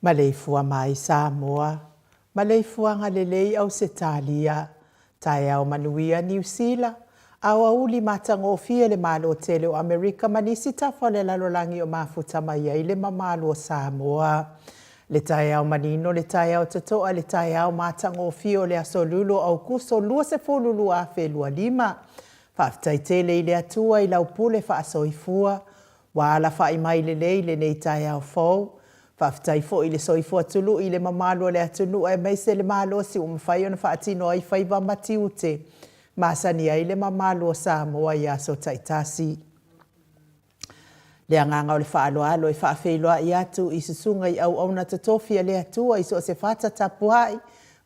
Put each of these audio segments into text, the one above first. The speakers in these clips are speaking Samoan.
Maleifua mai Samoa, maleifuaga lelei Ausetalia, taeao manuia Niu Sila, aoauli matagofie le Malo tele o Amerika ma nisi tafa o le lalolagi o mafuta mai ai le mamalu o Samoa. Le taeao manino, le taeao totoa, le taeao matagofie o le aso Lulu o Aukuso 20, 2025. Faafetai tele i le Atua i lau pule faasoifua, ua alafai mai lelei lenei taeao fou. Faafetai foi i le soifua tului i le mamalu o le atunuu aemaise le malosi ua mafai ona faatino ai faiva ma tiute masani ai le mamalu o Samoa i aso taitasi. Le agaga o le faaaloalo e faafeiloai atu i susuga i auauna totofi a le Atua i so o se fata tapuai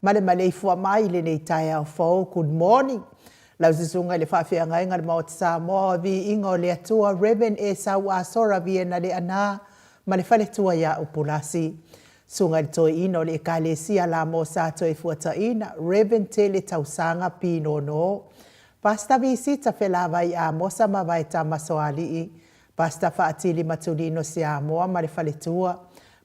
ma le maleifua mai i lenei taeao fou. Good morning. Lau susuga i le faafeagaiga o le Maota Samoa o Viiga o le Atua, Rev. Esau Asora Viena Leaana ma le faletua ia Upulasi. Susuga i le Toeaina o le Ekalesia Lamo Sa Toefuataina, Rev. Tele Tausaga Pinono. Pastor Visita Felavai Amosa ma Vaetama Soalii, Pastor Faatili Matulino Siamoa ma le faletua,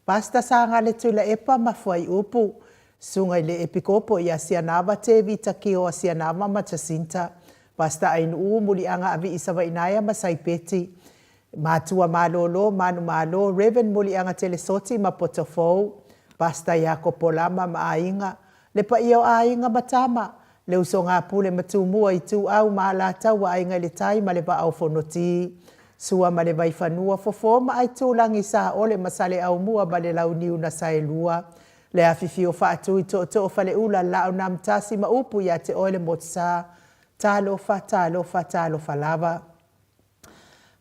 Pastor Sagale Tuilaepa ma Fuaiupu, Susuga i le Epikopo ia Sianava Tevita Kioa Sianava ma Jacinta, Pastor Ainuu Muliaga Avii Savainaea ma Saipeti, Matua Malolo Manumalo, Rev. Muliaga Telesoti ma Potofou, Pastor Iakopo Lama ma Aiga, Le paia o Aiga ma Tama, le usoga a Pule ma Tumua, Ituau ma Alataua, Aiga i le Tai ma le Vaa o Fonoti, Sua ma le Vaifanua, Fofo ma Aitulagi, Saole ma Saleaaumua ma le Launiu na Saelua, le afifio Faatui, Tootoo Faleula, Laaunamtasi ma upu ia te oe le Motusa. Talofa, talofa, talofa lava.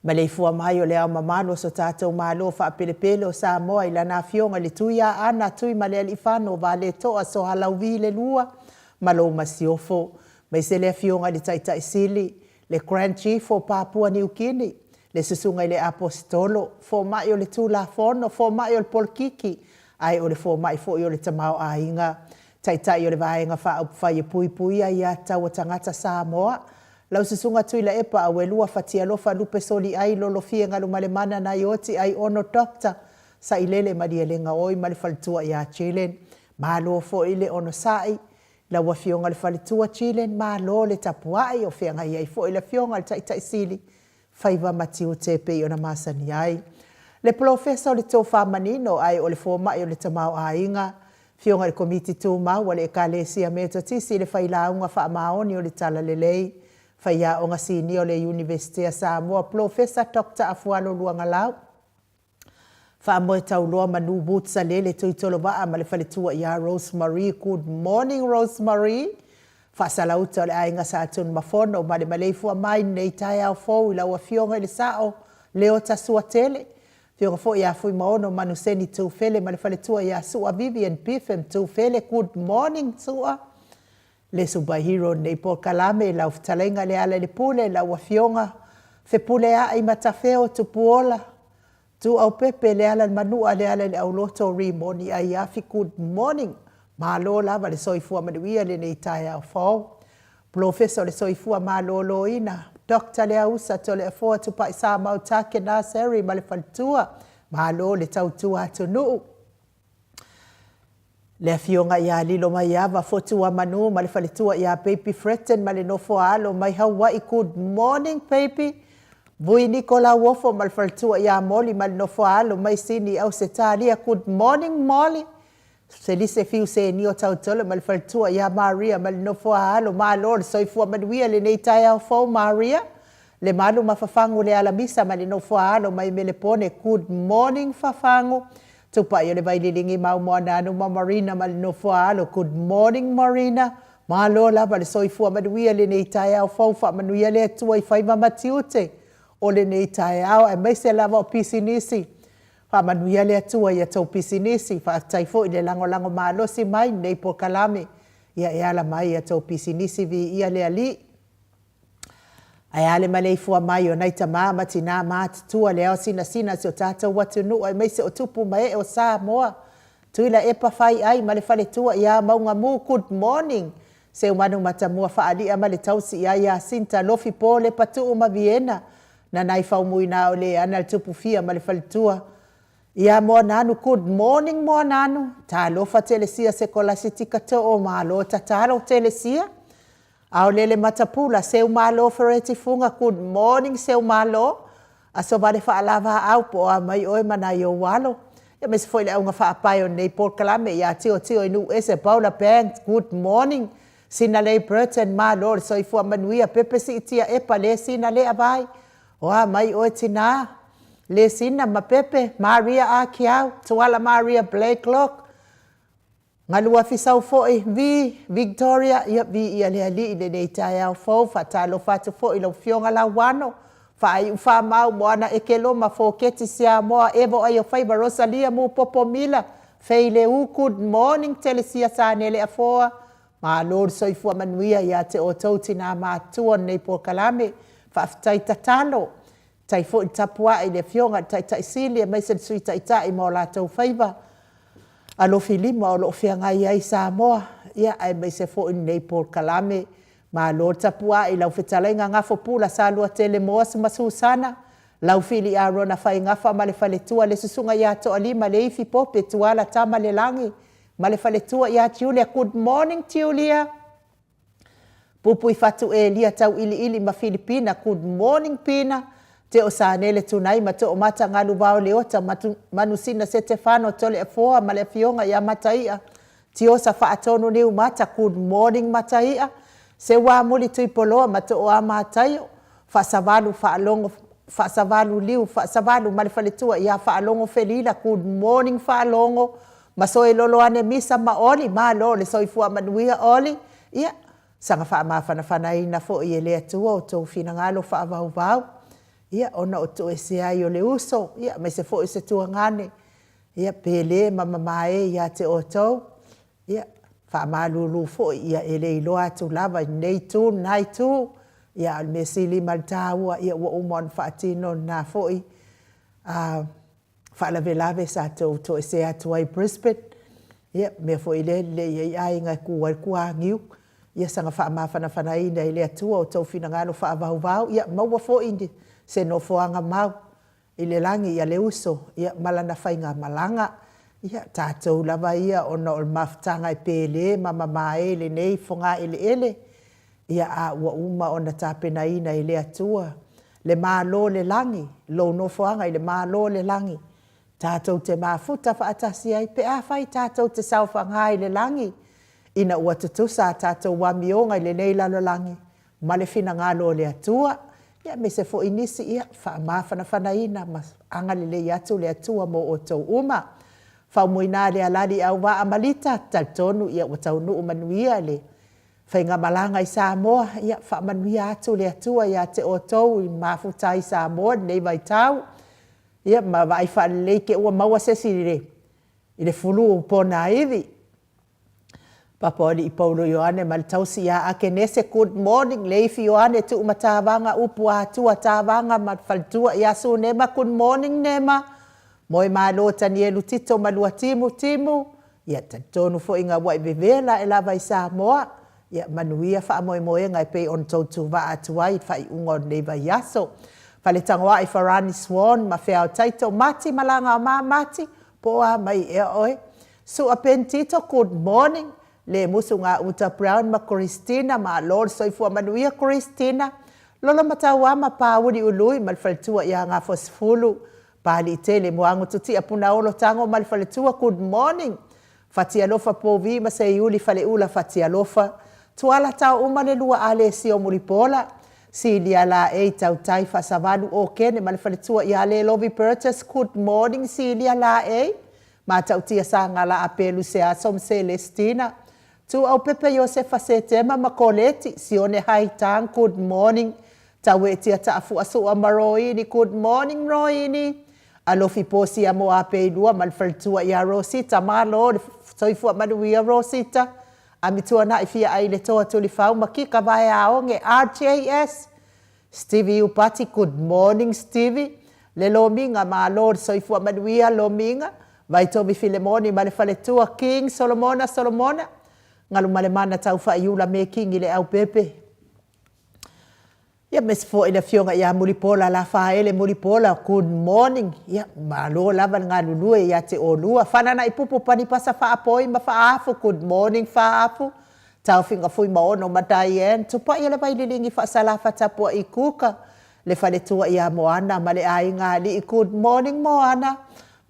Maleifua mai o le Ao Mamalu o so tatou Malo faapelepele o Samoa i lana Afioga i le Tuiaana Tuimalealiifano Vaaletoa Soalauvi le Lua ma lou Masiofo, aemaise le Afioga i le Taitai Sili, le Grand Chief o Papua Niu Kini, le Susuga i le Aposetolo, Fomai o le Tulafono, Fomai o le Polokiki, ae o le Fomai foi o le Tamaoaiga. Taitai o le Vaega Faaupufai e Puipuia Aiatatau a Tagata Samoa, lau Susuga Tuilaepa Auelua Fatialofa Lupe Soliai Lolofie Galumalemana Naioti Aiono Doctor Sailele Malielegaoi ma le faletua ia Jillian. Malo foi le onosai i lau Afioga i le faletua Jillian, malo le tapuai o feagai ai foi le Afioga i le Taitai Sili, faiva ma tiute e pei ona masani ai. Le Polofesa o le Tofa Manino ae o le Fomai o le Tamaoaiga, Afioga i le Komiti Tumau a le Ekalesia Metotisi, le Failauga Faamaoni o le Talalelei, Faiaoga Sinia o le Iunivesite a Samoa, Polofesa Doctor Afualo Luagalau, Faamoe Tauloa Manu Woods Alele Tuitolovaa ma le faletua ia Rose Marie. Good morning Rose Marie. Faasalauta o le aiga Sa Tunumafono ma le maleifua mai i lenei taeao fou i lau Afioga i le Sao Leota Suatele, Afioga foi ia Fuimaono Manuseni Tufele ma le faletua ia Sua Vivian Biffem Tufele. Good morning Sua. Le superhero o lenei polokalame i lau fetalaiga Lealailepule, lau Afioga Fepuleai Matafeo Tupuola, Tuuaupepe Lealailemanua Lealaileauloto Rimoni Aiafi. Good morning. Malo lava le soifua manuia i lenei taeao fou. Polofesa o le Soifua Maloloina, Doctor Leausa Toleafoa Tupai Samau Takena Seri ma le faletua. Malo le tautua atunuu. Le Afioga ia Lilomaiava Fotuamanu ma le faletua ia Baby Fretton ma le nofo a alo mai Hawaii. Good morning baby. Vui Niko Lauofo ma le faletua ia Molly ma le nofo a alo mai Sini Ausetalia. Good morning Molly. Selise Fiu Senio Tautolo ma le faletua ia Maria ma le nofo a alo. Malo le soifua manuia i lenei taeao fou Maria. Lemalu ma Fafagu Lealamisa ma le nofo a alo mai Melepone. Good morning Fafagu. Tupai o le Vaililigi Mau Moananu ma Marina ma le nofo a alo. Good morning Marina. Malo lava le soifua manuia i lenei taeao fou. Faamanuia le Atua i faiva ma tiute o lenei taeao aemaise lava o pisinisi. Faamanuia le Atua i a tou pisinisi. Faafetai foi i le lagolago malosi mai i lenei polokalame ia e ala mai i a tou pisinisi. Viia le Alii. Ae a le maleifua mai o nai tama ma tinā matutua le ao sinasina o si o tatou atunuu aemaise o tupu ma ee o Samoa. Tuilaepa Faiai ma le faletua ia Maugamu, good morning. Seumanu Matamua Faalia ma le tausi ia Iasinta Lofi Po Lepatuu ma Viena Nanai Faumuina o Leana le Tupufia ma le faletua ia Moananu, good morning Moananu. Talofa Telesia Sekolasitika Too, malo tatalo Telesia. Aolele Matapula, Seumalo Fereti Fuga, good morning Seumalo, Aso Vale Faalavaau po o a mai oe ma nai ou alo. Ia aemaise foi le auga faapae o lenei polokalame ia Tiotio i Nuuese, Paula Banks, good morning Sinalei Burton, malo le soifua manuia, Pepe Siitia Epa, le sina le avai, o a mai oe tinā, le sina ma Pepe, Maria Akiau, Tuala Maria Blakelock, Galuafi sau foi, Vi, Victoria, ia viia le Alii i lenei taeao fou. Faatalofa atu foi i lau Afioga Lauano, Faaiu Famau, Moana Ekeloma, Foketi Siamoa, Evo Aiofaiva, Rosalia Mupopo Mila, Fei Leu, Good morning Telesia Sanele Afoa, malo le soifua manuia ia te outou tinā matutua o lenei polokalame. Faafetai tatalo. Tai foi le tapuai i le Afioga i le Taitai Sili aemaise le Sui Taitai ma o latou faiva alofilima o lo o feagai ai Samoa, ia aemaise foi lenei polokalame. Malo le tapuai i lau fetalaiga Gafopula Saluatele Moasi ma Susana, Laufili Arona Faigafa ma le faletua, le Susuga ia Toalima Leifi Pope Tuala Tamalelagi ma le faletua ia Julia. Good morning Julia. Puipuifatu Elia Tauiliili ma Filipina Good morning Pina Teo Sanele Tunai ma Toomata Galuvao Leota Manusina Setefano Toleafoa ma le Afioga ia Mataia Tiosa Faatonu Niumata Good morning Mataia Seuamuli Tuipoloa ma Tooa Mataio Faasavalu Faalogo Faasavalu Liu Faasavalu ma le faletua ia Faalogo Felila Good morning Faalogo Masoe Loloane Misa ma Oli, malo le soifua manuia Oli, ia, saga faamafanafanaina foi e le Atua outou finagalo faavauvau, ia, ona o toesea ai o le uso, ia, aemaise foi o se tuagane, ia, pele ma mamae ia te outou, ia, faamalulu foi, ia, e le iloa atu lava i lenei itu, lena itu, ia, a o le mea sili ma le taua, ia, ua uma ona faatino lena foi, a, faalavelave sa tou toesea atu ai i Brisbane. Ia, mea foi lea e lelei ai aiga e ku ai le kuaniu, ia saga faamafanafanaina e le Atua outou finagalo faavauvau, ia maua foi se nofoaga mau i le lagi ia le uso ia ma lana faigamalaga. Ia, tatou lava ia ona o le mafutaga e pele ma mamae i lenei fogaeleele, ia a ua uma ona tapenaina e le Atua le Malo o le lagi, lou nofoaga i le Malo o le lagi, tatou te mafuta faatasi ai pe afai tatou te saofaga i le lagi ina ua tutusa a tatou amioga i lenei lalolagi ma le finagalo o le Atua, ia aemaise foi nisi, ia faamafanafanaina ma agalelei atu le Atua mo outou uma. Faumuina le alali Auvaa ma Lita, talitonu ia ua taunuu manuia le faigamalaga i Samoa, ia faamanuia atu le Atua ia te outou i mafuta ai i Samoa i lenei vaitau, ia ma vaai faalelei te i ua maua se isi i le flu ponaivi. Papaoalii Paulo Ioane ma le tausi ia Akenese, good morning. Leifi Ioane Tuumatavaga, upu Atua Tavaga ma le faletua ia Sunema, good morning Nema. Moemalo Tanielu Tito ma lua Timu, Timu, ia talitonu foi ina ua e vevela ae lava i Samoa, ia manuia faamoemoega e pei ona tou tuvaa atu ai i le faaiuga o lenei vaiaso. Faletagoai Farani Swan ma Feao Taito, Mati Malagaoma Mati, po o a mai ea oe? Sua Ben Tito, good morning. Lemusu Gauta Brown ma Christina, malo le soifua manuia Christina. Lolomatauama Pauli Ului ma le faletua ia Gafoasefulu, Paliitele Muagututia Punaolo Tago ma le faletua, good morning. Fatialofa Povi ma Seiuli Faleula Fatialofa, Tuala Taouma le lua Alesio Mulipola, Silia Laei Tautai Faasavalu Okene ma le faletua ia Lelovi Burgess, good morning Silia Laei, Matautia Sagala Apelu Seaso ma Selestina, Tuuaupepe Iosefa Setema ma Koleti, Sione Haitang, good morning Tauetia Taafua Sua ma Roini, good morning Roini, Alofi Posia Moapeilua ma le faletua ia Rosita, malo le soifua manuia Rosita, Amituanai Fiaai le Toa Tulifau ma Kika Vaeaoge, RJS, Stevie Upati, good morning Stevie, Le Lomiga, malo le soifua manuia Lomiga, Vaitovi Filemoni ma le faletua King Solomona Solomona, Galumalemana Taufaaiula Mekingi Leaupepe. Ia aemaise foi le afioga ia Mulipola Lafaele Mulipola, good morning. Ia, malo lava le galulue ia te oulua. Fananaipupu Panipasa Faapoi ma Faafu, good morning Faafu. Taofiga Fuimaono ma Diane, Tupai o le Vaililigi Faasalafa Tapuai Kuka, le faletua ia Moana ma le aiga alii, good morning Moana.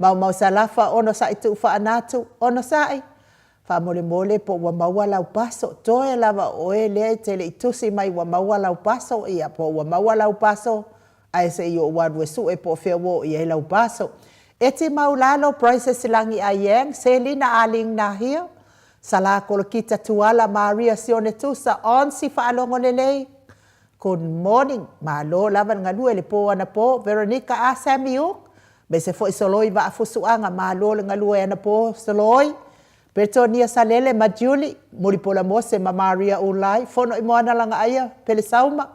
Maumau Salafa, Onosai Tuufaanatu, Onosai. Faamolemole po ua maua lau paso, toe lava o oe lea e te le i tusi mai ua maua lau paso, ia, po ua maua lau paso, ae se i ou alu e sue po o fea ua oo i ai lau paso. Eti Maulalo, Princess Lagi Ayeng, Selina Aling Nahio, Sala Kolokita Tuala, Maria Sione Tusa, Onsi Faalogo Lelei, Good morning, malo lava le galue i le po anapo, Veronica A Sammy Uk, Aemaise foi Soloi Vaafusuaga, malo le galue anapo Soloi, Bretonia Salele ma Julie, Mulipola Mose ma Maria Ulai, Fono i Moana Lagaaia, Pelesauma,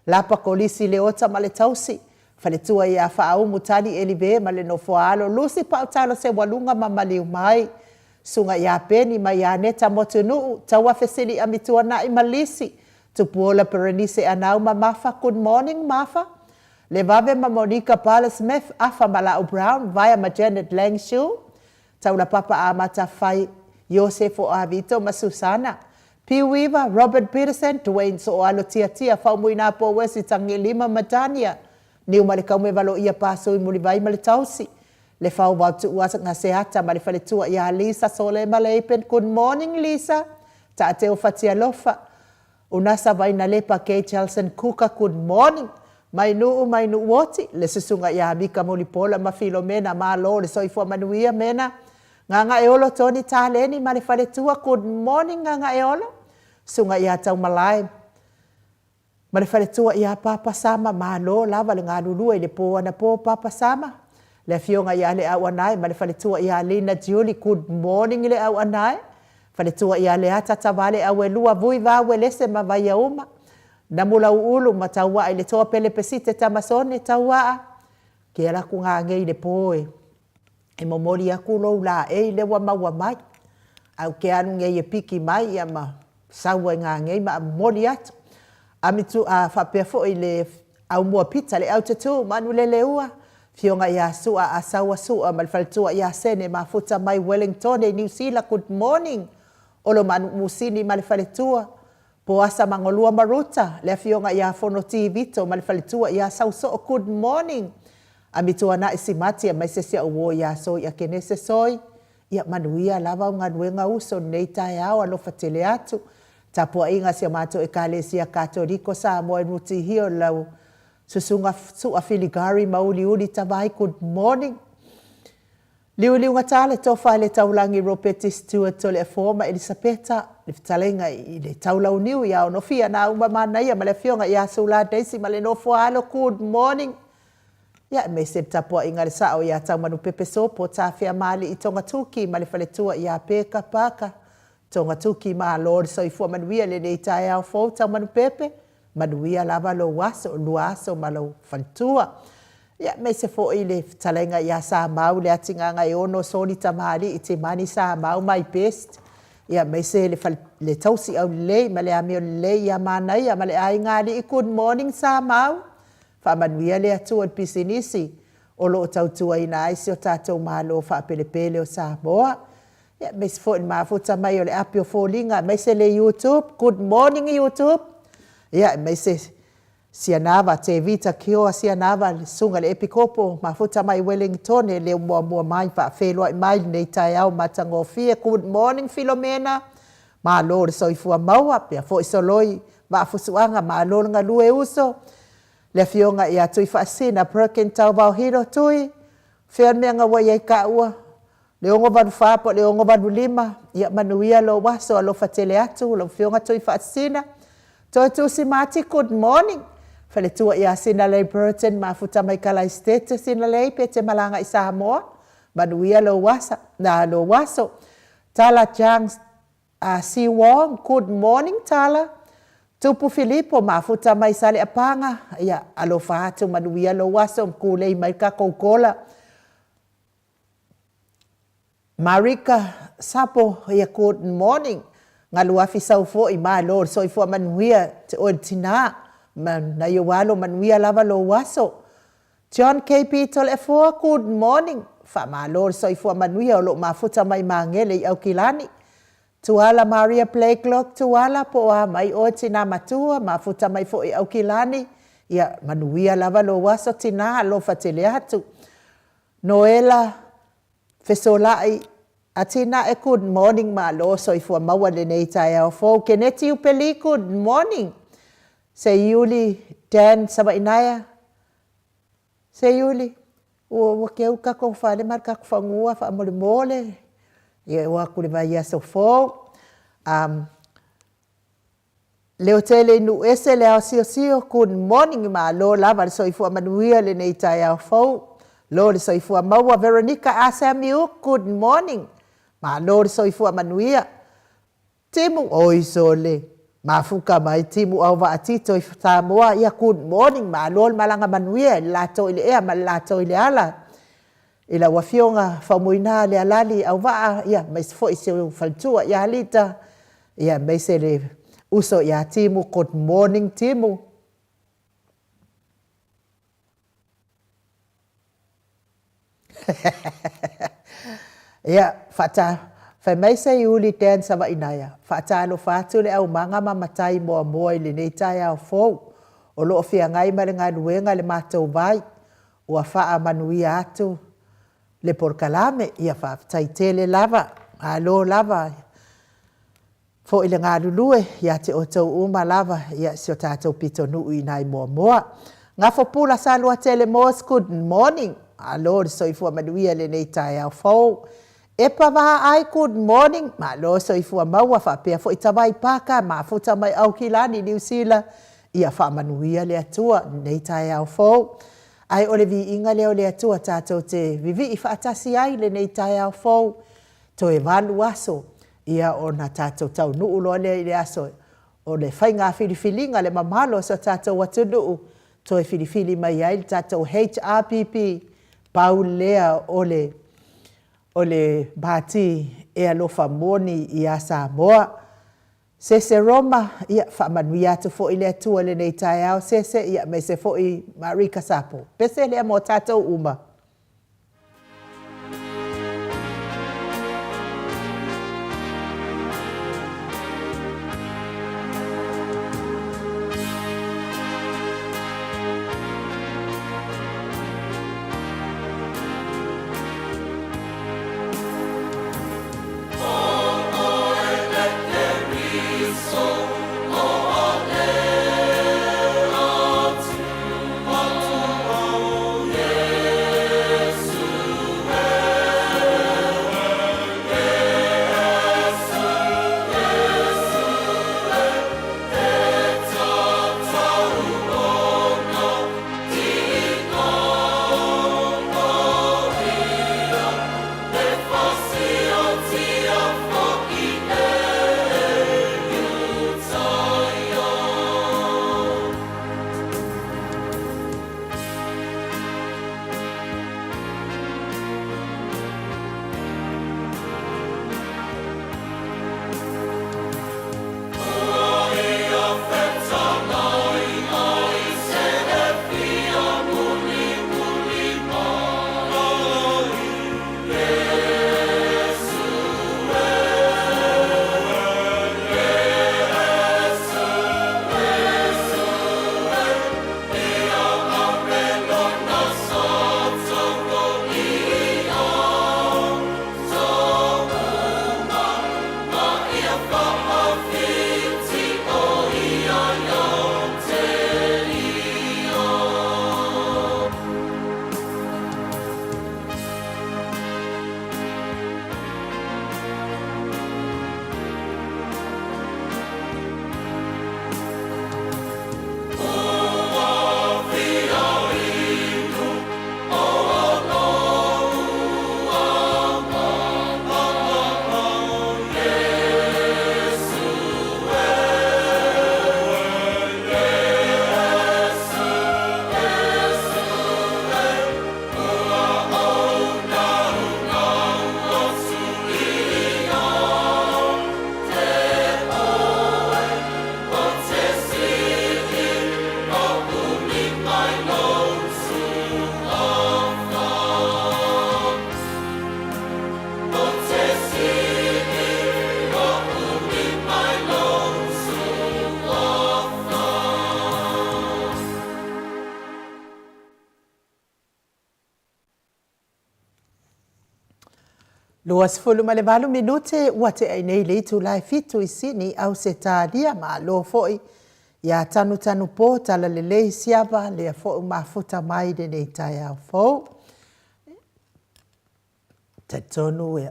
Lapa Kolisi Leota ma le Tausi, Faletua ia Faaumu Tali Elive ma le Nofoaalo, Lucy Pautalo Seualuga ma Maliumai, Susuga ia Peni ma Ianeta Motunuu, Tauafe Sili Amituanai ma Lisi, Tupuola Perenise Anau ma Mafa, Good morning Mafa, Levave ma Monica Bala Smith, Afa ma Lau Brown, Vaea ma Janet Langshu, Taulapapa Amata Fai, Iosefo Avito ma Susana, Piuiva, Robert Peterson, Dwayne Sooalo Tiatia, Faumuina Powesi Tagilima ma Dania, Niumalekaume Valoia Pasui Mulivai ma le Tausi, Lefau Vaotuuaga Seata ma le Faletua ia Lisa Solema Leipen, Good morning Lisa, Taateo Fatialofa, Unasa Vainalepa Kay Chelson Kuka Good morning mai Nuu mai Nuuoti le susuga ia Mika Mulipola ma Filomena Malo le soifua manuia Mena Gagaeolo Tony Taleni ma le faletua Good morning Gagaeolo Susuga ia Taumalae ma le faletua ia Papa Sama Malo lava le galulue i le po anapo Papa Sama le afioga ia Leauanae ma le faletua ia Lina Julie Good morning Leauanae Faletua ia Leata Tavale Auelua Vui Va Uelese ma Vaiauma Namulauulu ma Tauaa i le Toa Pele Pesite Tamasone Tauaa Ke ala aku ngā ngei le pō e e momoli aku lou laei lea ua maua mai. Ae ou te alu nei e piki mai ia ma sau ai nanei ma momoli atu. Amitu a faapea foi le Aumua Pita le Aututu Manuleleua, Afioga ia Sua Asaua Sua ma le faletua ia Sene Mafuta mai Wellingtone i Niu Sila, good morning. Olo Manu Musini ma le faletua, Poasa Magolua ma Ruta, le afioga ia Fonoti Vito ma le faletua ia Sausoo, good morning. Amituanai Simati aemaise si au uo ia Soi Akenese Soi, ia manuia lava au galuega uso i lenei taeao, alofa tele atu. Tapuaiga a si a matou Ekalesia Katoliko Samoa i Rutihio i lau Susuga Sua Filigari ma Uliuli Tavai, good morning. Liuliugata le tofa i le taulagi Ropeti Stewart Toleafoa ma Elisapeta, le fetalaiga i le Taulauniu ia Onofia Nauma Manaia ma le afioga ia Sula Daisy ma le nofo a alo, good morning. Ia aemaise le tapuaiga a le sao ia Taumanupepe Sopo Tafeamalii Togatuki ma le faletua ia Peka Parker Togatuki Malo le soifua manuia i lenei taeao fou Taumanupepe, Manuia lava lou aso, lua aso ma lou faletua. Ia, aemaise foi le fetalaiga ia Samau Leatigaga-e-ono Soli Tamalii Timani Samau my best. Ia, aemaise le fale, le tausi aulelei ma le amio lelei ia Manaia ma le aiga alii. Good morning Samau. Faamanuia le Atua i le pisinisi o lo o tautuaina ai si o tatou Malo faapelepele o Samoa. Ia, aemaise foi le mafuta mai o le api o foliga, aemaise le YouTube. Good morning YouTube. Ia, aemaise Sianava, Tevita Kioa Sianava, le susuga i le Epikopo, mafuta mai Wellingtone, le muamua mai faafeiloai mai lenei taeao matagofie. Good morning Filomena. Malo le soifua maua, pea foi Soloi Vaafusuaga, malo le galue uso. Le afioga ia Tuifaasisina Perkin Tauvaohilo, Tui, fea le mea na ua i ai taua? Le 684 po o le 685, ia manuia lou aso, alofa tele atu lau Afioga Tuifaasisina. Toetusi Mati, good morning. Faletua ia Sinalei Burton, mafuta mai Kalaisitete Sinalei pe te malaga i Samoa, manuia lou asa, na lou aso. Tala Chang a Si Wong, good morning Tala. Tupu Filipo, mafuta mai Saleapaga, ia alofa atu manuia lou aso, kulei mai le tatou kola. Marika Sapo, ia good morning. Galuafi sau foi, malo le soifua manuia te oe le tina ma nai ou alo, manuia lava lou aso. John KB Toleafoa, good morning. Faamalo le soifua manuia o lo o mafuta mai Magele i Aukilani. Tuala Maria Blakelock, Tuala, po o a mai oe tina matua, mafuta mai foi i Aukilani. Ia manuia lava lou aso tina, alofa tele atu. Noela Fesolai Atinae good morning malo soifua maua i lenei taeao fou Keneti Upeli good morning Seiuli Dan Savainaea Seiuli ua ua keu le tatou fale ma le tatou fanua faamolemole ia o atu i le vaiaso fou um, Leotele i Nuuese le Aosiosio, good morning malo lava le soifua manuia lenei taeao fou. Lo le soifua maua Veronica A Samiuk, good morning malo le soifua manuia. Timu, oi sole, mafuka mai Timu Auvaa Tito i Samoa, ia good morning malo le malaga manuia i le latou i le ea ma le latou i le ala. I lau Afioga Faumuina Lealali Auvaa, ia, aemaise foi si ou faletua ia Lita, ia, aemaise le uso ia Timu, good morning Timu. Ia, faata, fai mai Seiuli Dan Savainaea, faatalofa atu le aumaga ma matai moamoa i lenei taeao fou, o lo o feagai ma le galuega i le matou vai, Ua faamanuia atu le polokalame, ia faafetai tele lava, malo lava foi le galulue ia te outou uma lava, ia si o tatou pitonuu i ina i Moamoa. Gafopula Saluatele Moss, good morning, malo le soifua manuia i lenei taeao fou. Epa Vaai, good morning, malo soifua maua faapea foi Tavai Paka, mafuta mai Aukilani, Niu Sila, ia faamanuia le Atua i lenei taeao fou. Ae o le viiga lea o le Atua tatou te vivii faatasi ai i lenei taeao fou, toe valu aso, ia ona tatou taunuu loa lea i le aso o le faiga filifiliga le mamalu o si o tatou atunuu, toe filifili mai ai le tatou HRPP, pau lea o le o le Pati. e alofa moni iā Samoa. Sese Roma, ia, faamanuia atu foi le Atua i lenei taeao, Sese, ia, aemaise foi Marika Sapo. Pese lea mo tatou uma. 28 minute ua tea nei le itula e 7 i Sini, Ausetalia. Malo foi ia Tanutanu Po, Talalelei Siava, lea foi ua mafuta mai i lenei taeao fou. Talitonu e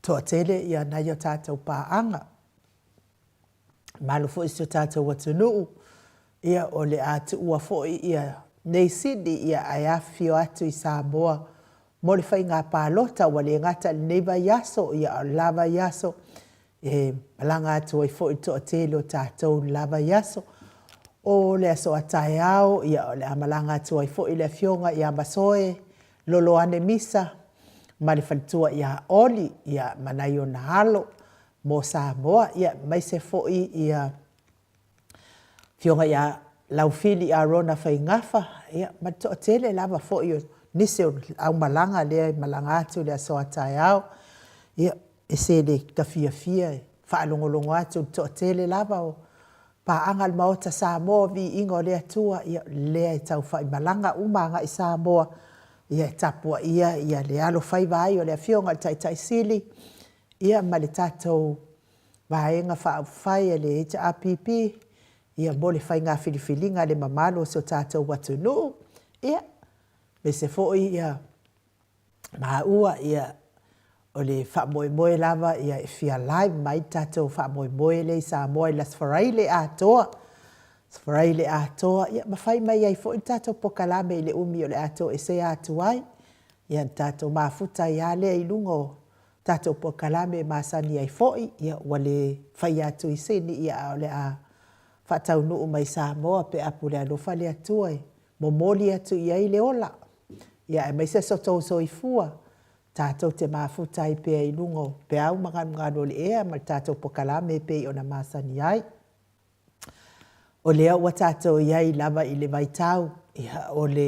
toatele ia nai o tatou paaga. Malu foi si o tatou atunuu, ia o le a tuua foi ia nei Sini ia ae afifio atu i Samoa mo le faiga palota. Ua le gata i lenei vaiaso, ia a o le la vaiaso e malaga atu ai foi le toatele o tatou i le la vaiaso. O le aso a taeao, ia o le a malaga atu ai foi le Afioga ia Masoe Loloane Misa ma le faletua ia Oli, ia ma nai ona alo mo Samoa, ia aemaise foi ia Afioga ia Laufili Arona Faigafa, ia ma le toatele lava foi o nisi o le aumalaga lea e malaga atu i le aso a taeao. Ia, ese le ta fiafia e faalogologo atu i le toatele lava o paaga a le Maota Samoa, viiga o le Atua, ia lea e taufaimalaga uma agai i Samoa, ia e tapuaia ia le alofaiva ai o le Afioga i le Taitai Sili, ia ma le tatou Vaega Faaupufai a le HRPP, ia mo le faiga filifiliga a le mamalu o si o tatou atunuu, ia, aemaise foi ia maua, ia, o le faamoemoe lava ia e fia live mai le tatou faamoemoe lea i Samoa i le Aso Faraile atoa. Aso Faraile atoa, ia ma fai mai ai foi le tatou polokalame i le umi o le a toesea atu ai. Ia ona tatou mafuta ai lava lea i luga o tatou polokalame e masani ai foi, ia ua le faia atu i Sini, ia ae o le a faataunuu mai i Samoa pe a pule alofa le Atua e momoli atu i ai le ola, ia aemaise so outou soifua. Tatou te mafuta ai pea i luga o peau ma galugalu o le ea ma le tatou pokalame e pei ona masani ai. O lea ua tatou i ai lava i le vaitau, ia, o le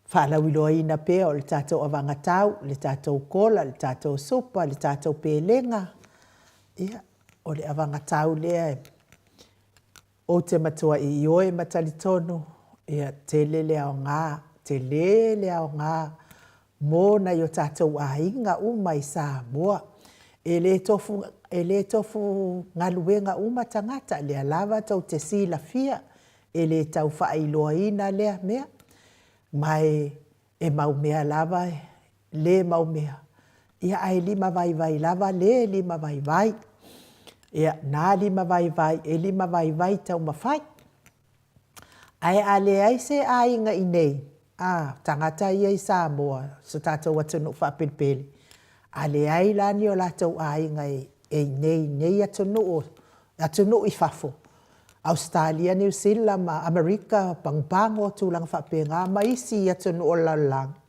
faalauiloaina pea o le tatou avagatau, le tatou kola, le tatou supa, le tatou pelega, ia, o le avagatau lea e Ou te matuai ioe ma talitonu, ia tele le aoga, tele le aoga mo nai o tatou aiga uma i Samoa. E le tofu, e le tofu galuega uma tagata, lea lava tou te silafia, e le tau faailoaina lea mea. Ma e mau mea lava le mau mea, ia ae limavaivai lava le limavaivai. Ia, na limavaivai e limavaivai i taumafai. Ae a leai se aiga i inei, a, tagata ia i Samoa, si o tatou atunuu faapelepele, a leai la ni o latou aiga e i inei i nei atunuu, atunuu i fafo, Ausetalia, Niu Sila ma Amerika, Pagopago, tulaga faapena ma isi atunuu o le lalolagi,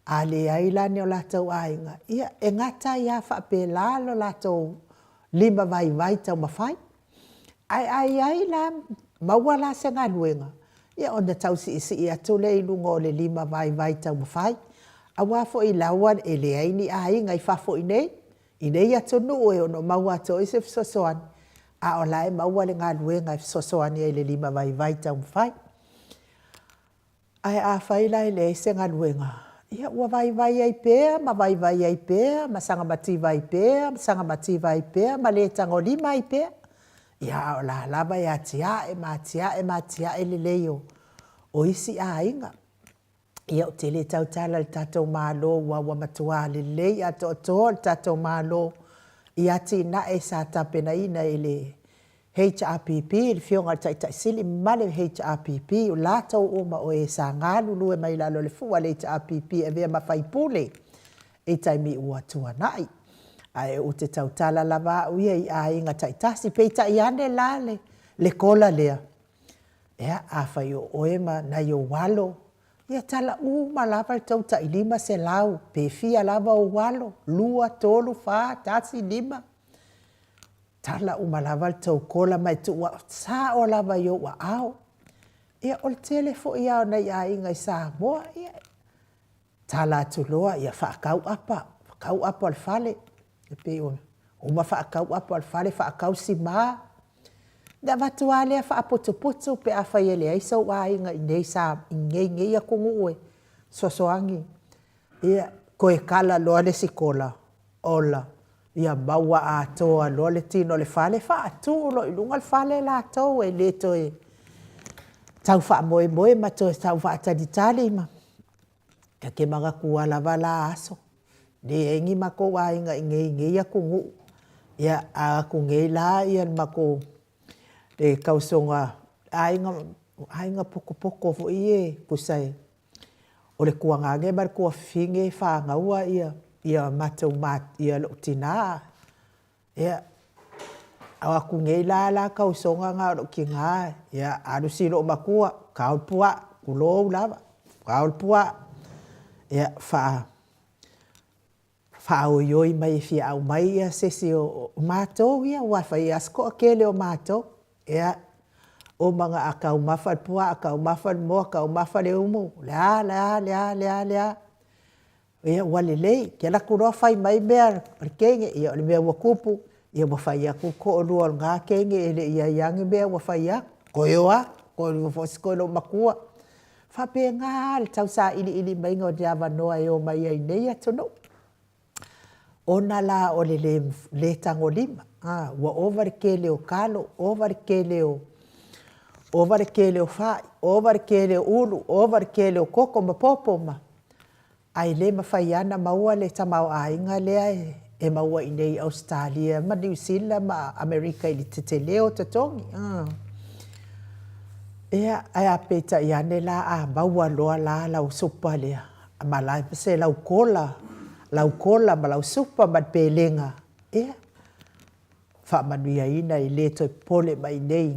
a leai la ni o latou aiga, ia e gata ai lava faapela lo latou limavaivai taumafai. Ae a i ai la, maua la se galuega, ia ona tau siisii atu lea i luga o le limavaivai taumafai. Aua foi la ua leai ni aiga i fafo i inei, i nei atunuu e ono maua atu ai se fesoasoani, a o la e maua le galuega e fesoasoani ai i le limavaivai taumafai. Ae afai la e leai se galuega, ia ua vaivai ai pea ma vaivai ai pea ma saga mativa ai pea ma saga mativa ai pea ma le tagolima ai pea. Ia a o la lava e atiae ma atiae ma atiae lelei o isi aiga. Ia ou te le tautala i le tatou Malo aua ua matua lelei atoatoa le tatou Malo i atinae sa tapenaina e le HRPP, le Afioga i le Taitai Sili ma le HRPP, o latou uma o e sa galulue mai lalo o le fua a le HRPP e avea ma faipule i taimi ua tuanai. Ae ou te tautala lava au ia i aiga taitasi. Peitai ane la le kola lea, ia, afai o oe ma nai ou alo, ia tala uma lava le tou tai $500, pe fia lava ou alo, 2, 3, 4, 1, 5, tala uma lava le tou kola ma e tuu sao lava i ou aao. Ia, o le tele foi lava o nai aiga i Samoa, ia, tala atu loa, ia faatau apa, faatau apa o le fale, e pei ona uma faatau apa o le fale, faatau sima, ona avatu lava lea faaputuputu pe afai e leai sou aiga i inei i nei atunuu e fesoasoani. Ia, toe tala loa le isi kola, ola, ia maua atoa loa le tino o le fale, faatu loa i luga le fale latou, e le toe tau faamoemoe ma toe tau faatalitali ma. Ta te manatua lava la aso, leai ni matou aiga i inei i nei atunuu. Ia, a o atu nei la le matou, le tausoga, aiga, o aiga potopoto foi ia tusa e, o le tuagane ma le tuafafine e fanauina ia matou ia lou tina. Ia, o atu nei la la tausoga na o lou tina, ia alu si loomatua, tao le puaa, tulou lava, tao le puaa, ia faaoioi mai e fia aumai se isi o matou ia, aua e fai lava si toatele o matou. Ia, uma ona taumafa le puaa, taumafa le moa, taumafa le umu, le a, le a, le a, le a, ia ua lelei. Ou te alu atu loa fai mai mea a le teine, ia o le mea ua tupu, ia ua fai atu le toalua o lena teine e le i i ai lava ni mea ua fai atu, toe o atu, toe o foi si loomatua. E faapena lava le tausailiili maiga o ni avanoa e omai ai i nei atunuu, ona la o le le tagolima, ua ova le tele o talo, ova le tele o ova le tele o fai, ova le tele o ulu, ova le tele o koko ma popo ma, ae le mafai lava ona maua le tamaoaiga lea e maua i inei i Ausetalia ma Niu Sila ma Amerika i le tetele o totogi. Ia, ae a peitai ane la a maua loa la lau supa lea ma lau kola, lau kola ma lau supa ma le pelega, ia, faamanuiaina e le toe popole mai i inei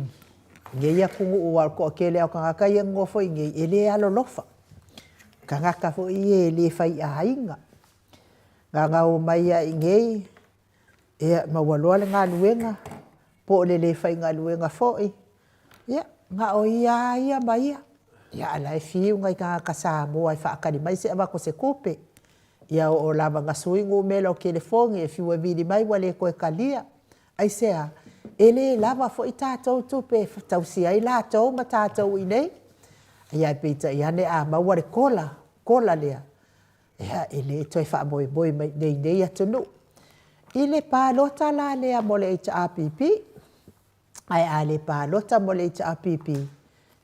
i nei atunuu aua o le toatele lava o tagata ia e nonofo i inei, e le alolofa, o tagata foi ia e le faiaiga. Na ona omai lava i inei, ia maua loa le galuega, po o le le faigaluega foi, ia na o ia lava ia ma ia. Ia ae la e fiu nai tagata Samoa e faatali mai se i avatu se tupe. Ia oo lava ina sui numera o telefoni, e fiu e vili mai ua le toe talia. Aisea? E le lava foi tatou tupe e tausia ai latou ma tatou i inei. Ia ae peitai ane a maua le kola, kola lea, ia e le toe faamoemoe mai i inei i nei atunuu. I le palota la lea mo le HRPP, ae a le palota mo le HRPP,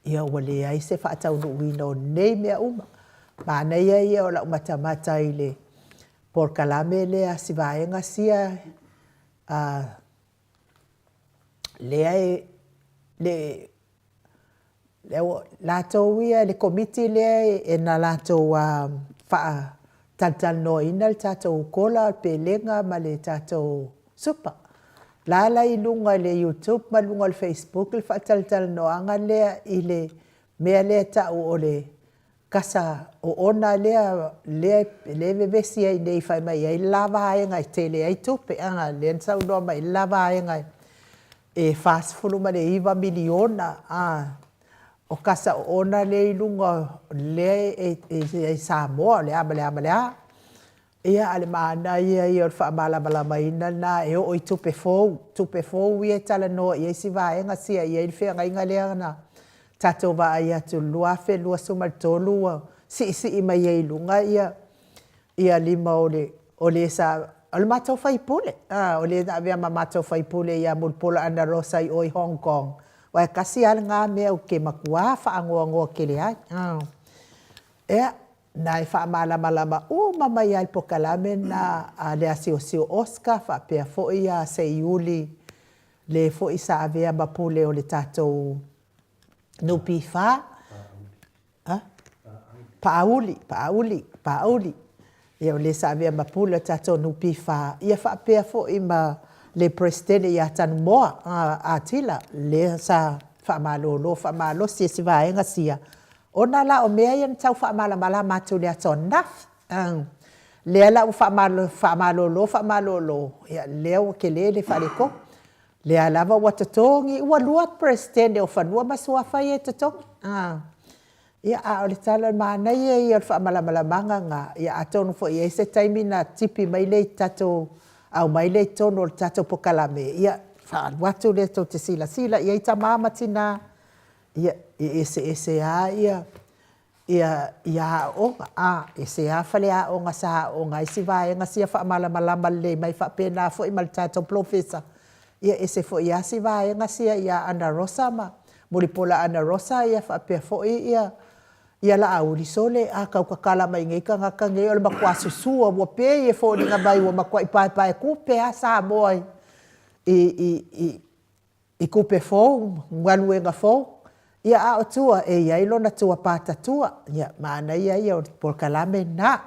ia ua leai se faataunuuina o nei mea uma. Manaia ia o lau matamata i le polokalame lea a si vaega sia lea e, le latou ia le Komiti lea na latou faatalatalanoaina le tatou kola, o le pelega ma le tatou supa. O la e la i luga o le Youtube ma luga o le Facebook le faatalatalanoaga lea i le mea lea e tau o le kasa oona lea e vevesi ai nei fai mai e i ai le la vaega e tele ai tupe, a, lea na saunoa mai ai le la vaega e $49 miliona, o kasa oona lea e i luga lea e i ai i Samoa, o le a ma le a ma le a. Ia, a o le manaia ia o le faamalamalamaina lena e oo i tupe fou, tupe fou ia e talanoa i ai si vaega sia e i ai le feagaiga lea na tatou vaai atu i le 2023 ua siisii mai ai i luga lima o le sa… O le matou sui usufono, o le na avea ma matou sui usufono ia Mulipola Anarosa i o i Hong Kong, aua e tasi lava lena mea ou te matua faanoanoa tele ai. Ia, na e faamalamalama uma mai lava i le polokalame lena a le asiosio Oscar faapea foi Seiuli, le foi sa avea ma pule o le tatou NPF, Paauli, Paauli, Paauli, ia o le sa avea ma pule o le tatou NPF, ia faapea foi ma le Peresetene ia Tanumoa Atilla, lea sa faamalolo faamalosi e si vaega sia, ona la o mea ia na tau faamalamalama atu i le aso ananafi. Lea la ua faamalolo faamalolo, ia lea ua tele le faaletonu. O lea lava ua totogi, ua lua Peresetene o Fanua ma Suafa ia e totogi. Ia, a o le tala, o le manaia ia o le faamalamalamaga lena, ia atonu foi e i ai se taimi ona tipi mai lea i tatou, aumai lea i totonu o le tatou polokalame, ia faaalu atu lea tou te silasila i ai tama ma tina, ia e eseese lava aoaoga, e ese lava faleaoga sa aooga ai si vaega sia faamalamalama lelei mai faapena foi ma le tatou polofesa, ia e ese foi lava si vaega sia ia Anarosa ma Mulipola Anarosa faapea foi Laauli. Sole, a tau tatala mai nei tagata nei, o le matua susua, ua pei e foliga mai ua matuai paepaetupe lava Samoa i tupe fou ma galuega fou, ia a o tua, e i ai lona tua patatua. Ia, manaia ia o le polokalame lena.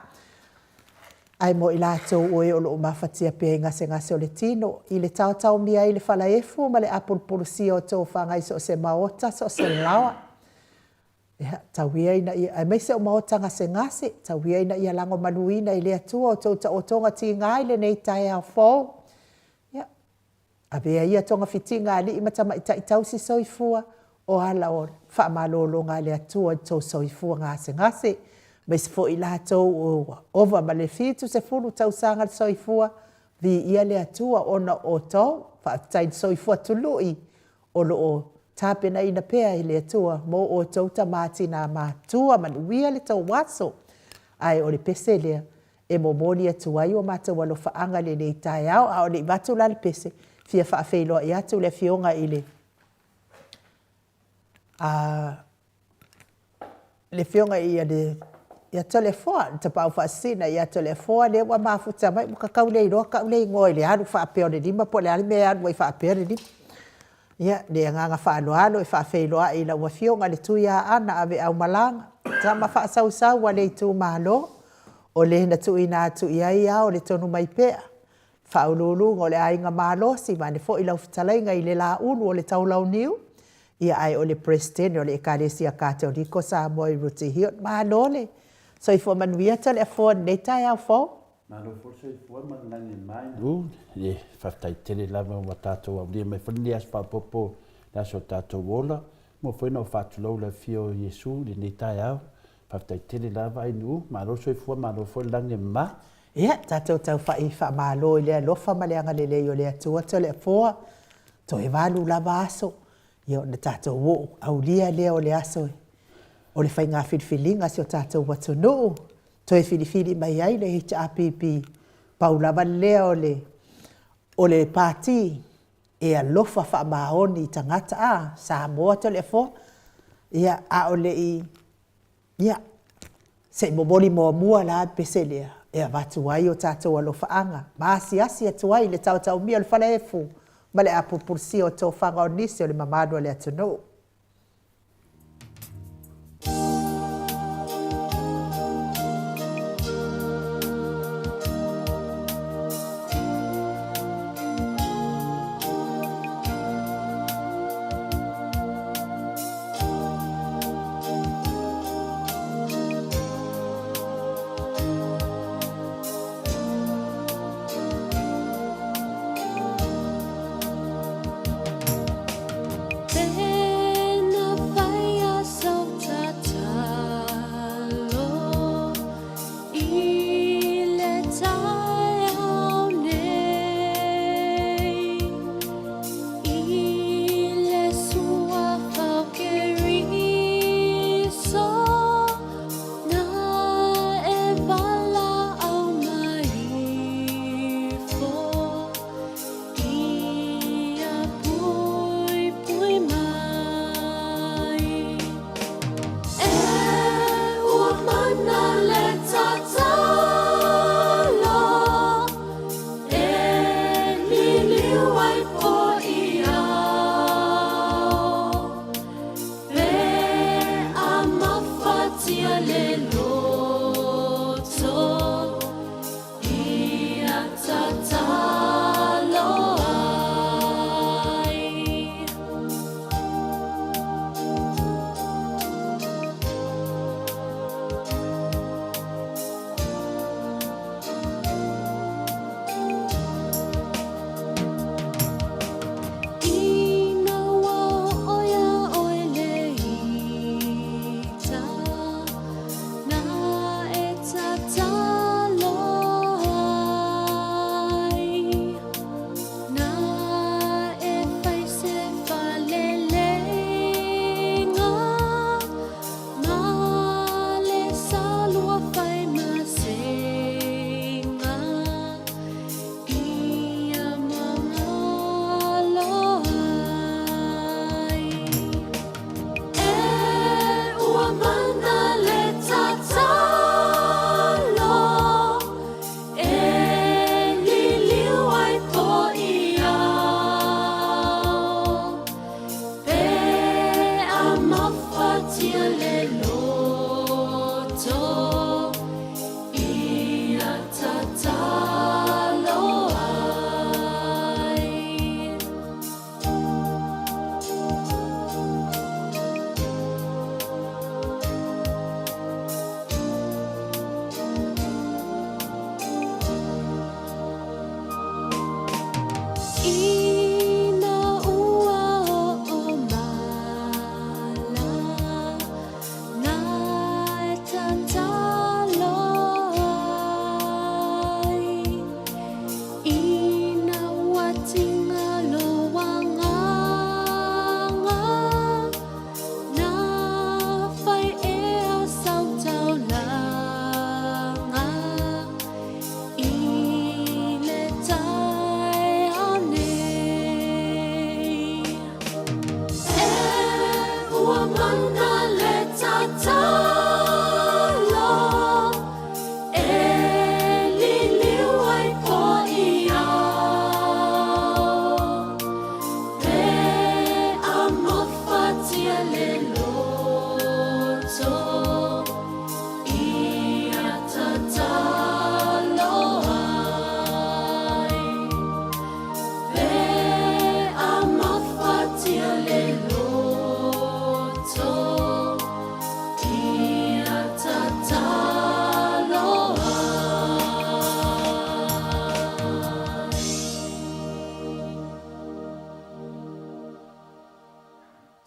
Ae mo i latou o e o lo o mafatia pea i gasegase o le tino, i le taotaomia ai i le falaefu ma le apulupulusia o tofaga i so o se maota, so o se laoa, ia, tau ia ina ia, aemaise o maota gasegase, tau ia ina ia lagomaluina e le Atua a outou taotoga tiga i lenei taeao fou. Ia, Avea ia togafitiga a alii ma tamaitai tausi soifua o ala o faamalologa a le Atua i lo outou soifua gasegase, aemaise foi i latou ua ova ma le 70 tausaga le soifua, viia le Atua ona o outou. Faafetai i le soifua tului o lo o tapenaina pea e le Atua mo outou tama tina matutua. Manuia le tou aso. Ae o le pese lea e momoli atu ai o matou alofaaga i lenei taeao. A o le i avatu la le pese, e fia faafeiloai atu le Afioga i le Afioga ia Toleafoa, le Tapaau Faasisina ia Toleafoa lea ua mafuta mai, ua ta tau le iloa tau le igoa i le alu faapea o le lima po o le a le mea e alu ai faapea le lima. Ia, le agaga faaaloalo e faafeiloai i lau Afioga i le Tuiaana Aveaumalaga, tama faasausau a le itumalo, o le na tuuina atu i ai ao o le Tonumaipea, faauluuluga o le Aiga Malosi, vaeane foi lau fetalaiga i le Laulu o le Taulauniu, ia ae o le Peresetene o le Ekalesia Katoliko Samoa i Rutee Hillton. Malo le soifua manuia Toleafoa i lenei taeao fou. Malo foi le soifua ma le lagi e mama. E faafetai tele lava ua tatou aulia mai foi lenei aso faaopoopo le aso o tatou ola. Mua foi ona ou faatulou i le afio o Iesu i lenei taeao. Faafetai tele lava Ainuu, malo le soifua malo foi le lagi e mama. Ia, tatou taufa'i faamalo i le alofa ma le agalelei o le Atua Toleafoa, toe valu lava aso, ia ona tatou oo aulia lea o le aso o le faiga filifiliga a si o tatou atunuu, toe filifili mai ai le HRPP, pau lava lea o le o le Pati e alofa faamaoni i tagata a Samoa Toleafoa. Ia, a o le i, ia, se i momoli muamua la le pese lea e avatu ai o tatou alofaaga ma asiasi atu ai i le taotaomia o le falaefu ma le apulupulusia o tofaga o nisi o le mamalu o le atunuu.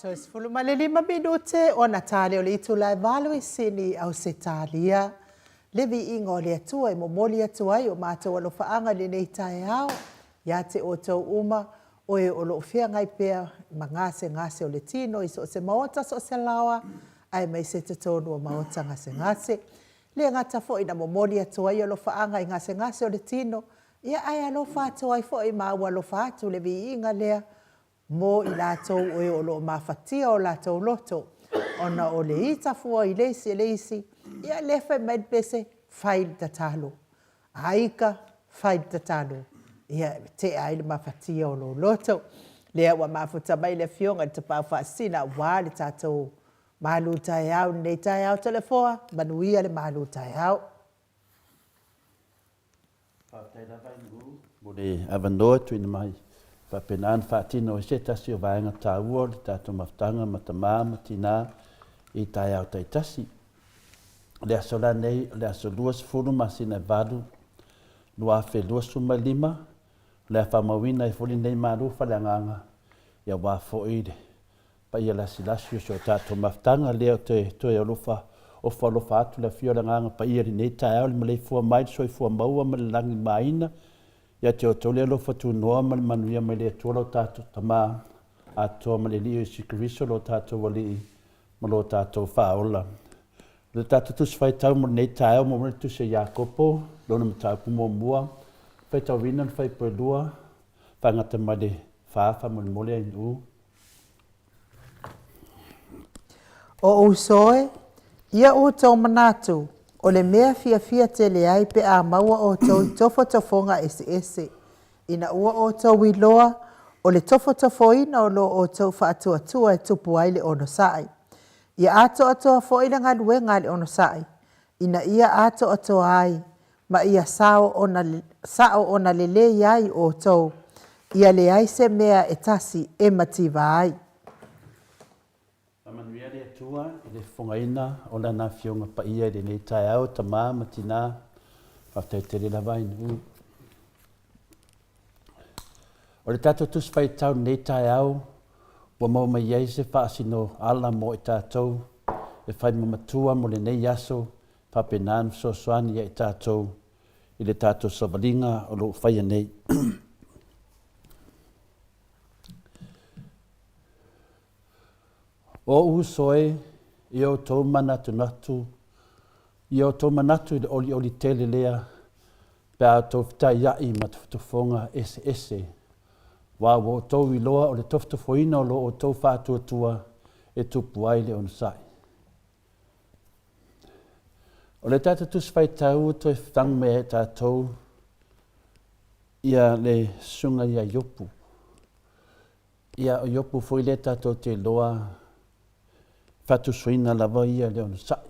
Toe 15 minute ona ta lea o le itula e 8 i Sini, Ausetalia. Le viiga o le Atua e momoli atu ai o matou alofaaga i lenei taeao ia te outou uma o e o lo o feagai pea ma gasegase o le tino i so o se maota, so o se laoa, aemaise totonu o maota gasegase. E le gata foi ina momoli atu ai alofaaga i gasegase o le tino, ia ae alofa atu ai foi ma aualofa atu le viiga lea mo i latou o e o lo o mafatia o latou loto ona o le ita fua i le isi e le isi. Ia lea fai mai le pese, fai le tatalo. A ita, fai le tatalo, ia e tea ai le mafatia o lou loto. Lea ua mafuta mai le Afioga i le Tapaau Faasisina aua le tatou malutaeao i lenei taeao. Toleafoa, manuia le malutaeao. Faafetai lava Nu'u mo le avanoa e tuuina mai e faapena ona faatino ai se tasi o vaega taua o le tatou mafutaga ma tama ma tina i taeao taitasi. O le aso la nei, o le aso 20 masina e 8, 2025, o le a faamauina ai foi lenei malu faaleagaga aua foi le paia lasilasi o si o tatou mafutaga lea ou te toe alofa ofo alofa atu le afio o le Agaga Paia i lenei taeao i le maleifua mai le soifua maua ma le lagimaina ia te outou le alofa tunoa ma le manuia mai le Atua lo tatou Tama atoa ma le Alii o Iesu Keriso lo tatou Alii ma lo tatou Faaola. O le tatou Tusi Faitau mo lenei taeao mo le Tusi a Iakopo, lona mataupu muamua, faitauina le fuaiupu 2, faagata mai le 4, faamolemole ai Nu'u. O uso e, ia outou manatu, o le mea fiafia tele ai pe a maua outou i tofotofoga eseese, ina ua outou iloa, o le tofotofoina o lo outou faatuatua e tupu ai le onosai. Ia atoatoa foi le galuega a le onosai, ina ia atoatoa ai ma ia sao ona, sao ona lelei ai outou, ia leai se mea e tasi e mativa ai. Faamanuia le Atua i le fofogaina o Lana Afioga Paia i lenei taeao, tama ma tina, faafetai tele lava i Nu'u. O le tatou Tusi Faitau i lenei taeao, ua maua mai ai se faasino ala mo i tatou e fai ma matua mo lenei aso, faapena ona fesoasoani ia i tatou i le tatou savaliga o lo o faia nei. O uso e, i outou manatunatu, i outou manatu i le olioli tele lea, pe a outou fetaia'i ma tofotofoga eseese, aua ua outou iloa o le tofotofoina o lo outou faatuatua e tupu ai le onosai. O le tatou Tusi Faitau ua toe fagu mai ai tatou ia le susuga ia Iopu. Ia, o Iopu foi lea tatou te iloa faatusoina lava ia le onosai.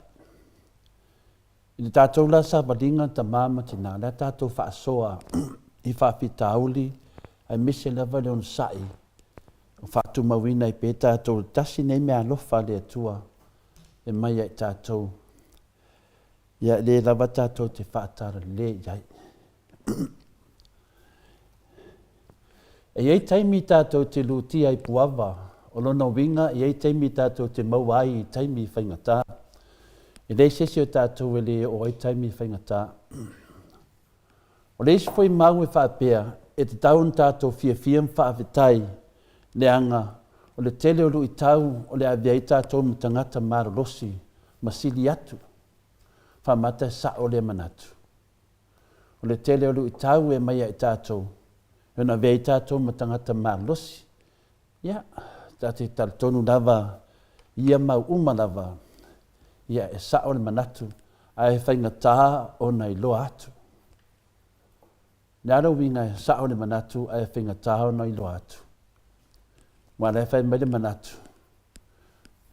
I le tatou la savaliga tama ma tina, lea tatou faasoa i faafitauli aemaise lava le onosai o faatumauina ai pea tatou le tasi nei meaalofa a le Atua e mai ia i tatou. Ia, e le lava tatou te faatalale i ai. E i ai taimi tatou te lutia i puava, o lona uiga e i ai taimi tatou te maua ai i taimi faigata. E leai se isi o tatou e le oo ai taimi faigata. O le isi foi mau e faapea, e tatau ona tatou fiafia ma faafetai, leaga o le tele o luitau o le avea ai tatou ma tagata malolosi ma sili atu. Faamata e sao lea manatu. O le tele o luitau e aumai ia i tatou, e ono avea ai tatou ma tagata malolosi. Ia, ta te talitonu lava ia mau uma lava, ia e sao le manatu, ae e faigata ona iloa atu. Le a le uiga e sao le manatu ae faigata ona iloa atu? Aua o la e fai mai le manatu,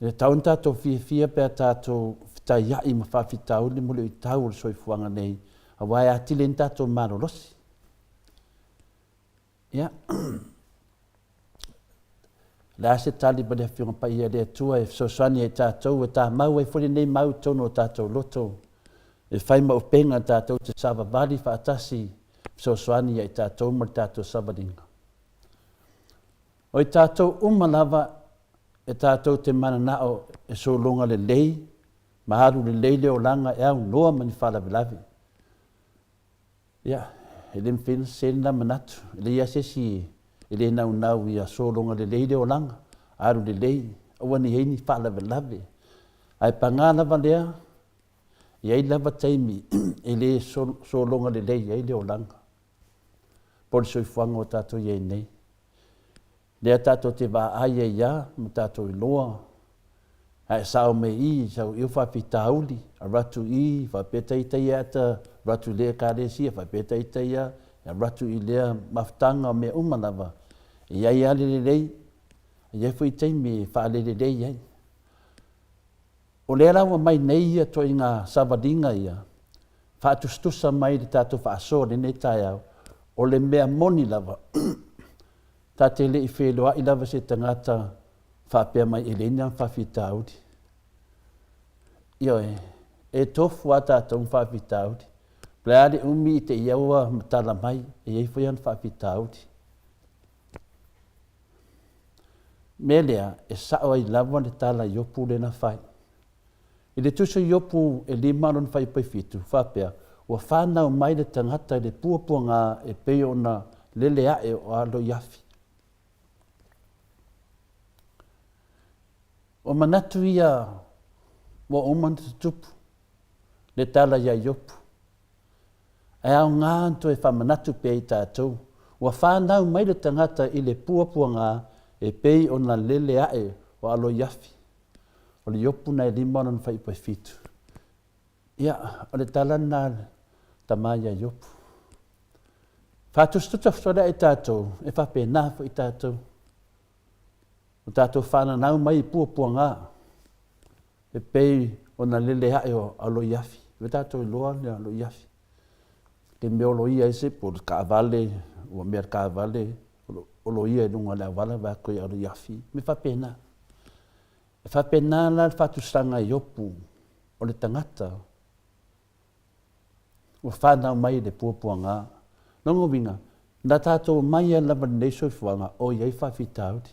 e tatau ona tatou fiafia pe a tatou fetaiai ma faafitauli mo le uitau o le soifuaga nei, aua e atili ai na tatou malolosi. Ia, o le a se tali mai le Afioga Paia a le Atua e fesoasoani ai tatou e tamau ai foi lenei mau i totonu o tatou loto, e fai ma upega tatou te savavali faatasi fesoasoani ia i tatou ma le tatou savaliga. O i tatou uma lava e tatou te mananao e sologa lelei ma alu lelei le olaga e aunoa ma ni faalavelave. Ia, e le mafai ona sese lena manatu. E leai lava se isi e le naunau ia sologa lelei le olaga, alu lelei, aua ne i i ai ni faalavelave. Ae paga lava lea, e i ai lava taimi e le sologa lelei ai le olaga po o le soifuaga ua tatou i ai nei. Lea tatou te vaai ai lava ma tatou iloa, a e sao mai i i sau i faafitauli, alu atu i i faapea ta ita ia ata alu atu i lea ekalesia faapea ta ita ia alu atu i lea mafutaga o mea uma lava. E i ai lava le lelei, e i ai foi taimi e faalelelei ai. O lea la ua aumai nei ia ituaiga savaliga ia, faatusatusa mai i le tatou faasoa i lenei taeao, o le mea moni lava, ta te le i feiloai lava se tagata faapea mai e leai ni ana faafitauli. Ioe, e tofu lava tatou ma faafitauli. Po o le a le umi i te i ua matala mai, e i ai foi ana faafitauli. Mea lea, e sao ai lava le tala a Iopu lea na fai. I le tusi o Iopu e lima lona fuaiupu e fitu, faapea, Ua fanau mai le tagata i le puapuaga e pei ona lele ae o alo i afi. O manatu ia ua uma ona tutupu le tala iā Iopu. Ae aoga ona toe faamanatu pea i tatou, ua fanau mai le tagata i le puapuaga e pei ona lele ae o alo i afi. O le Iopu na e lima lona fuaiupu e fitu. Ia, o le tala lena a le tama ia Iopu. Faatusatusa fesoasoani i tatou, e faapena foi tatou. O tatou fananau mai i puapuaga e pei ona lele ae o aloiafi. Ua tatou iloa le aloiafi. Le mea o loia ai se po o le taavale, ua mea le taavale o loia i luga o le auala vae atu i aloiafi, mea faapena. E faapena la le faatusaga i Iopu o le tagata ua fanau mai i le puapuaga. Lona uiga, na tatou omai ai lava i lenei soifuaga o i ai faafitauli.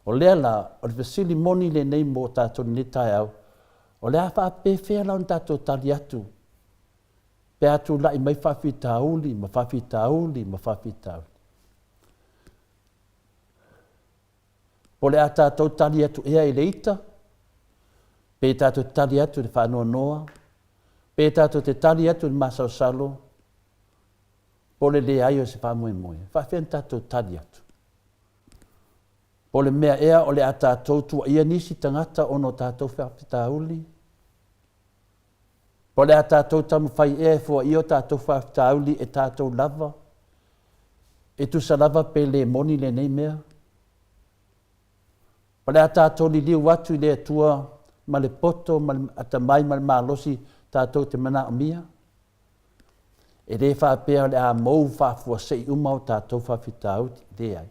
O lea la, o le fesili moni lenei mo tatou i lenei taeao, o le a faapefea la ona tatou tali atu pe a tulai mai faafitauli ma faafitauli ma faafitauli? Po o le a tatou tali atu ea i le ita, pe tatou te tali atu i le faanoanoa, pe tatou te tali atu i le masalosalo, po o le leai o se faamoemoe, e faapefea ona tatou tali atu? Po o le mea ea o le a tatou tuuaia nisi tagata ona o tatou faafitauli? Po o le a tatou taumafai ea e foaia o tatou faafitauli e tatou lava? E tusa lava pe le moni lenei mea? O le a tatou liliu atu i le Atua ma le poto ma le atamai ma le malosi tatou te manaomia? E le faapea o le a mou faafuasei uma o tatou faafitauli, leai.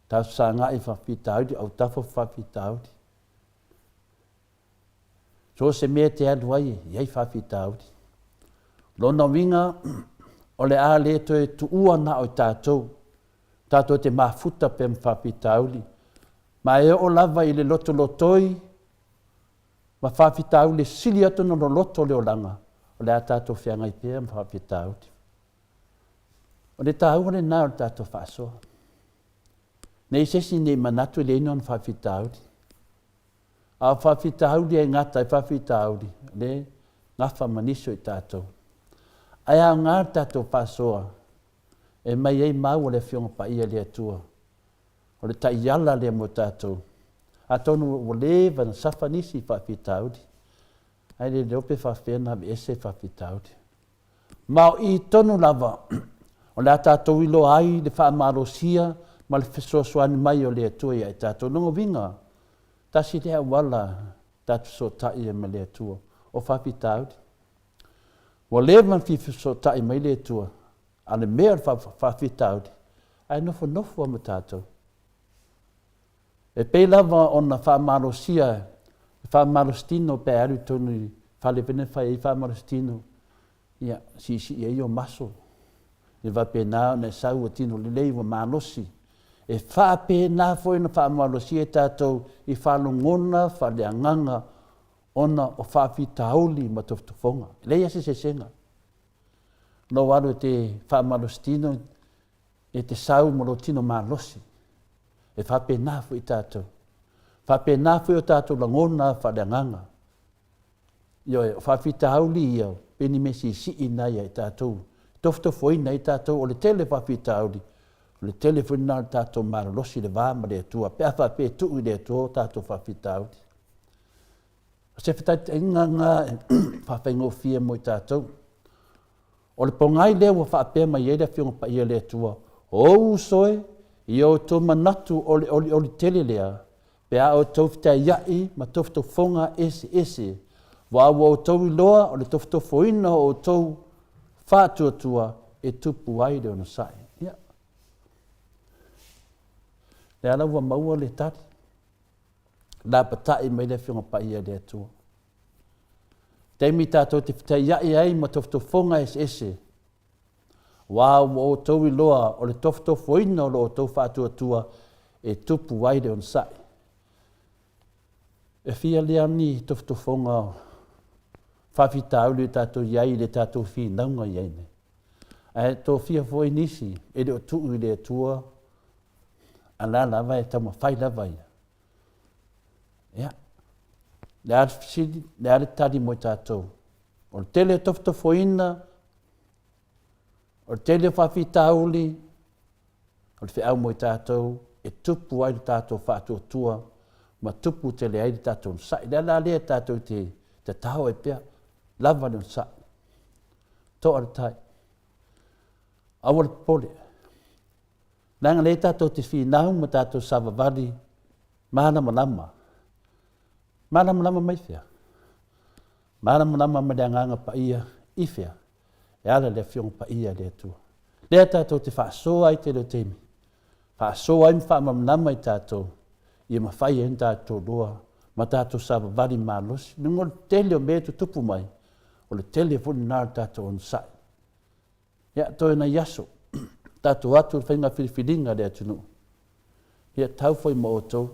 Tausagai faafitauli, autafa faafitauli. So o se mea e te alu ai e i ai faafitauli. Lona uiga, o le a le toe tuua na o i tatou, tatou te mafuta pea ma faafitauli. Ma e oo lava i le lotolotoi ma faafitauli e sili atu ona loloto le olaga, o le a tatou feagai pea ma faafitauli. O le taua lena o le tatou faasoa. Nei se isi nei manatu e leai ni ona faafitauli. A o faafitauli e gata ai faafitauli, le gafa ma nisi o i tatou. Ae aoga le tatou faasoa e mai ai mau a le Afioga Paia i le Atua. O le taiala lea mo tatou. Atonu ua leva ona safa nisi i faafitauli, ae le iloa pe faafefea ona aveese faafitauli. Ma o i tonu lava o le a tatou iloa ai le faamalosia ma le fesoasoani mai o le Atua ia i tatou. Lona uiga, tasi lea auala tatou fesootai ai ma le Atua, o faafitauli. Ua leva ona fia fesootai mai le Atua, a o le mea o le faafitauli, ae nofonofo lava ma tatou. E pei lava ona faamalosia e faamalositino pe a alu i totonu i fale foi nei e fai ai faamalositino, ia, siisii ai ou maso, ia faapena ona e sau ua tino lelei, ua malosi. E faapena foi ona faamalosia i tatou i faalogona faaleagaga ona o faafitauli ma tofotofoga. E leai lava se eseesega. Lou alu e te faamalosi tino, e te sau ma lou tino malosi. E faapena foi tatou. Faapena foi o tatou lagona faaleagaga. Ioe, o faafitauli ia, pei ni mea siisii na ia i tatou, tofotofoina ai tatou, o le tele o faafitauli, o le tele foi lena o le tatou malolosi i le va ma le Atua, pe a faapea e tuu i le Atua o tatou faafitauli. O se fetalaiga lena e faafaigofie mo i tatou. O le pogai lea ua faapea mai ai le Afioga Paia a le Atua, O ou uso e, ia outou manatu o le olioli tele lea, pe a outou feteaiaʻi ma tofotofoga eseese, aua ua outou iloa o le tofotofoina o outou faatuatua e tupu ai le onosai. Ia, lea la ua maua le tali, lapatai mai le Afioga Paia a le Atua. Taimi tatou te fetaiaʻi ai ma tofotofoga eseese, aua ua outou iloa o le tofotofoina o lo outou faatuatua e tupu ai le onosai. E fia lea ni tofotofoga faafitauli o tatou i ai i le tatou finauga i ai nei. Ae tofia foi nisi e le o tuu i le Atua, a la lava e taumafai lava ia. Ia, le a le fesili, le a le tali mo i tatou? O le tele o tofotofoina, o le tele o faafitauli, o le feau mo i tatou e tupu ai le tatou faatuatua ma tupu tele ai le tatou onosai. Le ala lea tatou te tatao ai pea, lava le onosai, toa le tai, aua le popole. Leaga lea tatou te finau ma tatou savavali malamalama. Malamalama mai fea? Malamalama mai le Agaga Paia i fea? E ala i le Afioga Paia a le Atua. Lea tatou te faasoa ai tele o taimi, faasoa ai ma faamalamalama i tatou, ia mafai ai ona tatou loa ma tatou savavali malosi. Leaga o le tele o mea e tutupu mai, o le tele foi lena o le tatou onosai. Ia, toe nai aso, tatou atu i le faiga filifiliga a le atunuu. Ia, tau foi ma outou.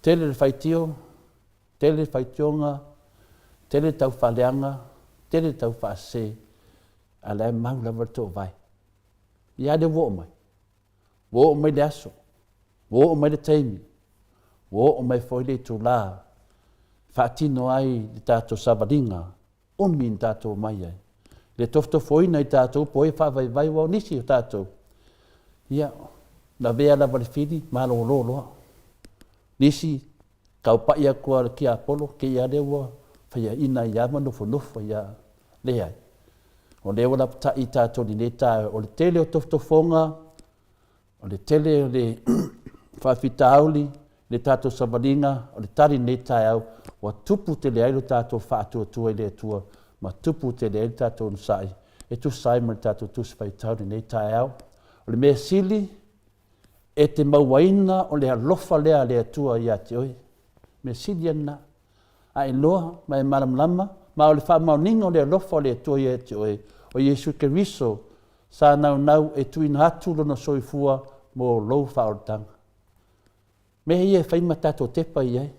Tele le faitio, tele le faitioga, tele le taufaaleaga, tele le taufaasese, a la e mau lava le toovae. Ia, a lea ua oo mai. Ua oo mai le aso, ua oo mai le taimi, ua oo mai foi le itulā e faatino ai le tatou savaliga umi na tatou omai ai, le tofotofoina i tatou po o ai e faavaivai, aua o nisi o tatou, ia, lavea lava le fili, malolo loa. Nisi, taupai atu lava i le tiapolo, te i lava lea ua faiaina ai lava ma nofonofo ai lava. Leai. O lea ua lapatai i tatou i lenei taeao, o le tele o tofotofoga, O le tele o le faafitauli, le tatou savaliga, o le tali i lenei taeao, ua tupu tele ai lo tatou faatuatua i le Atua, ma tupu tele ai le tatou onosai e tusa ai ma le tatou Tusi Faitau i lenei taeao. O le mea sili, e te mauaina o le alofa lea a le Atua ia te oe. Mea sili ia lena. A e iloa ma e malamalama, ma o le faamaoniga o le alofa o le Atua ia te oe, o Iesu Keriso sa naunau e tuuina atu lona soifua mo lou faaolataga. Mea ia e fai ma tatou tepa i ai.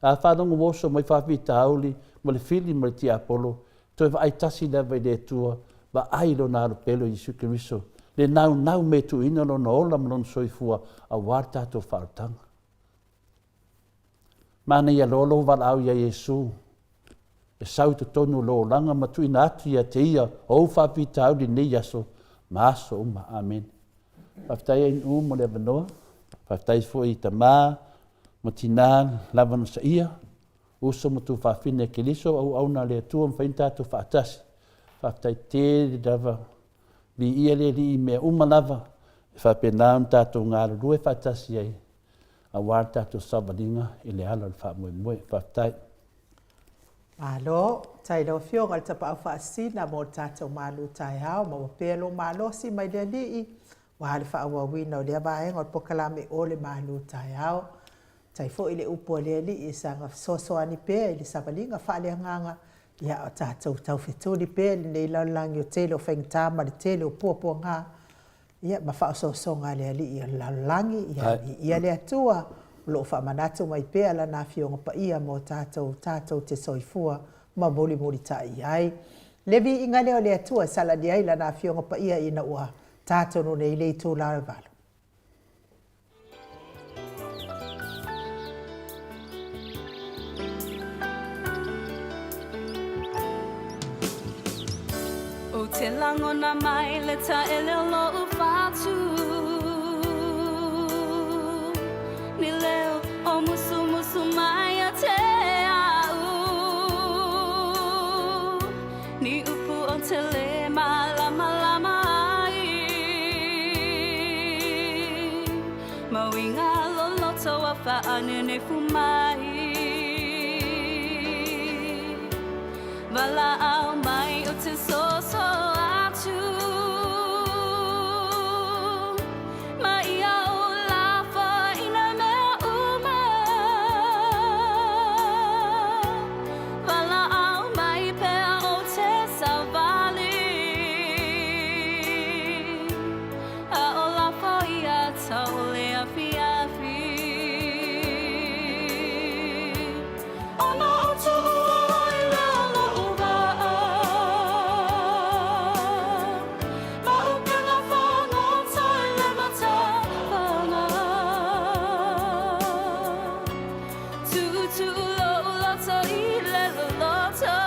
A faalogo ua oso mai faafitauli ma le fili ma le tiapolo, toe vaai tasi lava i le Atua, vaai i Lona Alo Pele o Iesu Keriso, le naunau me tuuina lona ola ma lona soifua aua le tatou faaolataga. Manaia loa lou valaau iā Iesu e sau i totonu o lou olaga ma tuuina atu ia te Ia ou faafitauli i lenei aso ma aso uma. Amene. Faafetai ANU mo le avanoa. Faafetai foi i tama ma tina lava na saia, uso ma tuafafine a Keriso, auauna a le Atua mafai ona tatou faatasi. Faafetai tele lava. Viia le Alii i mea uma lava e faapena ona tatou galulue faatasi ai aua le tatou savaliga i le ala o le faamoemoe. Faafetai. Malo, faafetai i lau Afioga i le Tapaau Faasisina mo le tatou malu taeao, maua pea lou malosi mai le Alii aua le faaauauina o lea vaega o le polokalame o le malu taeao. Faafetai foi i le upu a le Alii e saga fesoasoani pea i le savaliga faaleagaga, ia o tatou taufetuli pea i lenei lalolagi o tele o faigata ma le tele o puapuaga. Ia, ma faaosoosoga a le Alii o le lalolagi, ia viia le Atua, o lo o faamanatu mai pea Lana Afioga Paia mo tatou, tatou te soifua ma mulimulitai i ai. Le viiga lea o le Atua e salani ai Lana Afioga Paia ina ua ta tonu nei le itula o le 8. Ou te lagona mai le taele o lo'u fatu Ni leo o musumusu mai ia te a'u Ni upu ou te lē malamalama ai Ma uiga loloto ua faanenefu mai Valaau mai ou te soso atu Ma ia ou lafo i nā mea uma Valaau mai pea ou te savali A o lafo ia tau o le afiafi Ona ou tuua ai lea o lo'u waa Ma upega fagota i le matafaga Tuutuu lo'u loto i le loloto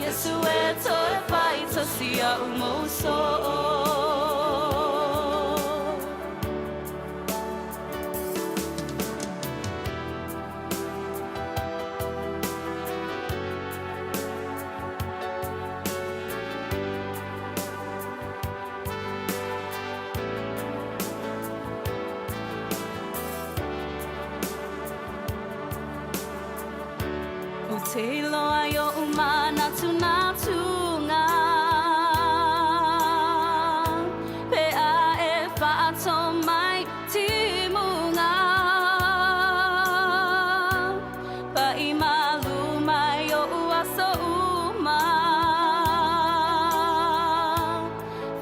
Iesu e toe fai tasi ia'u mou soo. Ou te iloa i oʻu manatunatuga Pe a e faato mai timuga Paʻi malū mai oʻu aso uma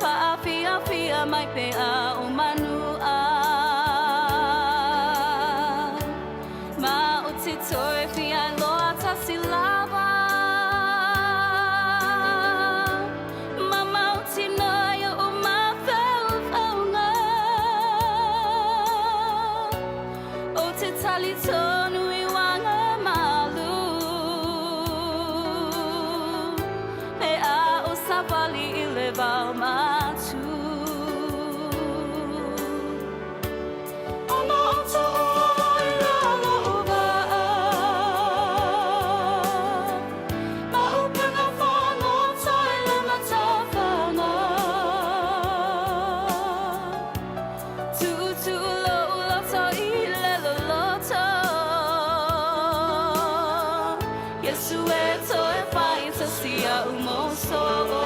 Faafiafia mai pe a o manuʻa Ma o te toe fia iloa tasi lava Ma mautinoa i oʻu mafaufauga Ou te talitonu i uaga malu Pe a o savali i le vao matu. Ona ou tuua ai lea o lo'u waa Ma upega fagota i le matafaga Tuutuu lo'u loto i le loloto Iesu e toe fai tasi ia'u mou soo.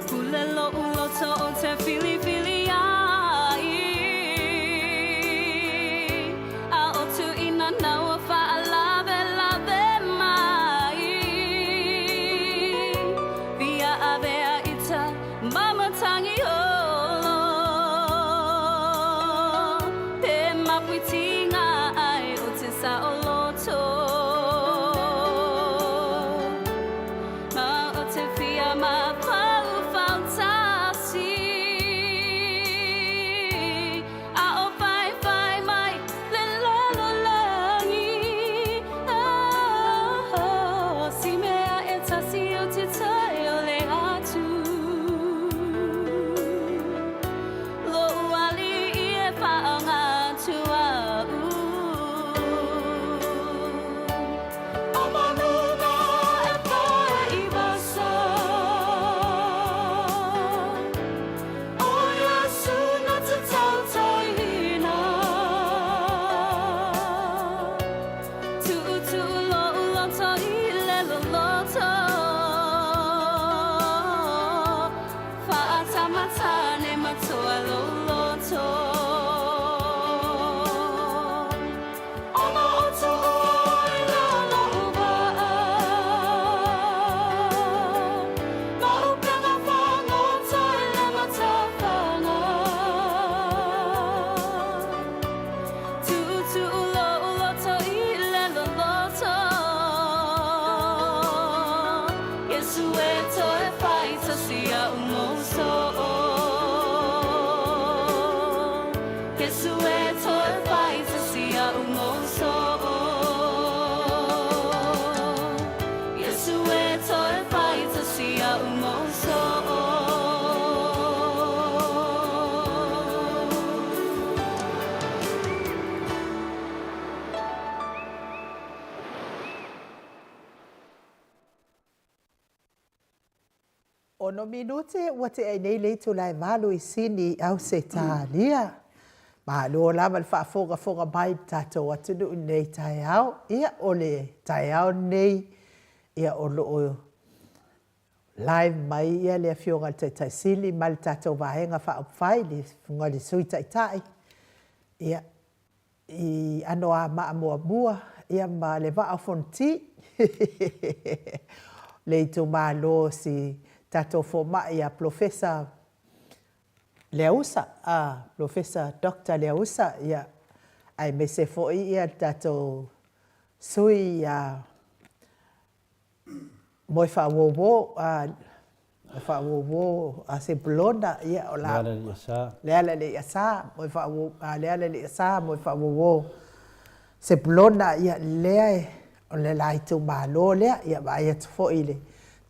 Pule lo'u loto ou te filifili ai A o tuuina nau ua faalavelave mai Fia avea ita ma matangi olo Pe mapuitinga ai o te saoloto Ma o te fia mafaufau tasi A o whaiwhai mai le lalolagi Oh, si mea e tasi o te toe o le atu Lo'u alii e faaoga atu au. Tama tane matua lou loto. Ona o tuʻu ai lea loʻu waʻa. Ma ʻupena fagota i le matafaga. Tuʻutuʻu loʻu loto i le loloto. Iesu e toe fai tasi iaʻu mou soo. Iesu e toe fai tasi iaʻu mou soo. Iesu e toe fai tasi iaʻu mou soo. Ono minute ua tea ai nei le itula e valu i Sini i Ausetalia. Malo lava le faafogafoga mai i le tatou atunuu i lenei taeao. Ia, o le taeao lenei, ia o lo o live mai ia le Afioga i le Taitai Sili ma le tatou Vaega Faaupufai, le Afioga i le Sui Taitai, ia, i Anoamaa muamua ia ma le Vaa o Fonoti le itumalo o si tatou fomai ia Polofesa Leausa, Polofesa Doctor Leausa, ia, aemaise foi ia le tatou sui ia Moefaauouo, Moefaauouo a Sepulona, ia, o la. Lealaiasa. Lealaiasa, Moefaauouo, Lealaiasa, Moefaauouo Sepulona, ia, lea o le la itumalo lea, ia, vaai atu foi i le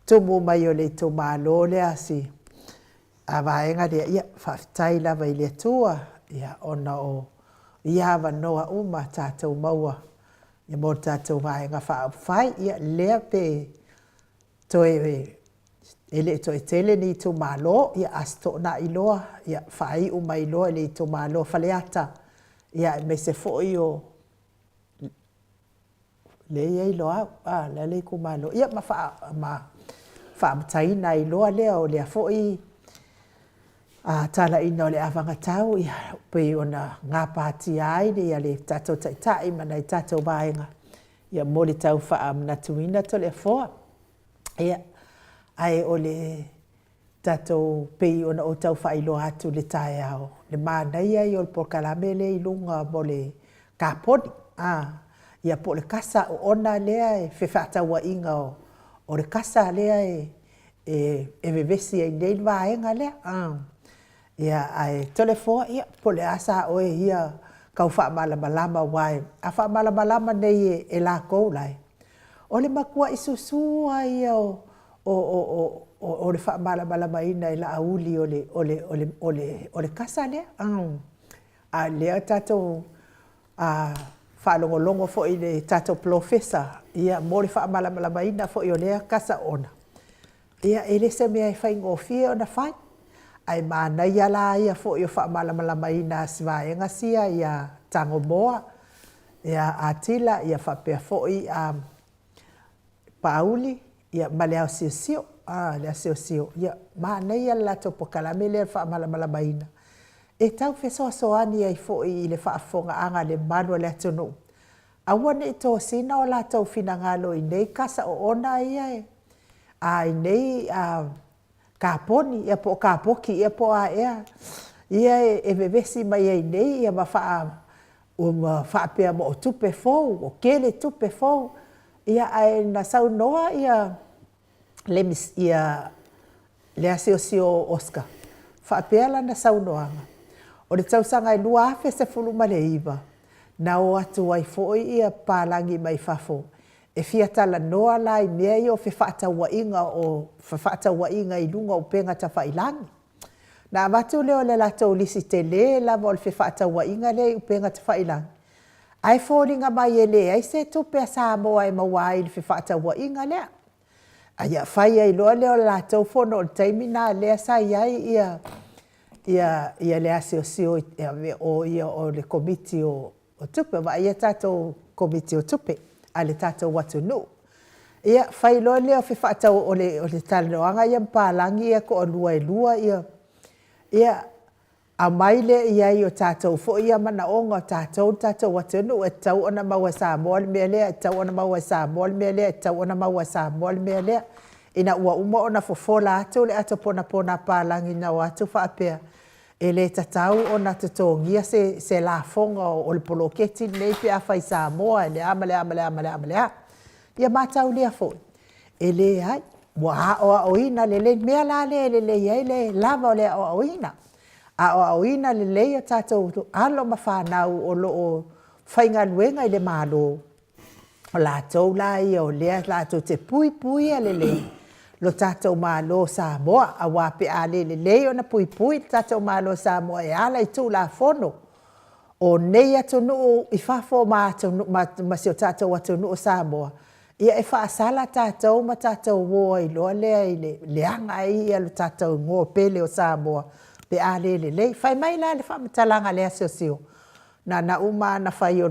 tumu mai o le itumalo lea si a vaega lea, ia, faafetai lava i le Atua, ia, ona o ia avanoa uma tatou maua Ia mo le tatou Vaega Faaupufai, ia lea pe toe e le toe tele ni itumalo, ia a se toonai loa, ia faaiu mai loa i le itumalo Faleata, ia aemaise foi o lea e i ai Loau, a, le a le itumalo, ia ma faa, ma faamataina ai loa lea o lea foi A talaiina o le avagatau, ia, pei ona gapatia ai le tatou Taitai ma nai tatou vaega, ia, mo le tau faamanatuina Toleafoa. Ia, ae o le tatou, pei ona ou tau faailoa atu i le taeao, le manaia ia o le polokalame lea i luga mo le kaponi, a, ia po o le kasa oona lea e fefaatauaiga o le kasa lea e e vevesi ai nei le vaega lea. Ia, ae Toleafoa, ia, po o le a sa oe ia tau faamalamalama aua a faamalamalama nei e lakou la e, o le matuai susu lava ia o le faamalamalamaina e Laauli o le kasa lea. A o lea tatou A faalogologo foi i le tatou polofesa, ia, mo le faamalamalamaina foi o lea kasa oona, ia, e le se mea e faigofie ona fai. Ae manaia la ia foi o faamalamalamaina a si vaega sia ia Tagomoa, ia Atila, ia faapea foi a Paauli, ia, ma le aosiosio, a, le asiosio, ia, manaia le latou polokalame lea o le faamalamalamaina, e tau fesoasoani ai foi i le faafofogaaga a le mamalu o le atunuu, aua ne i tosina o latou finagalo i nei kasa oona ia e, a, i nei a, kaponi, ia po o kapoki ea po o a ea, ia e vevesi mai ai nei ia ma faa, ua faapea mo o tupe fou, ua tele tupe fou, ia ae na saunoa ia le ia le asiosio o Oscar, faapea lana saunoaga, o le tausaga e 2019, na o atu ai foi ia papalagi mai fafo e fia talanoa la i mea ia o fefaatauaiga o fefaatauaiga i luga o upega tafailagi. Na avatu lea o le latou lisi tele lava o le fefaatauaiga lea i upega tafailagi, ae foliga mai e leai se tupe a Samoa e maua ai i le fefaatauaiga lea. A ia fai ai loa lea o le latou fono o le taimi lena lea sa i ai ia ia ia le asiosio o ia o le Komiti o Tupe, vaaia tatou Komiti o Tupe a le tatou atunuu. Ia fai loa lea o fefaatau o le o le talanoaga ia ma palagi ia toalua e lua ia. Ia, aumai lea i ai o tatou foi ia manaoga o tatou le tatou atunuu, e tatau ona maua e Samoa le mea lea, e tatau ona maua e Samoa le mea lea, e tatau ona maua e Samoa le mea lea. Ina ua uma ona fofola atu le ato ponapona a papalagi na o atu faapea, e le tatau ona totogia se lafoga o le poloketi lenei pe afai Samoa e le a ma le a ma le a ma le a. Ia mataulia foi, e leai, ua aoaoina lelei. O le mea la lea e lelei ai le lava o le aoaoina. Aoaoina lelei a tatou alo ma fanau o lo o faigaluega i le Malo, o latou la ia o lea latou te puipuia lelei lo tatou Malo o Samoa, aua pe a le lelei ona puipui le tatou Malo o Samoa e ala i Tulafono o nei atunuu i fafo ma si o tatou atunuu o Samoa, ia e faasala tatou ma tatou o ai loa lea i le leaga ai le tatou igoa pele o Samoa pe a le lelei. Fai mai la le faamatalaga a le asiosio, na ona uma lava ona fai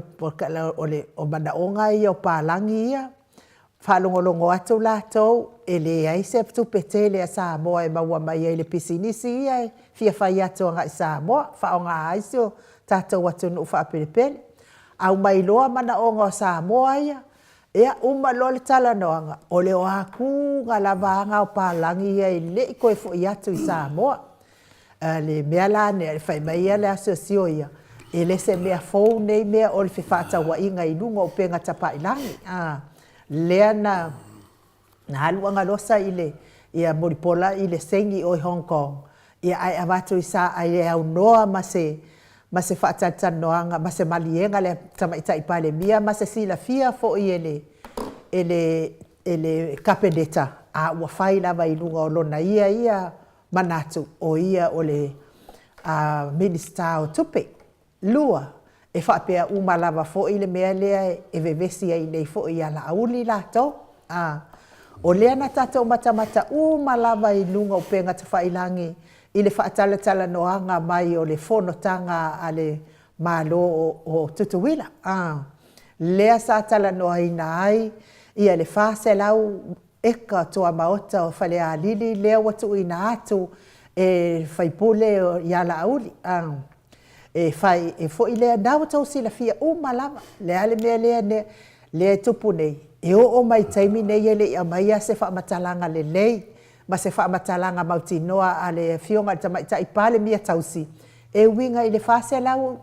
o manaoga ia o palagi ia, faalogologo atu latou e leai se tupe tele a Samoa e maua mai ai i le pisinisi ia e fia fai atu agai i Samoa e faaaoga ai si o tatou atunuu faapelepele. Aumai loa manaoga o Samoa ia, ia uma loa le talanoaga, o le o atuga lava aga o palagi ia e le i toe foi atu i Samoa. O le mea la lea, fai mai le asiosio ia, e le se mea fou nei mea o le fefaatauaiga i luga o upega tafailagi. Lea na alu Agalosa ia Mulipola i le Saini i o i Hong Kong, ae avatu e aunoa ma se faatalatalanoaga ma se maliega a le Tamaitai Palemia ma se silafia foi e le Kapeneta, a ua fai lava i luga o lona ia manatu o ia o le Minisita o Tupe. Lua, e faapea uma lava foi le mea lea e vevesi ai nei foi ia Laauli latou. A, o lea na tatou matamata uma lava i luga o upega tafailagi i le faatalatalanoaga mai o le fonotaga a le Malo o Tutuila, a, lea sa talanoaina ai le 400 eka o tuamaota o Falealili lea ua tuuina atu e le sui usufono ia Laauli, e fai foi lea, lena ua outou silafia uma lava le a le mea lea e tupu nei, e oo mai i le taimi lenei e le i aumaia se faamatalaga lelei ma se faamatalaga mautinoa a le Afioga i le Tamaitai Palemia tausi e uiga i le 400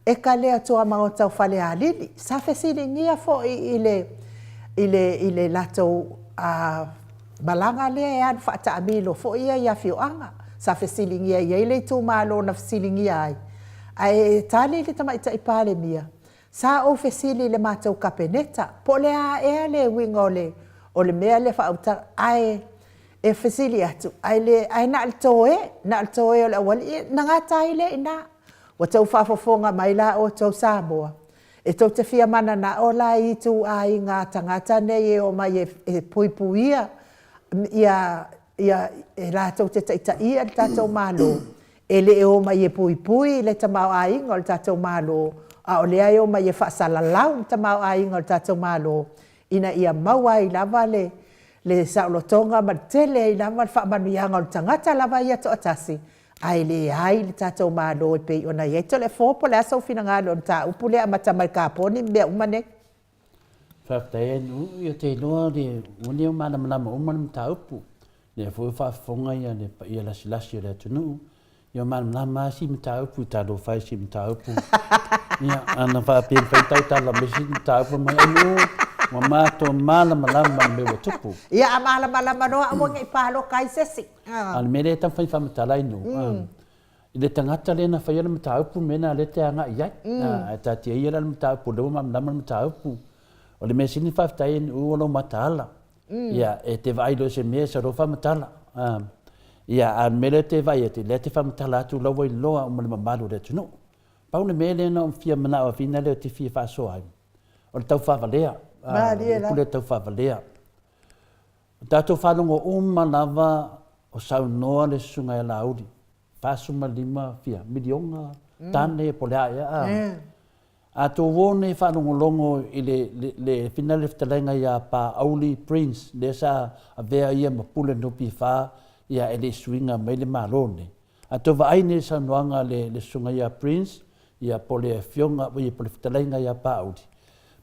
eka lea tuamaota o Falealili. Sa fesiligia foi i le i le i le latou malaga lea e alu faataamilo foi ia i afioaga. Sa fesiligia e i ai le itumalo na fesiligia ai, ae tali le Tamaitai Palemia, sa ou fesili i le matou Kapeneta, po o le a ea le uiga o le o le mea lea faautala, ae e fesili atu, ae le ae na o le toe, na o le toe o le aualii, ona gata ai lea i ina. Ua outou faafofoga mai la outou Samoa, e tou te fia mananao la i ituaiga tagata nei e omai e puipuia ia e latou te taitaia le tatou Malo, e le omai e puipui le tamaoaiga o le tatou Malo, a o lea e omai e faasalalau le tamaoaiga o le tatou Malo, ina ia maua ai lava le saolotoga ma le tele ai lava le faamanuiaga o le tagata lava ia toatasi, ae leai le tatou Malo e pei ona i ai. Toleafoa po o le a sou finagalo i le mataupu lea e amata mai i le kaponi ma mea uma nei? Faafetai Andrew, ia te iloa le ua leo malamalama uma le mataupu. Lea foi ua faafofoga ia le paia lasilasi o le atunuu, ia malamalama lava si mataupu, talofa e si mataupu. Ia, ana faapea e mafai ona tautala mai si mataupu mai Andrew, ua matou malamalama i le mea ua tupu. Ia a malamalama loa aua ne i palota ai se isi. A o le mea lea e taumafai e faamatala ai Nuu, i le tagata lea na faia le mataupu, mea lena lea e te agai i ai. Ae taatia ia la le mataupu o lea ua malamalama le mataupu. O le mea sili ona faafetai o lou mataala. Ia, e te vaai loa i se mea e sau loa faamatala. Ia, a o le mea lea e te vaai atu, lea e te faamatala atu la ua iloa uma e le mamalu o le atunuu. Pau le mea lea na ou fia manao ai lea ou te fia faasoa ai, o le taufaavalea, le upu lea taufaavalea. O tatou faalogo uma lava o saunoa le Susuga ia Laauli, 45 fia miliona tane po o le a ea a. A tou o nei faalogologo i le, le, le finale fetalaiga ia Paauli Prince, lea sa avea ia ma pule NPF, ia e le i suiga mai le Malo lenei. A tou vaai nei i le saunoaga a le Susuga ia Prince, ia po o le Afioga, ia po o le Fetalaiga ia Paauli,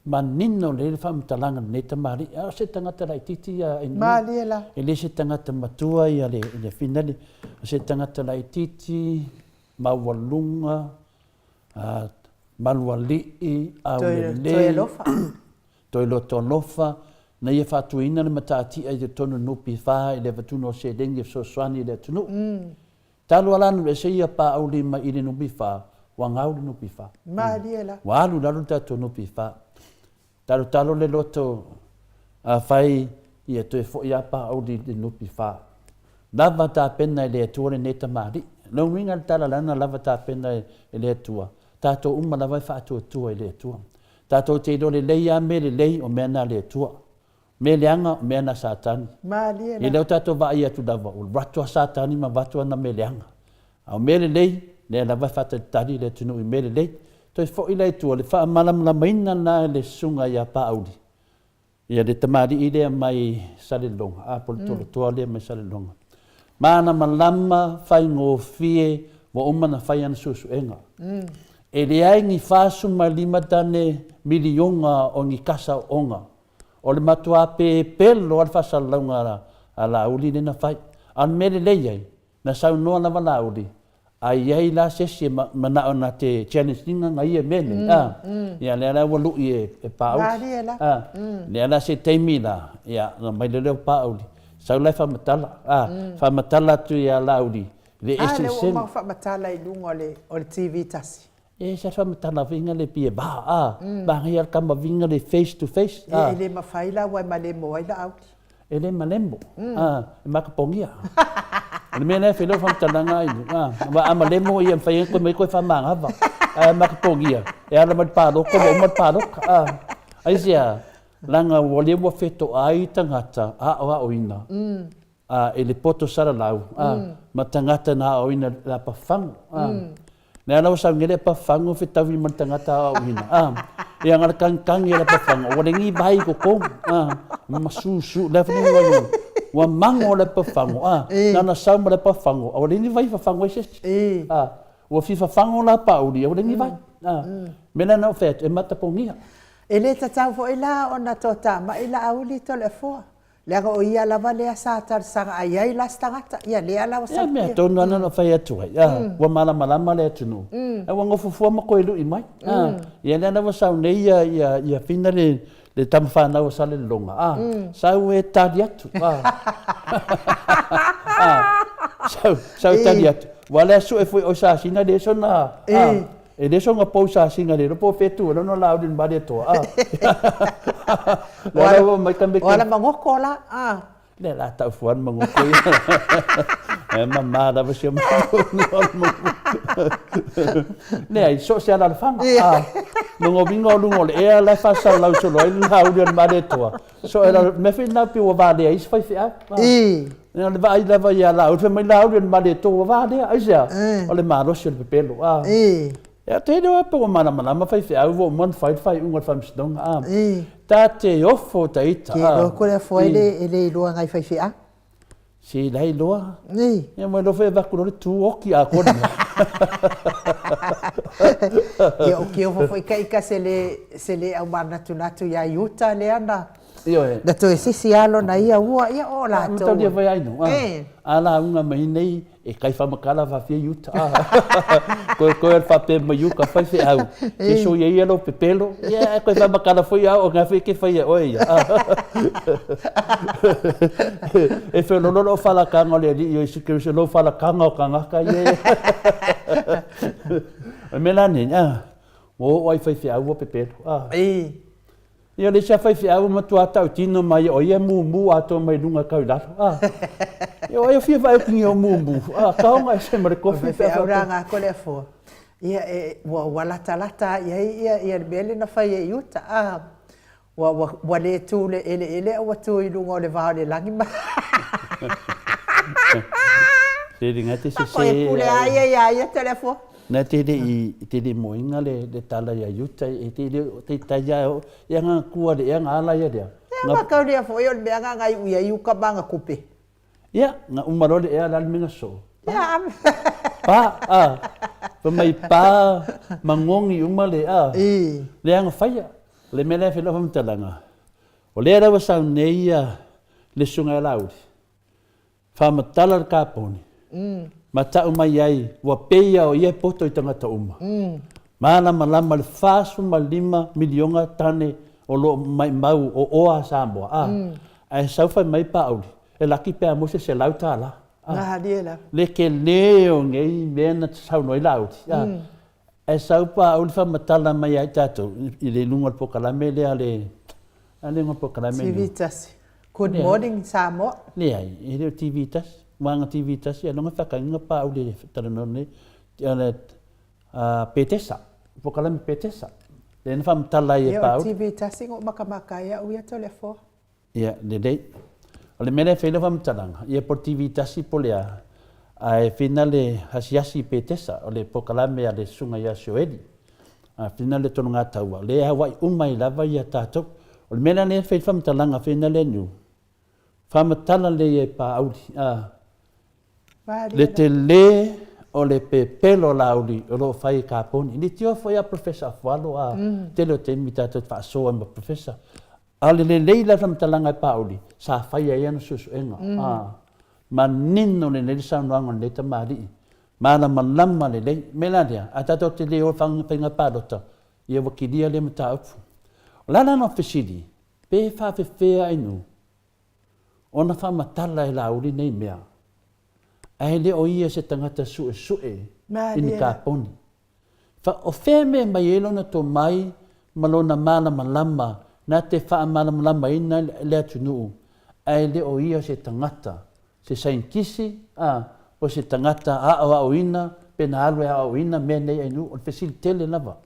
manino lelei le faamatalaga a lenei tamalii, a o se tagata laitiiti ia Ainuu. Malie la. E le se tagata matua ia le Finali, o se tagata laitiiti, maualuga, malualii, aulelei. Toe alofa. Toe loto alofa, na ia faatuina le matatia i totonu o le NPF i le avatuina o seleni e fesoasoani i le atunuu. Talu lava la ona ese ia Paauli mai i le NPF, ua gau le NPF. Malie la. Ua alu i lalo le tatou NPF. Talotalo le loto, afai ia toe foi lava Paauli i le NPF. Lava tapena e le Atua lenei tamalii. Lona uiga le tala lana lava tapena e le Atua, tatou uma lava e faatuatua i le Atua. Tatou te iloa lelei lava mea lelei o mea na a le Atua. Mea leaga o mea na a Satani. Malie la. Ia lea ua tatou vaai atu lava, ua alu atu a Satani ma avatu ana mea leaga. A o mea lelei, lea lava e faatalitali le atunuu i mea lelei. Toe foi la i tua, le faamalamalamaina lena e le Susuga ia Paauli, Ia le tamalii lea mai Salelologa, a, po o le tolotoa lea mai Salelologa. Malamalama, faigofie, ua uma ona fai ana suesuega. E leai ni 45 tane miliona o ni kasa aoaoga. O le matua pepelo lava le faasalalauga a Laauli lea na fai. A o le mea lelei ai, Na saunoa lava Laauli, a i ai la se isi e manao na te challenge ina na ia mea nei, a, ia lea la ua lui e Paauli. Malie la. A, lea la se taimi la, ia ona aumai loa lea o Paauli, sau la e faamatala, a, faamatala atu ia Laauli le A, lea ua eseesega. uma ona faamatala i luga o le TV tasi. E sa faamatala viga le pie va, a, manaia le tama viga le face to face, a. E le mafai la ua e malemo ai Laauli. E le malemo, a, e makapogia. O le mea lea e fai lau faamatalaga ai, a, aua a malemo ia e mafai ai ona toe aumai toe faamagava, ae a makapogia, e ala mai le palota ua uma le palota, a. Aisea? Leaga o lea ua fetoai tagata aoaoina. A, e le poto salalau, a, ma tagata na aoaoina i le apafagu, a. Lea la ua sau nei le apafagu fetaui ma le tagata aoaoina, a. Ia na o le kagikagi o le apafagu, ua le ni vai i totonu, a, ma susu, le a ua mago le apafagu, a, na ona sau ma le apafagu, a ua leai ni vai e fafagu ai se isi, a. Ua fia fafago la Paauli, a ua leai ni vai, a. O le mea lea na ou fai atu, e matapogia. E le tatau foi la ona toatamai Laauli Toleafoa. Leaga o ia lava lea sa talosaga a i ai la se tagata, ia lea la ua Ia, mea tonu lava na fai atu ai, ua malamalama le atunuu, ae ua nofo fua ma toe lui mai. Ia lea la ua sau nei ia Fina le tama fanau a Salelologa, sau e tali atu, sau e tali atu, aua o lea sue foi o Sasina leai sona, E le soga pou sasiga le iloa po o fea tu ai lona lauli i le Malietoa a. Lea la ua omai tamaiti. O ala magoto la a. Lea la tau fua le magoto ia. E mama lava si o matou magoto. Leai, so o se alalafaga a. Lona uiga o luga o le ea la e faasalalau solo ai le lauli o le Malietoa. So e la mea foi lena pei ua valea ai isi faifeau. I. O le vaai lava ia Laauli, fai mai Laauli o le Malietoa ua valea. Aisea? O le malosi o le pepelo. I. Ia te iloa pe ua malamalama faifeau ua uma ona fai le faaiuga o le faamasinoga. I. Ta te ofo ta ita. Ke iloa koe le afoa e le iloa ngai faifeau. Se la iloa. Ni. Ia ma iloa foi avatu loa le tu oki atoa le mea. Ia o ke ofo foi ka ika se le se le au manatunatu ia Iuta lea na Ioe. Na toe sisi alo na ia ua ia o latou. Mataulia foi ai no. A lauga mai nei e kai whamakala whawhia i uta. Koe koe al whape mai uka whai wheau. Ke so ia ia lo pepelo. Ia koe whamakala foi au o ngā whai ke whai e oe ia. E whelololo o whalakanga o le alii o Isu Keriso lo whalakanga o kangaka ia ia. O mea la nei, ua oo ai whai wheau ua pepelo. Ia o le isi a faifeau ua matua tautino mai o ia e mumu atoa mai luga kau i lalo. A. Ia o ai o fia vaai atu ni o mumu. A, kaonga ese ma le kofi pe a faapea. Faifeau la ko le afoa. Ia e ua ua latalata i ai ia ia le mea lea na fai e i uta. A, ua ua ua le tu i le eleele a ua tu i luga o le va o le lagi ma Te na te sese. Ko e pule a ia ia ia te le afoa. Na te le i te le moinga le le tala ia iuta e te le te tai ia o ia nga kua le ia nga ala ia lea. Ia ma kau lea foi o le mea nga ngai ui ai uka ma nga kupe. Ia, nga uma loa le ea la le mea nga soo. Ia. Pa, a, fai mai pa magogi uma le, a, leaga faia. O le mea lea e fai lau faamatalaga, o lea la ua sau nei ia le Susuga ia Laauli, faamatala le kaponi, ma tau mai ai ua pei lava o ia e poto i tagata uma. Malamalama le 45 miliona tane o lo o maimau o oa a Samoa, a, ae sau fai mai Paauli, e laki pe a maua se $100. A, le tele o nei mea na saunoa ai Laauli, a, ae sau Paauli faamatala mai ia i tatou i le luga o le polokalame lea a le, a le igoa o le polokalame lea? TV tasi. Good morning Samoa. Leai, e le o TV tasi. Aua na TV tasi ailoga faatagiga Paauli e talanoa nei, o le Petesa, polokalame Petesa. Lea na faamatala ai e Paauli. Ia o le TV tasi na ou makamaka ai au ia Toleafoa. Ia, lelei. O le mea lea e fai lau faamatalaga, ia po o le TV tasi po o le a, ae fina le asiasi i Petesa, o le polokalame a le Susuga ia Sioeli. A fina le tologataua, o lea e auai uma ai lava ia tatou. O le mea la lea e fai le faamatalaga fina lea niu, faamatala lelei e Paauli, a, le tele o le pepelo Laauli o lo o fai e kaponi. Leitioa foi a Professor Afualo, a, tele o taimi tatou te faasoa ai ma Professor. A o le lelei la o le faamatalaga e Pauli, sa fai ai ana suesuega. A, manino lelei le saunoaga o lenei tamalii, malamalama lelei. O le mea la lea, a tatou te le o i faiga palota, ia ua kilia lea mataupu. O le a la lona fesili, pe faafefea ainu ona faamatala e Laauli nei mea, ae le o ia se tagata suesue i ni kaponi? Fa, o fea mea mai ai lona tomai ma lona malamalama na te faamalamalamaina le atunuu, ae le o ia se tagata, se saienitisi, a, po o se tagata aoaoina pe na alu e aoaoina mea nei ai nuu? O le fesili tele lava.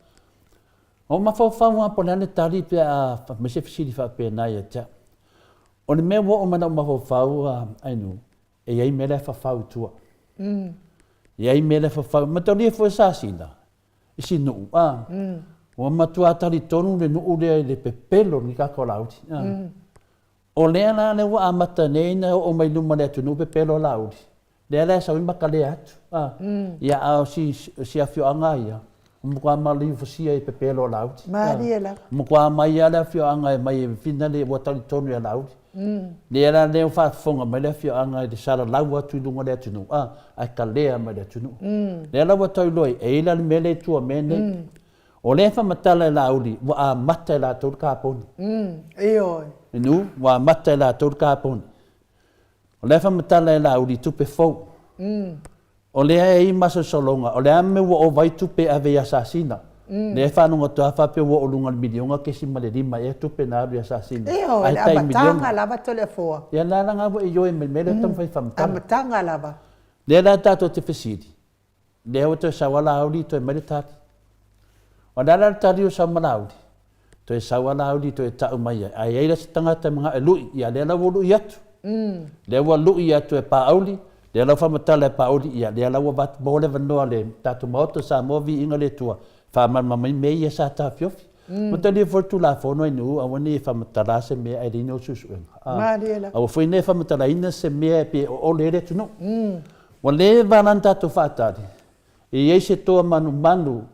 Ua mafaufau lava po o le a le tali pe a fai mai se fesili faapena ia te au. O le mea ua oo mai lou mafaufau ai nuu, E i ai mea la e fafau i tua. E i ai mea la e fafau. Mataulia foi Sasina, i si nuu, a. Ua matua talitonu le nuu lea i le pepelo o lenei tagata Laauli. A. O lea la lea ua amata nei ona oo mai luma o le atunuu pepelo o Laauli, lea la e sau ai makalea atu. A. Ia a o si, si afioaga lava ia, ua matua maliufasia i pepelo o Laauli. Malie lava. Ua matua aumai lava le afioaga e aumai e finale ua talitonu ia Laauli. Lea la lea ua faafofoga mai le afioaga i le salalau atu i luga o le atunuu, a, ae kalea mai le atunuu. Lea la ua tau iloa ai, e i ai la le mea lea i tua o mea nei. O lea e faamatala e Laauli, ua amata e latou le kaponi. Ioe. Inu, ua amata e latou le kaponi. O lea e faamatala e Laauli i tupe fou. O lea e i ai masalosaloga, o le a mea ua ova ai tupe e ave i Asasina? Lea e faalogo atu lava faapea ua oo luga i le miliona kesima le lima ea tupe na alu i Asasina. Ioe, le amataga lava Toleafoa. Ia la la ua e ioe mai le mea lea e taumafai e faamatala. Amataga lava. Lea la tatou te fesili, lea ua toe sau lava Laauli toe aumai le tali. O le a la le tali ua sau ma Laauli? Toe sau a Laauli toe tau mai ai, a i ai la se tagata e manao e lui, ia lea la ua lui atu. Lea ua lui atu e Paauli, lea la ua faamatala e Paauli, ia lea la ua avatu maua le avanoa a le tatou Maota o Samoa Viiga le Atua, faamalamalama mai mea ia sa taofiofi. Matua foi le Tulafono ae aua ne i faamatala se mea ae leai ni suesuega. Aua foi ne i faamatalaina se mea e pei e oole ai le atunuu. Ua leva la ona tatou faatali, e i ai se toa manumanu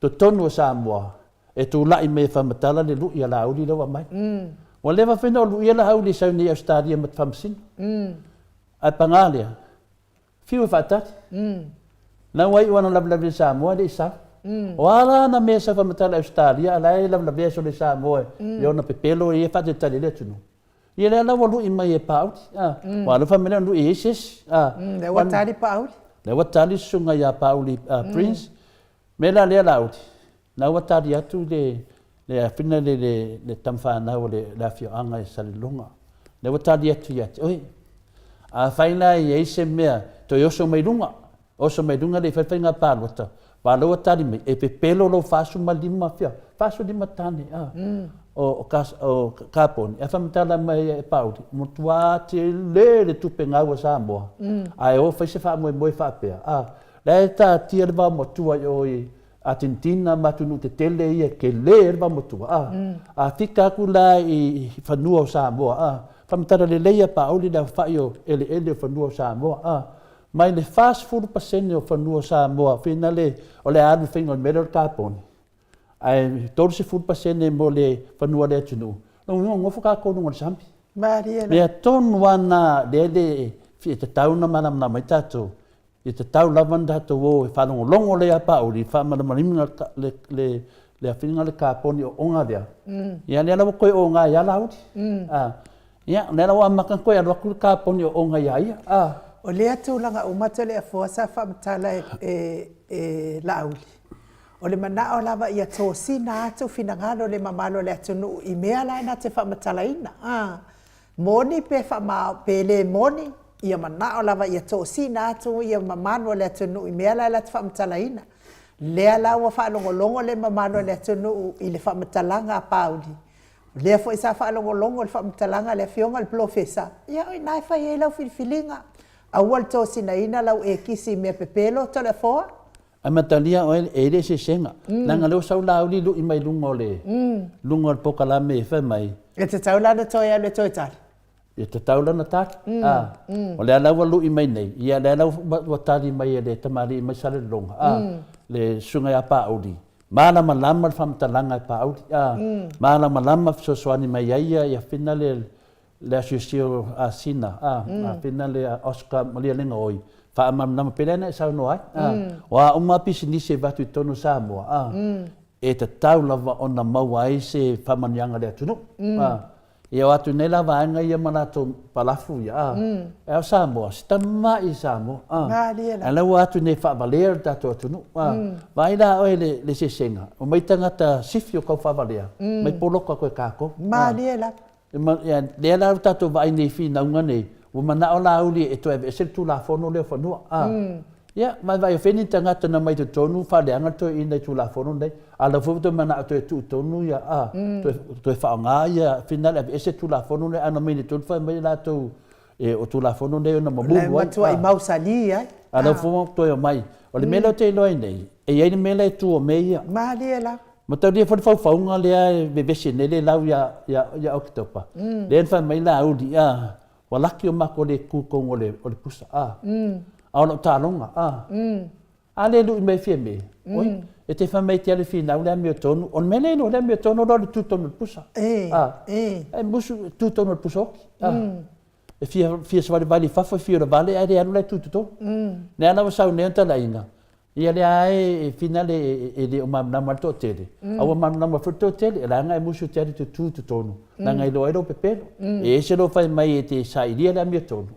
totonu o Samoa e tulai mai e faamatala le lui a Laauli lea ua aumai. Ua leva foi ona ou luia Laauli e sau nei i Ausetalia ma te faamasino. Ae paga lea, fiu e faatali. Na ua iu lava ona lavelave i Samoa e le i sau. O a la ana mea e sau faamatala i Ausetalia a o la e lavelavea solo i Samoa i ona pepelo ia e faatalitali ai le atunuu. Ia lea la ua lui mai e Paauli. Ua alofa mai lea ona lui i ai se isi. Lea ua tali Paauli. Lea ua tali le susuga ia Paauli Prince. Mea la lea Laauli, na ua tali atu le le afina le le le tamafanau o le le afioaga i Salelologa. Lea ua tali atu ia te oe. Afai la e i ai se mea toe oso mai luga, oso mai luga le i fai le faiga palota, aua lea ua tali mai, e pepelo lou 45 fia, 45 tane a, o, o, o kaponi. Ae faamatala mai e Pauli, matua tele le tupe gau a Samoa, ae o fai se faamoemoe faapea, a, La e taatia le vaomatua i o i Atenetina ma atunuu tetele ia e kele ai le vaomatua, a. A fika atu la i fanua o Samoa, a, faamatala lelei a Pauli le aofai o eleele o fanua o Samoa, a. Mai le 40% o fanua o Samoa finale o le a alu i le faiga o le mea lea o le kaponi, ae 30% mo le fanua o le atunuu, lona uiga ua nofo tatou i luga o le sami. Malie la. Mea tonu lava na lea le e tatau ona malamalama ai tatou, e tatau lava ona tatou o e faalogologo lelei ia Paauli i le faamalamalamaina le le le afioga le kaponi ooooga lea, ia lea la ua toe oga ai lava Laauli. Ia, o lea la ua amata ona toe alu atu le kaponi ooooga ia ia. O lea tulaga uma Toleafoa sa faamatala e e Laauli, o le manao lava ia tosina atu finagalo o le mamalu o le atunuu i mea la e na te faamatalaina, a moni pe faamao pe le moni, ia manao lava ia tosina atu ia mamalu o le atunuu i mea la e la te faamatalaina. Lea la ua faalogologo le mamalu o le atunuu i le faamatalaga a Paauli, o lea foi sa faalogologo i le faamatalaga a le afioga i le Polofesa, ia o i ina e fai ai lau filifiliga. Aua le tosinaina lau ekisi i mea pepelo Toleafoa. Amatalia oe e i ai le eseesega, leaga o lea ua sau Laauli lui mai luga o le luga o le polokalame fai mai. E tatau la ona toe alu e toe tali? E tatau la ona tali. A, o lea la ua lui mai nei, ia lea la ua tali mai e le tamalii mai Salelologa, a, le susuga ia Paauli, malamalama le faamatalaga e Paauli, a, malamalama fesoasoani mai ai ia Fina le le asiosio a Sina, a, a Fina le Oscar Malielegaoi, faamalamalama pea lea na e saunoa ai, a, o a uma pisinisi e avatu i totonu o Samoa, a, e tatau lava ona maua ai se faamanuiaga i le atunuu, a, ia o atu nei la vaega ia ma latou palafu ia, a, e o Samoa, se tamai Samoa, a, a la ua atu nei faavalea le tatou atunuu, a, vaai la oe le, le sesega, omai tagata sifi o tau faavalea, mai poloka atu e tatou. Malie lava. Lea la ua tatou vaai nei i finauga nei, ua manao Laauli e toe aveese le Tulafono lea o Fanua. A. Ia, vaivai o fea ni tagata na omai totonu faaleaga le toeaina i Tulafono nei, a o la foi ua toe manao e toe tuu tonu ia, a, toe, toe faaaoga ia finale aveese le Tulafono lea, a na omai nei tonu fai mai latou e o Tulafono nei ona mamulu ai. O la e matuai mausali ai. A o la foi ua toe omai. O le mea lea ou te iloa ai nei, e i ai le mea la e tu o mea ia. Malie lava. Mataulia foi le faufauga lea e vevesi nei le lau ia, ia, ia Oketopa. Lea na fai mai Laauli, a, ua laki o matou le tu tonu o le, o le pusa, a. A o lau taaloga, a. A le lui mai Fiame, oi, e te fai mai te alu i finau le amiotonu, o le mea lea iloa le amiotonu o le tu tonu o le pusa. A. E musu, tu tonu o le pusa oti, a. E fia, fia savalivali i fafo e fia o le vale ae le alu la e tu i totonu. Lea la ua sau nei ona talaiga, Ia lea lava e finale e le o malamalama ai le toatele, a ua malamalama foi le toatele, leaga e musu te alu e te tu i totonu, leaga e iloa ai lou pepelo. E ese lou fai mai e te sailia le amiotonu,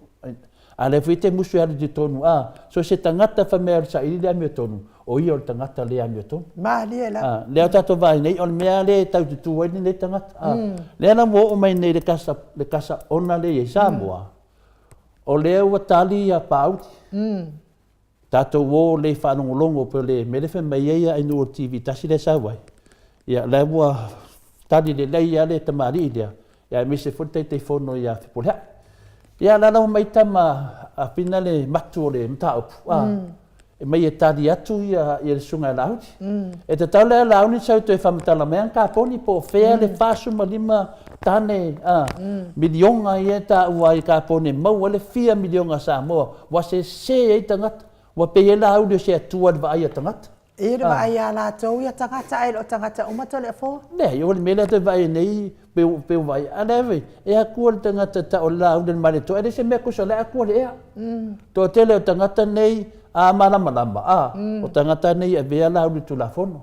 a o lea foi e te musu e alu i totonu, a, so se tagata fai mai e alu e saili le amiotonu, o ia o le tagata le amiotonu. Malie lava. A, lea o tatou vaai nei, o le mea lea e tau tutū ai lenei tagata. A, lea la ua oo mai nei i le kasa, le kasa ona lea e i ai Samoa, o lea ua tali ia Paauli. Tatou o lei faalogologo pei o le mea lea fai mai ai Ainuu o le TV tasi lea e sau ai, ia la ua tali lelei lava le tamalii lea, ia aemaise foi le Taitaifono ia Fepuleai. Ia la la ua mai tama a Fina le matu o le mataupu, a, e mai e tali atu ia ia le susuga ia Laauli. E tatau la ia Laauli sau e toe faamatala mai ana kaponi po o fea le 45 tane a, miliona ia e taua ai kaponi e maua ai le fia miliona a Samoa Ua sese ai tagata, ua pei ai Laauli o se Atua i le vaai a tagata. I le vaai ia latou ia tagata ae le o tagata uma Toleafoa. Leai, o le mea lea toe vaai ai nei, pei pei ua vaai, a lea foi, e Atua le tagata e tau o le Laauli o le Malietoa, e leai se mea tusa o le Atua le ea. Toatele o tagata nei a malamalama, a, o tagata nei e avea Laauli i le Tulafono.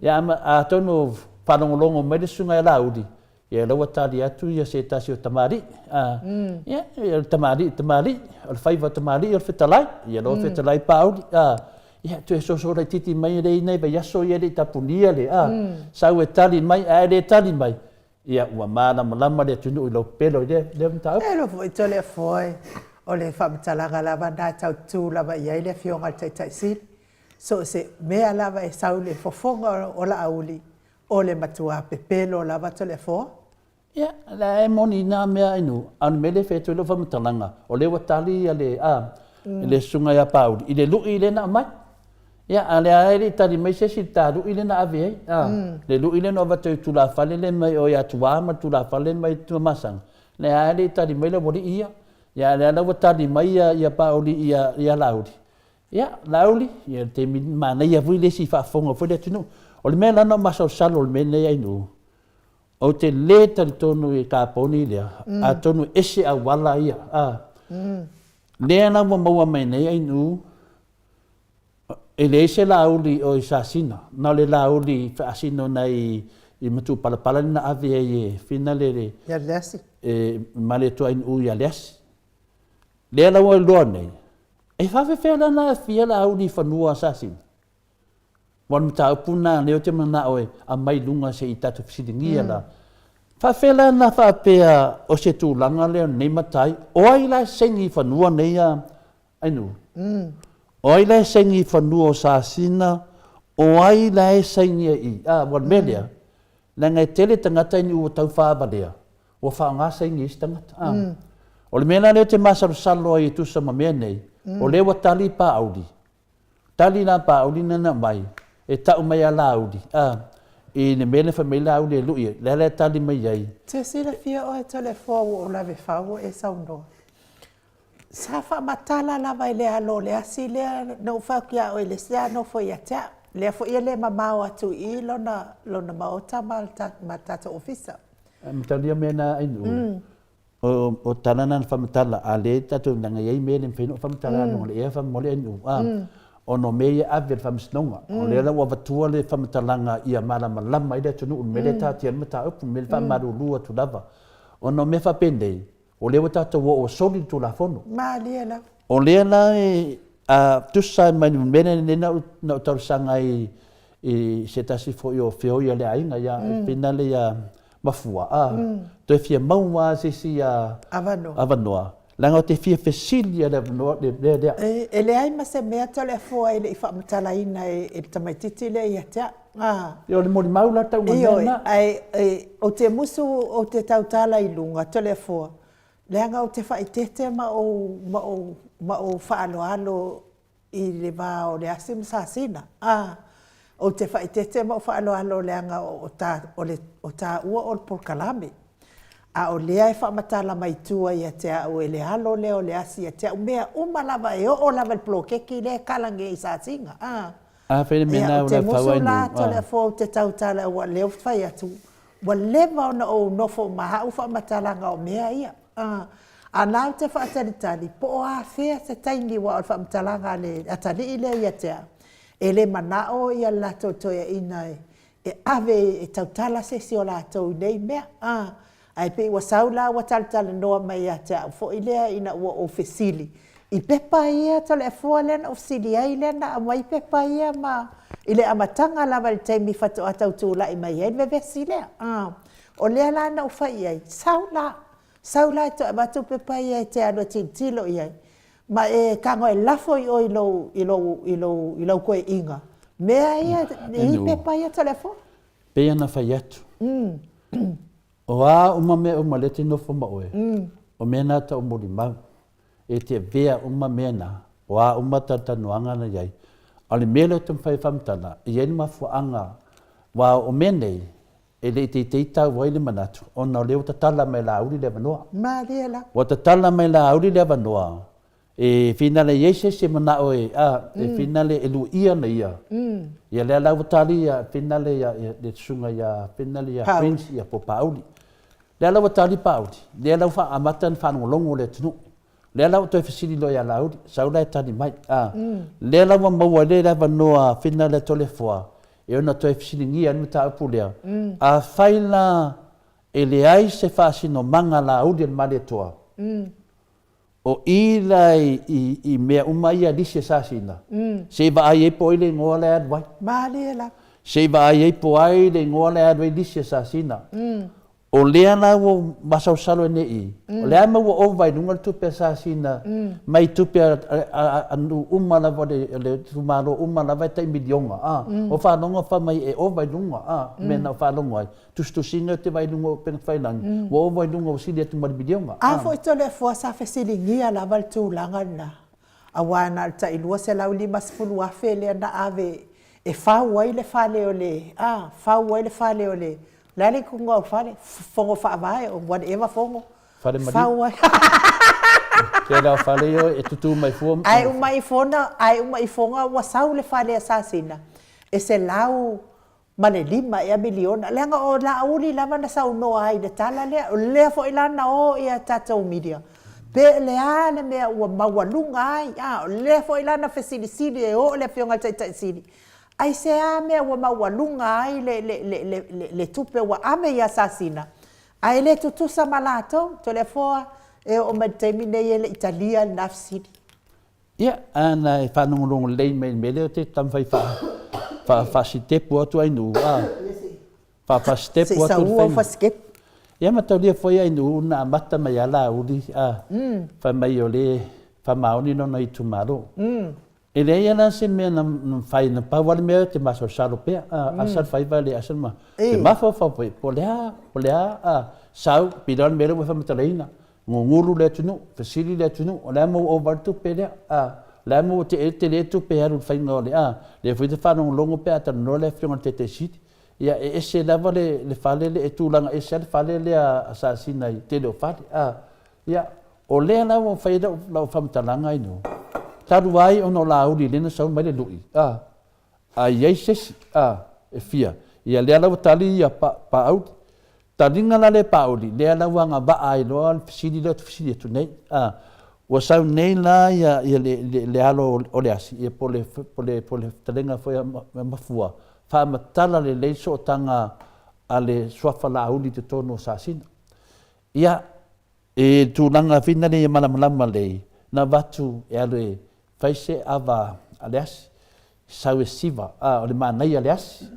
Ia, atonu faalogologo mai le susuga ia Laauli, Ia la ua tali atu ia se tasi o tamalii, a, ia, o le tamalii, tamalii, o le faiva tamalii o le fetalai, ia la ua fetalai Paauli, a, ia toe soso laitiiti mai lea i nai vaiaso ia e le i tapunia le, a, sau e tali mai, ae le tali mai, ia ua malamalama le atunuu i lou pepelo i lea, lea mataupu. E iloa foi Toleafoa o le faamatalaga lava lena e tau tu lava i ai le Afioga i le Taitai Sili. So o se mea lava e sau i le fofoga o Laauli, O le matua pepelo lava Toleafoa. Ia, la e moni na mea inu, a o le mea lea e fai atu ai lau faamatalaga, o lea ua tali ia le, a, le susuga ia Paauli i le lui lea na aumai. Ia, a o lea lava e le i tali mai se isi i le ta lui lea na ave ai, a, le lui lea na avatu ai i tulafale lea mai o ia Tuā ma le tulafale mai Tuamasaga, lea lava e le i tali mai le aualii ia. Ia, a o lea la ua tali mai ia, ia Paauli ia, ia Laauli. Ia, Laauli, ia le taimi manaia foi le isi faafofoga foi le atunuu. O le mea la na ou masalosalo o le mea lenei Ainuu, ou te le talitonu i kaponi lea, atonu e ese auala ia, a. Lea la ua maua mai nei Ainuu, E leai se lauli o i Sasina, na o le lauli faasino nai i Matupalapala lea na ave ai e finale le Ia Leasi. E Malietoainuu ia Leasi. Lea la ua iloa nei, e faafefea la ona aafia lauli i fanua a Sasina? Aua o le mataupu lena lea ou te manao e aumai i luga se i tatou fesiligia la. Faafefea la ona faapea o se tulaga lea o lenei matai, o ai la e saini i fanua nei a Ainuu. O ai la e saini i fanua o Sasina, o ai la e saini ai i, a, ua le mea lea, leaga e tele tagata i ua tau faavalea, ua faaaoga saini e isi tagata. A. O le mea la lea ou te masalosalo ai e tusa ma mea nei, o lea ua tali Paauli, tali la Paauli na na aumai, e tau mai ia Laauli, a, i le mea lea fai mai Laauli e lui ai, lea la e tali mai ai. Te silafia oe Toleafoa ua ou lave fau ua e saunoa. Sa faamatala lava i le alo o le asi lea na ou fai atu ia oe i le isi a nofo ia te au. Lea foi e le mamao atu i i lona, lona maota ma le, ma le tatou ofisa. E matalia mea na Ainuu. O, o tala na na faamatala, a le tatou leaga e i ai mea e le mafai ona ou faamatala aloga le ea faamolemole Ainuu, a, ona o mea ia e ave i le faamasinoga. O lea la ua avatua le faamatalaga ia malamalama ai le atunuu i le mea lea e taatia ai le mataupu, le mea lea e faamalulu atu lava. Ona o mea faapenei, O lea ua tatou oo ua soli le Tulafono. Malie lava. O lea la e, a tusa mai le mea lenei na ou, na ou talosaga ai i se tasi foi o feoi a le aiga ia mm. Finale ia Mafua, a, toe fia maua lava se isi a, Avanoa. avanoa. Leaga ou te fia fesili i le avanoa le mea lea. E, e leai ma se mea Toleafoa e le i faamatalaina e, e le tamaitiiti lea ia te au. Ah. Ia o le molimau la tau mea na. Ae e, ou te musu ou te tautala i luga Toleafoa, leaga ou te faaeteete ma ou, ma ou, ma ou faaaloalo i le va o Leasi ma Sasina. Ah, ou te faaeteete ma ou faaaloalo leaga o, ta, o, le, o taua o le polokalame. A o lea e faamatala mai tua ia te au e le alo lea o Leasi ia te au mea uma lava e oo lava i le poloketi lea e kala nei i Sasina. Ah. A fai le mea na ula fau ai nu. Ia, ou te musu la Toleafoa ou te tautala ua lea ou te fai atu, ua leva ona ou nofo ma au faamatalaga o mea ia. A, a na ou te faatalitali, po o afea se taimi aua o le faamatalaga a le atalii lea ia te au, e le manao ia le latou toeaiina e, e ave e tautala se isi o latou i nei mea. A, Ae pei ua sau la ua talatalanoa mai ia te au foi lea ina ua ou fesili i pepa ia Toleafoa lea na ou fesili ai lea na aumai pepa ia ma i le amataga lava i le taimi faatoa tau tulai mai ai le vevesi lea. A, o lea la na ou fai i ai, sau la, sau la e toe avatu pepa ia e te alu e tilotilo i ai ma e tago e lafo i o i lou, i lou, i lou, i lau toeaiga mea ia i pepa ia Toleafoa. Pei ona fai atu. O a uma mea uma lea te nofo ma oe, o mea na tau molimau, e te avea uma mea na, o a uma talatalanoaga na i ai. A o le mea lea ou te taumafai e faamatala, e i ai le mafuaaga, aua o mea nei, e le i teitei tau ai le manatu, ona o lea ua tatala mai e Laauli le avanoa. Malie lava. Ua tatala mai e Laauli le avanoa, E finale i ai se isi e manao e, a, e finale e luia ana ia. Ia lea la ua tali ia finale ia, ia le susuga ia finale ia Prince ia po Paauli. Lea la ua tali Paauli, lea la ua faaamata ona faalogologo le atunuu. Lea la ua toe fesili loa ia Laauli, sau la e tali mai, a. Lea la ua maua ai le avanoa finale a Toleafoa e ono toe fesiligia ai le mataupu lea. Afai la e leai se faasinomaga a Laauli a le Malietoa, O i la i mea uma ia lisi e sasina, se i vaai ai po o ai le igoa la e alu ai. Malie lava. Se i vaai ai po o ai le igoa la e alu ai lisi e sasina. O lea la ua ou masalosalo ai nei i i, o lea mea ua ova i luga le tupe a sasina mai tupe a nuu uma lava o le itumalo uma lava e tai miliona, a. O faalogo fai mai e ova i luga, a, mea na ou faalogo ai. Tusitusiga te vaai i luga o upega tafailagi, ua ova i luga ua sili atu ma le miliona. A foi Toleafoa sa fesiligia lava le tulaga lena, aua na o le tai 250,000 lea na ave e fau ai le fale o le, a, fau ai le fale o le, o le a le igoa o le fale? Fono Faavae or whatever fono. Fale maliu. Fau ai. Tele o fale ia e tutū mai fua. Ae uma ifona, ae uma ifoga ua sau le fale a Sasina e 105 ea miliona, leaga o Laauli lava na saunoa ai i le tala lea, o lea foi la na o ia tatou media, pe o le a le mea ua maualuga ai, a, o lea foi la na fesilisili e oo i le Afioga i le Taitai Sili, aisea mea ua maualuga ai le, le, le, le, le, le tupe ua ave ia Sasina, ae le tutusa ma latou. Toleafoa, e oo mai i le taimi nei e le i talia lena fesili. Ia, a na e faalogologo lelei mai i le mea lea ou te taumafai e faasitepu atu Ainuu, a, faasitepu atu le faiga. Ia mataulia foi Ainuu na amata mai lava Laauli, a, fai mai o lea e faamaoni lona itumalo. E leai lava la se mea na mafai, na pau lava le mea ou te masalosalo pea, a, asa le faiva le asa le ma, te mafaufau foi, po o le a, po o le a, a, sau, pei la o le mea lea ua e faamatalaina, Gugulu le atunuu, fesili le atunuu, o le a mea ua ova ai le tupe lea? A, o le a mea ua tele tupe e alu i le faiga o le a? Lea foi e te faalogologo pe a talanoa le Afioga i le Taitai Sili, ia e ese lava le, le fale lea, e tulaga ese lava le fale lea a Sasina i le tele o fale. A, ia, o lea la ua fai ai lau, lau faamatalaga i nuu, talu ai ona o Laauli lea na sau mai le lui, a, A i ai se isi, a, e fia, ia lea la ua tali ia pa, Paauli. Taliga la lea Paauli, lea la ua agavaa ai loa le fesili lea ou te fesili atu nei, a. Ua sau nei la ia, ia le, le, le alo o le asi, ia po o le, po le, po le fetalaiga foi a Mafua, faamatala lelei sootaga a le suafa Laauli i totonu o Sasina. Ia, e tulaga fina lea ia malamalama lelei, na avatu e alu e fai se ava a le asi, sau e siva, a, o le manaia le asi.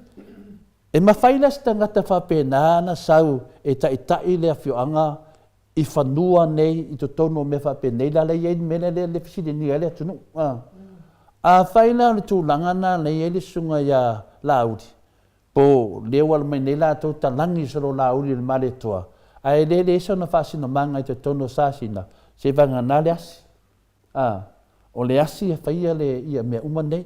E mafai la se tagata faapena na sau e taitai le afioaga i fanua nei i totonu o mea faapenei la lea e i ai le mea lea le fesiligia ai le atunuu. A, afai la o le tulaga na lea e i ai le susuga ia Laauli, Po lea ua alu mai nei latou talagi solo Laauli i le Malietoa, ae le leai sona faasinomaga i totonu o Sasina, se vagana le asi. A, o le asi e faia le ia mea uma nei.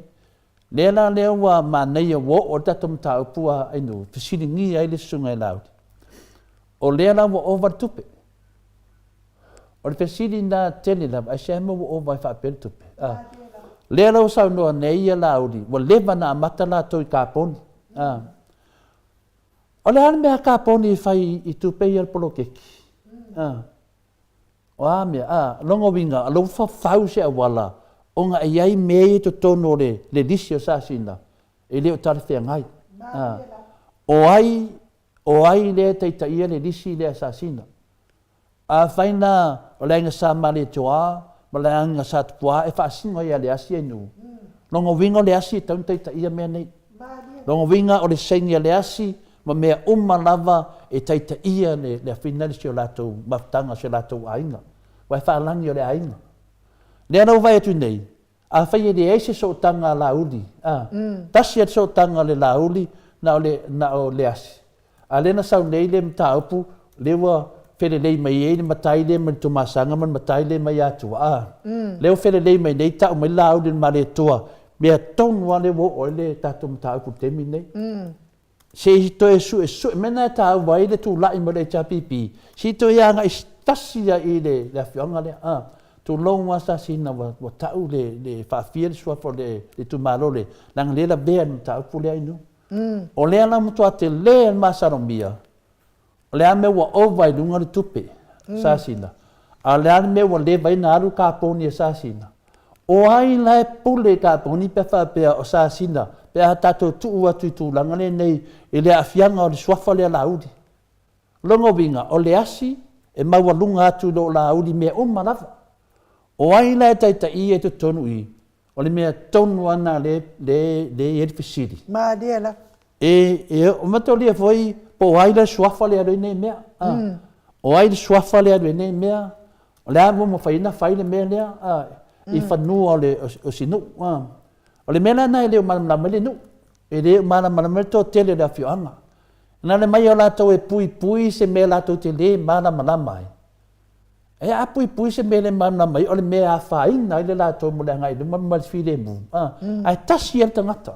Lea la lea ua manaia ua oo le tatou mataupu a Ainuu, fesiligia ai le susuga i Laauli. O lea la ua ova le tupe. O le fesili na tele lava, aisea mea ua ova ai faapea le tupe? A, lea la ua saunoa nei ia Laauli, ua leva na amata latou i kaponi. A, o le a le mea a kaponi e fai i tupe ia o le poloketi? A, o a mea? A, lona uiga, o la ua fafau se auala ona e i ai mea ia i totonu o le, le lisi o Sasina e le o talafeagai. A, o ai, o ai lea e taitaia le lisi lea a Sasina? Afai na o le aiga Sa Malietoa ma le aiga Sa Tupua e faasino ai ia Leasi e nuu, lona uiga o Leasi e tau na taitaia mea nei. Lona uiga o le saini a Leasi ma mea uma lava e taitaia le le afina le si o latou mafutaga si o latou aiga. Aua e faalagi o le aiga. Lea la ua vaai atu nei, afai e leai se sootaga a Laauli, a, tasi a le sootaga a le Laauli na o le na o Leasi, A lea na sau nei le mataupu, lea ua felelei mai ai le matai lea mai le Tuamasaga ma le matai lea mai Atua. A, lea ua felelei mai nei, tau mai le Laauli o le Malietoa, mea tonu lava lea ua oo ai le tatou mataupu i le taimi lenei. Se i toe suesue, mea lena e taua ai le tulai mai o le HRPP, se i toe agai tasi lava i le afioaga lea. A, tulou lava Sasina ua tau le faafia le suafa o le itumalo lea, leaga lea e lavea i le mataupu lea i nuu. O lea la matua tele le masalomia, o le a mea ua ova i luga le tupe Sasina, a o le a le mea ua leva ai ona alu kaponi a Sasina. O ai la e pule i kaponi pe a faapea o Sasina pe a tatou tuu atu i tulaga lenei i le aafiaga o le suafa lea Laauli. O lona uiga, o le asi e maualuga atu i lo Laauli i mea uma lava. O ai la e taitaia i totonu i O le mea tonu lava lena lea e i ai le fesili. Malie lava. E, e mataulia foi po o ai le suafa lea e alu ai nei mea. Mm. O ai le suafa lea e alu ai nei mea. O le a ua mafai ona fai le mea lea a, mm. i fanua o, le, o, o si nuu. A. O le mea la lena e le o malamalama ai le nuu. E le o malamalama ai le toatele o le afioaga. Na le mai o latou e puipui se mea latou te le malamalama ai. E a puipui se mea le malamalama ai, o le mea e afaina ai le latou mo le agai i luma ma le filemu. A, ae tasi ia le tagata.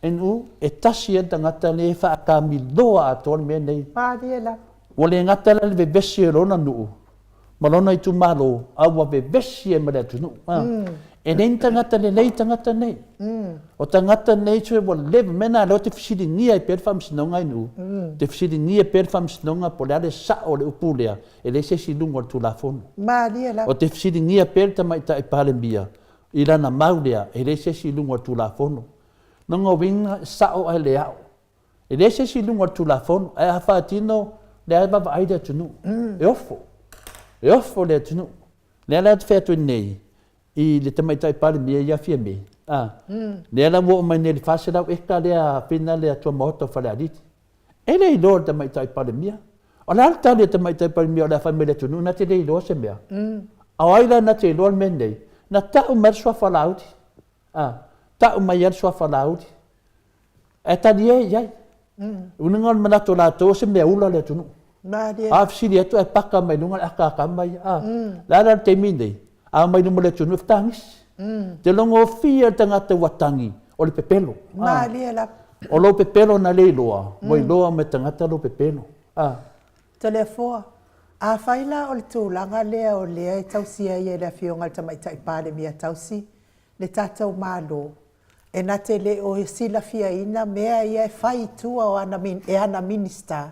NU, e tasi ia le tagata lea e faakamiloa atoa le mea nei. Malie la. Ua le gata la le vevesi o lona nuu, ma lona itumalo, a ua vevesi ai ma le atunuu. A. E leai ni tagata lelei tagata nei. O tagata nei sue ua leva, mea na lea ou te fesiligia ai pea le Faamasinoga i Nuu, ou te fesiligia pea le Faamasinoga po o le a le sao o le upu lea, e leai se isi i luga o le Tulafono. Malie lava. Ou te fesiligia pea le Tamaitai Palemia i lana mau lea, e leai se isi i luga o le Tulafono. Lona uiga, e sao ae le ao. E leai se isi i luga o le Tulafono, ae a faatino, lea e vaavaai le atunuu. E ofo. E ofo le atunuu. Lea la ou te fai atu ai nei, i le Tamaitai Palemia ia Fiame, a, lea la ua oo mai nei i le 400 eka lea fina lea tuamaota o Falealili. E le iloa e le Tamaitai Palemia. O le a le tali a le Tamaitai Palemia o le a fai mai i le atunuu na te le iloa se mea? A o ai la na te iloa le mea lenei? Na tau mai le suafa o Laauli. A, tau mai ai le suafa o Laauli. Ae talie i ai. Uiga o le manatu o latou o se mea ula le atunuu. A fesili atu ae paka mai luga le akaakama ia. A, le a la le taimi nei? A omai luma o le atunuu e fetagisi. Te logofia le tagata ua tagi o le pepelo. O lou pepelo na le iloa, ua iloa mai e tagata lou pepelo. A. Toleafoa, afai la o le tulaga lea o lea e tausia ai e le Afioga i le Tamaitai Palemia tausi le tatou Malo, e na te le o silafiaina mea ia e fai i tua o ana, e ana Minisita,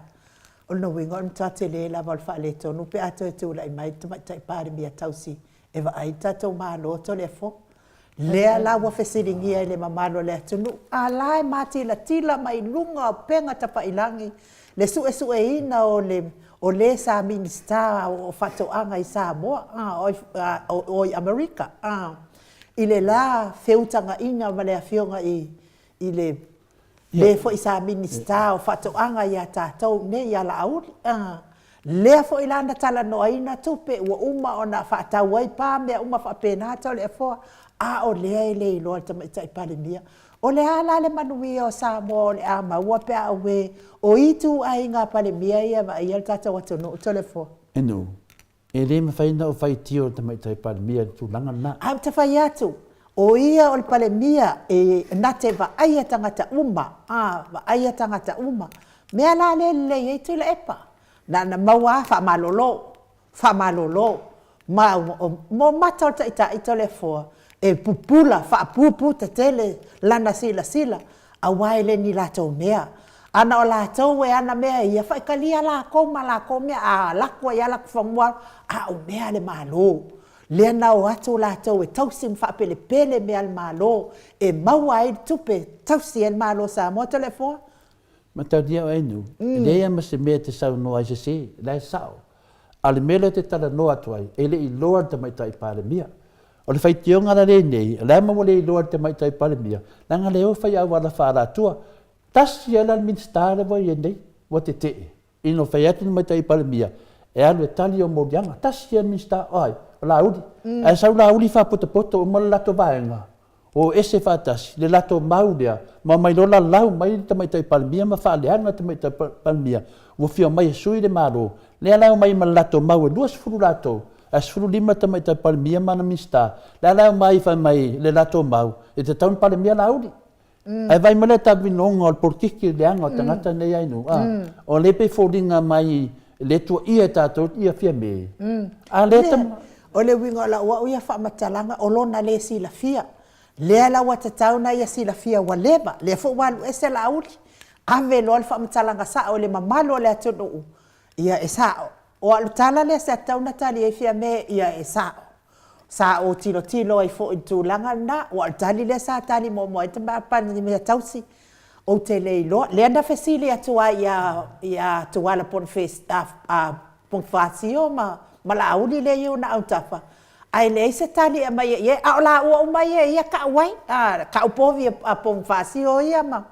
o lona uiga o le matua tele lava o le faaletonu pe a toe tulai mai le Tamaitai Palemia tausi e vaai le tatou Malo Toleafoa. Lea la ua fesiligia e le mamalu o le atunuu, a la e matilatila mai luga o upega tafailagi le suesueina o le o le sa Minisita o Faatoaga i Samoa, o i Amerika, i le la feutagaiga ma le Afioga i le le foi sa Minisita o Faatoaga ia tatou nei ia Laauli. Lea foi la na talanoaina tupe ua uma ona faatau ai pa mea uma faapena Toleafoa, a o lea e le iloa e le Tamaitai Palemia. O le a la le manuia o Samoa o le a maua pe a auē o ituaiga Palemia ia e vaaia le tatou atunuu Toleafoa? Enu, E le mafai ona ou faitio i le Tamaitai Palemia i le tulaga lena. Ae ou te fai atu, o ia o le Palemia e na te vaaia tagata uma, a, vaaia tagata uma. Mea la lea e lelei ai Tuilaepa, na ona maua lava faamalolo, faamalolo, ma mo mata o le Taitai Toleafoa e pupula, faapupu tetele lana silasila, aua e le ni latou mea. A na o latou e ana mea ia, faitalia lakou ma lakou mea, a lako ai lava latou fanua, a o mea a le Malo. Lea na o atu latou e tausi ma faapelepele mea a le Malo e maua ai le tupe e tausi ai le Malo o Samoa. Toleafoa. Mataulia oe Inu, e leai lava ma se mea e te saunoa ai sese, la e sao. A o le mea lea ou te talanoa atu ai, e le i iloa e le Tamaitai Palemia. O le faitioga la lenei, o le a ma ua le iloa e le Tamaitai Palemia, leaga lea ua fai auala faaalatua. Tasi lava la le Minisita lea ua i ai nei, ua tetee, ina ua fai atu le Tamaitai Palemia e alu e tali ou moliaga. Tasi lava le Minisita, o ai? O Laauli. Ae sau Laauli faapotopoto uma le latou vaega, o ese faatasi le latou mau lea, ma omai loa lalau mai le Tamaitai Palemia ma faaleaga le Tamaitai Palemia ua fia omai e sui le Malo. Lea la e omai ma le latou mau e 20 latou, ae 15 le Tamaitai Palemia ma ana Minisita. Lea la e omai fai mai le latou mau, e tatau ona Palemia Laauli. Ae vaai mai le tavinoga o le polokiki leaga o tagata nei ai nuu, a, o lea pei foliga mai le tuaia e tatou ia Fiame. A lea tama. O le uiga o lau au ia faamatalaga o lona le silafia. Lea la ua tatau ona ia silafia ua leva, lea foi ua alu ese Laauli, ave loa le faamatalaga sao i le mamalu o le atunuu, ia e sao. O alu tala lea sa tatau ona tali ai Fiame, ia e sao. Sa ou tilotilo ai foi i le tulaga lena, aua o le tali lea sa tali muamua ai le Palemia tausi, ou te le iloa. Lea na fesili atu ai ia Tuala Ponifasio ma Laauli lea e i ona autafa, ae leai se tali e aumaia i ai, a o laua uma ia e ia tau ai, tau povi a Ponifasio ia ma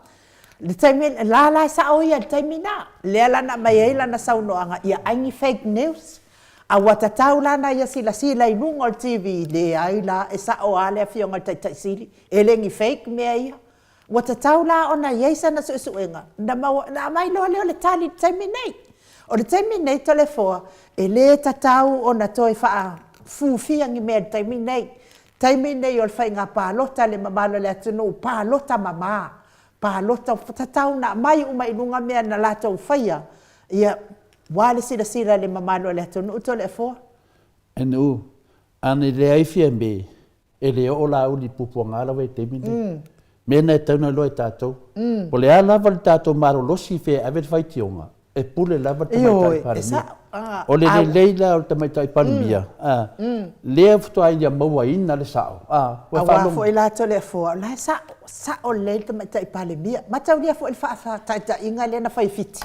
le taimi, la la e sao ia i le taimi lena. Lea la na aumai ai lana saunoaga, ia ai ni fake news. A ua tatau la ona ia silasila i luga o le TV, leai la, e sao lava le Afioga i le Taitai Sili, e le ni fake mea ia. Ua tatau la ona i ai sana suesuega, ona maua, ona aumai loa lea o le tali i le taimi nei. O le taimi nei Toleafoa, e le tatau ona toe faafufia ni mea i le taimi nei. Taimi nei o le faiga palota a le mamalu o le atunuu, palota mama, palota, tatau ona aumai uma i luga mea na latou faia, ia, Ua le silasila i le mamalu o le atunuu Toleafoa. NU, Ana e leai Fiame, e le oo Laauli i Pupuaga lava i le taimi lenei. Mea na e tatau ona iloa e tatou. Po o le a lava le tatou malolosi i fea e ave le faitioga, e pule lava le Tamaitai Palemia. O le lelei la o le Tamaitai Palemia, lea faatoa ia mauaina le sao. Aua foi la Toleafoa, o la e sao, sao lelei le Tamaitai Palemia. Mataulia foi le faataitaiga lea na fai i Fiti,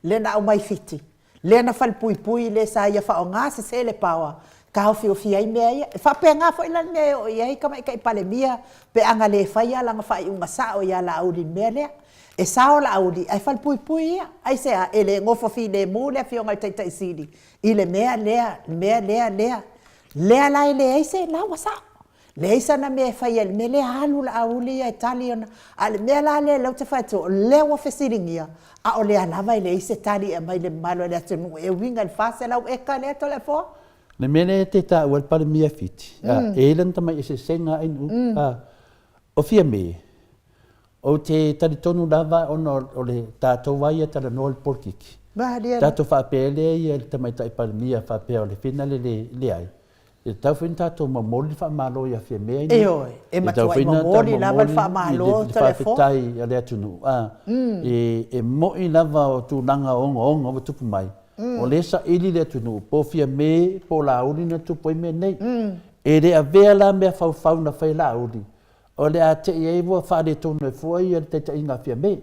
lea na aumai i Fiti, lea na falepuipui le sa ia faaaoga sese le power, taofiofi ai mea ia. E faapena foi la le mea e oo i ai Tamaitai Palemia pe a na le faia lana faaiuga sao ia Laauli i le mea lea. E sao Laauli ae falepuipui ia. Aisea? E le nofo filemu le Afioga i le Taitai Sili i le mea lea, le mea lea, lea. Lea la e leai se, la ua sao. Leai sana mea e faia i le mea lea, alu Laauli ia e tali ona... A o le mea la lea lea ou te fai atu, o lea ua fesiligia, a o lea lava e leai se tali e aumai i le mamalu o le atunuu e uiga i le 400 eka lea Toleafoa. O le mea lea e te taua ai le Palemia Fiti, e i ai lana tamai eseesega Ainuu. O Fiame, ou te talitonu lava ona o le tatou lava ia e talanoa i le polokiki, tatou faapea lea ia i le Tamaitai Palemia faapea o le finale le leai, E tatau foi ona tatou momoli le faamalo ia Fiamē nei. Ioe, e matuai momoli lava le faamalo le faafetai a le atunuu. E moni lava o tulaga ogaoga ua tupu mai, o lea e saili le atunuu po o Fiamē po o Laauli na tupu ai mea nei. E le avea la mea faufau na fai e Laauli, o le a te i ai ua faaletonu ai fua le taitaiga a Fiamē.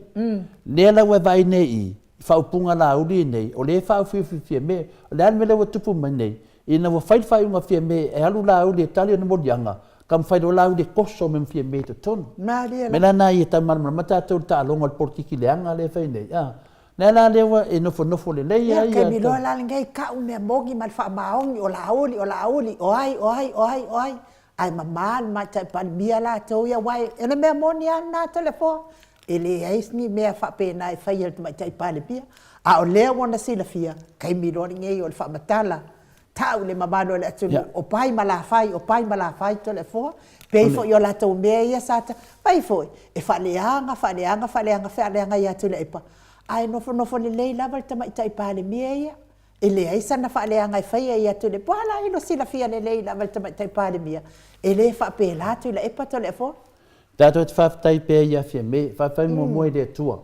Lea la ua e vaai nei i i, faaupuga Laauli nei, o lea e faaufiufi Fiamē. O le a le mea lea ua tupu mai nei? Ina ua fai le faaiuga a Fiame e alu Laauli e tali ona moliaga, taumafai loa Laauli e toso mai ma Fiame i totonu. Malie la. Mea la na ia tau malamalama tatou i le taaloga o le polokiki leaga lea e fai nei, a. Lea la lea ua e nofonofo lelei ai ia. Ia, taimi loa la lenei, tau mea moni ma le faamaoni, o Laauli, o Laauli, o ai, o ai, o ai, o ai. Ae mama le Tamaitai Palemia latou ia, aua o le mea moni lava lena Toleafoa, e leai ni mea faapena e faia e le Tamaitai Palemia. A o lea ua na silafia, taimi loa lenei o le faamatala, tau i le mamalu o le atunuu, o pai ma lafai, o pai ma lafai Toleafoa. Pei foi o latou mea ia sa fai foi, e faaleaga, faaleaga, faaleaga, faaleaga ia Tuilaepa, ae nofonofo lelei lava le Tamaitai Palemia ia. E leai sana faaleaga e faia ia Tuilaepa. Ua la ilo silafia lelei lava e le Tamaitai Palemia, e le faapela Tuilaepa Toleafoa. Tatou te faafetai pea ia Fiame. Faafetai muamua i le Atua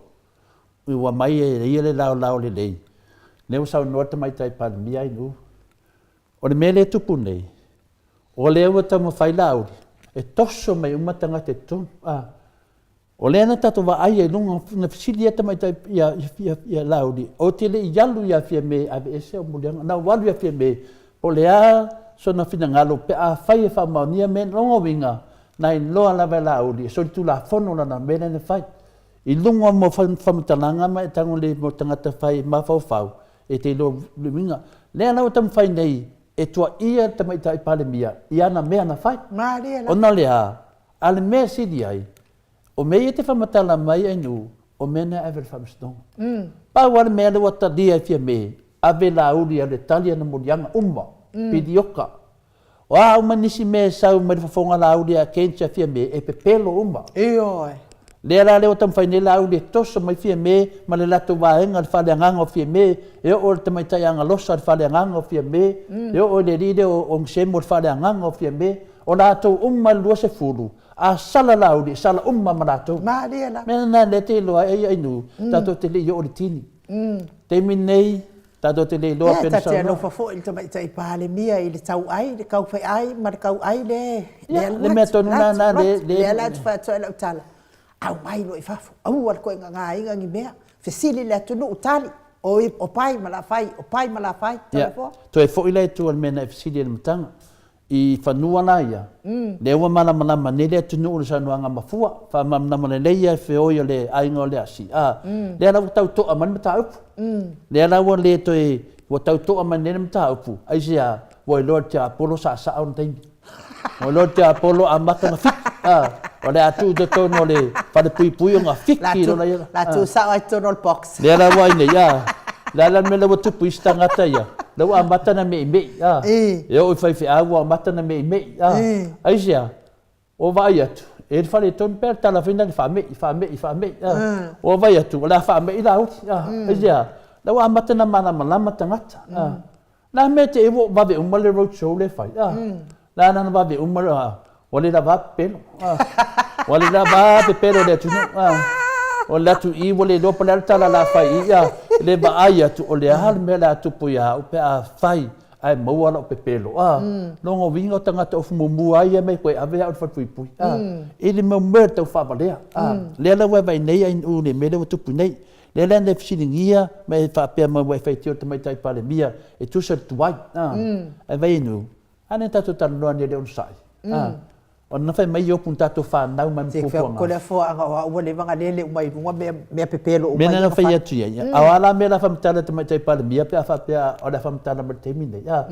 ua aumai e Ia le laolao lelei. Lea ua saunoa le Tamaitai Palemia Ainuu. O le mea lea e tupu nei, o lea ua taumafai Laauli e toso mai uma tagata i totonu. A, O lea na tatou vaai ai i luga, na fesili ai tamaitai ia Laauli, ou te le i alu ia Fiame e aveese au moliaga, na ou alu ia Fiame po o le a sona finagalo pe afai e faamaonia mea nei. O lona uiga, na iloa lava e Laauli e solitulafono lana mea lea na fai. I luga o faamatalaga ma e tago lelei mo tagata fai mafaufau e te iloa le uiga. Lea la ua taumafai nei e tuaia le Tamaitai Palemia i ana mea na fai. Ona o le a? A o le mea e sili ai, o mea ia e te faamatala mai Ainuu, o mea na e ave i le Faamasinoga. Pau lava le mea lea ua talia e Fiame, ave Laauli e alu e tali ana moliaga uma, pilioka. O a uma nisi mea e sau mai le fofoga Laauli against ia Fiame, e pepelo uma. Ioe. Lea la lea ua taumafai nei Laauli e toso mai Fiame ma le latou vaega, le faaleagaga o Fiame, e oo i le tamaitai Agalosa le faaleagaga o Fiame, e oo i le alii lea o Ogisemo le faaleagaga o Fiame. O latou uma e 20, a sala Laauli, e sala uma ma latou. Malie la. Mea lena lea te iloa ai Ainuu, tatou te le i oo i le tini. Taimi lenei, tatou te le iloa pe na saunoa. Ia, ta te alofa foi i le Tamaitai Palemia i le tauai, le taufeai ma le tauai lea e alu atu. Le mea tonu lena lea. Lea la ou te fai atu ai lau tala, aumai loa i fafo, aua le toe gagāina ni mea, fesili le atunuu, tali, o pai ma lafai, o pai ma lafai, Toleafoa. Toe foi la i tua i le mea na e fesili ai i le amataga. I fanua la ia, lea ua malamalama nei le atunuu i le saunoaga mafua, faamalamalama lelei ia e feoi o le aiga o le asi, a, lea la ua tau to'a mai le mataupu. Lea la ua le toe, ua tau to'a mai nei le mataupu, aisea, ua iloa e le tiapolo sa sao ona taimi. Ua iloa e le tiapolo amata ona fiki, a, o le a tuu i totonu o le falepuipui ona fiki loa lea. La tuu sao ai i totonu o le box. Lea la ua ai nei, a, le a la le mea lea ua tupu i isi tagata ia, lea ua amata ona me'ime'i, a, e oo i faifeau ua amata ona me'ime'i, a, aisea? Ua vaai atu, e i ai le faaletonu pe a le tala foi lena i le faame'i, faame'i, faame'i, a, ua vaai atu, o le a faame'i Laauli, a, aisea? Lea ua amata ona malamalama tagata, a. Na mea te ua vave uma le road show lea e fai, a. La na vave uma, ua le lava a pepelo, a. Ua le lava a pepelo i le atunuu, a. O le atu i i ua le iloa po o le a le tala o le a fai i i, a. E le vaai atu o le a le mea o le a tupu ia au pe a fai ae maua lau pepelo, a. Lona uiga o tagata ofu muamua lava ia mai toe ave au i le falepuipui, a. I le mau mea tau faavalea, a. Lea la ua e vaai nei i le mea lea ua tupu nei. Lea la na e fesiligia ma e faapea mai ua e faitio i le Tamaitai Palemia e tusa le tuai, a. Ae vaai i nuu, a lea na tatou talanoa nei i le onosai, a. Ona fai mai Iopu na tatou fanau mai ma puapuaga. Ko le afuaga o au ua leva na lele uma i luga mea, mea pepelo uma. Mea na fai atu i ai, a o a la mea la faamatala le Tamaitai Palemia pe a faapea o le a faamatala mai i le taimi lenei, a.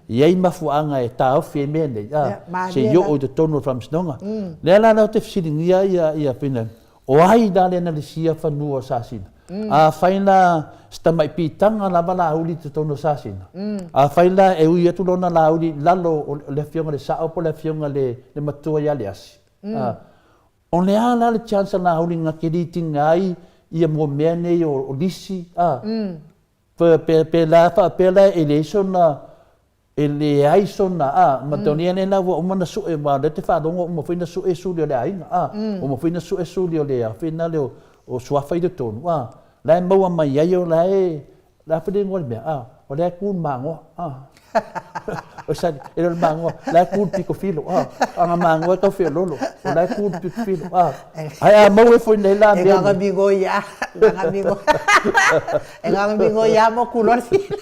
E i ai mafuaaga e taofi ai mea nei, a, se i oo i totonu o le Faamasinoga. Lea la ou te fesiligia ia Fina, O ai la le analisia fanua o Sasina? Afai la se tamai piitaga lava Laauli i totonu o Sasina, afai la e ui atu lona Laauli i lalo o le Afioga i le Sao po o le Afioga i le Matua ia Leasi, o le a la le chance a Laauli na te litiga ai ia mua mea nei o lisi, a? Pe la faapea la e leai sona E leai sona, a, ma Tony ane la ua uma na sue, aua o lea te faalogo ua uma foi na sue suli o le aiga, a, ua uma foi na sue suli o le afena lea o Suafa i totonu, a, la e maua mai ai o la e, le a foi le igoa o le mea, a, o la e tu le magoa, a, oi sali, e le o le magoa, la e tu le pito filo, a, a na magoa e tau feololo, o la e tu le pito filo, a, ae a maua ifo i nei la mea nei. E gagamigo ia, gagamigo. E gagamigo ia mo kulo le filo.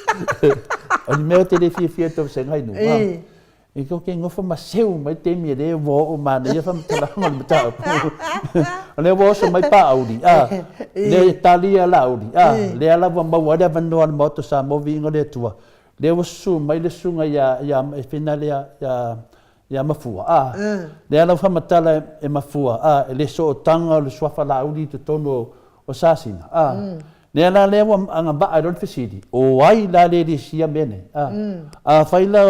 O le mea ou te le fiafia i tou sega i luga. E kou ke nofo ma seu mai taimi e le ua oo manaia faamatalaga o le mataupu. O lea ua oso mai Paauli, a, lea e tali ia Laauli, a, lea la ua maua ai le avanoa o le Maota o Samoa viiga o le Atua. Lea ua susu mai le susuga ia, ia, e fina lea, ia, ia Mafua, a, lea la ua faamatala e Mafua, a, e le sootaga o le suafa Laauli i totonu o, o Sasina, a, lea la lea ua agavaa ai loa le fesili, o ai la le lisia mea nei, a? Afai la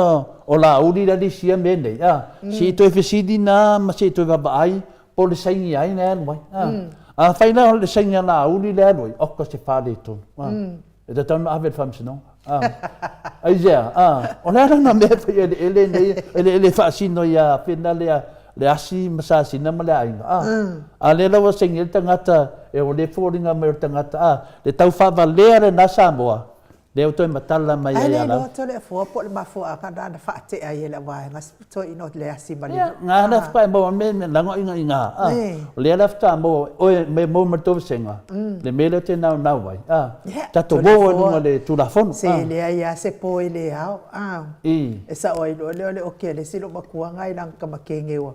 o Laauli la lisia mea nei, a, se i toe fesili na ma se i toe vaavaai po o le saini a ai la e alu ai, a? Afai la o le saini a Laauli la e alu ai, oka se faaletonu, a. E tatau ona ave i le faamasinoga. A. Aisea? A. O le a lana mea e fai eleele nei, eleele e faasino ia Fena lea, le asi ma Sasina ma le aiga. A. A lea la ua saini ai le tagata, e o lea e foliga mai o le tagata, a, le tau faavalea lena Samoa, lea ua toe matala mai ai ia lau. Ae le iloa atu le afua po o le mafuaaga na na faatea ai e le vaega toeaina o le asi ma le. Ia, na la faatoa e maua me me lago ina ina, a. O lea la faatoa maua oe me maua ma le tou vasega, le mea lea e te naunau ai, a. Tatou o ai i luga o le Tulafono, a. Se leai lava se po e le ao, a. E sao ai loa lea o le oki a le isi loomatua na i lana tamakege ua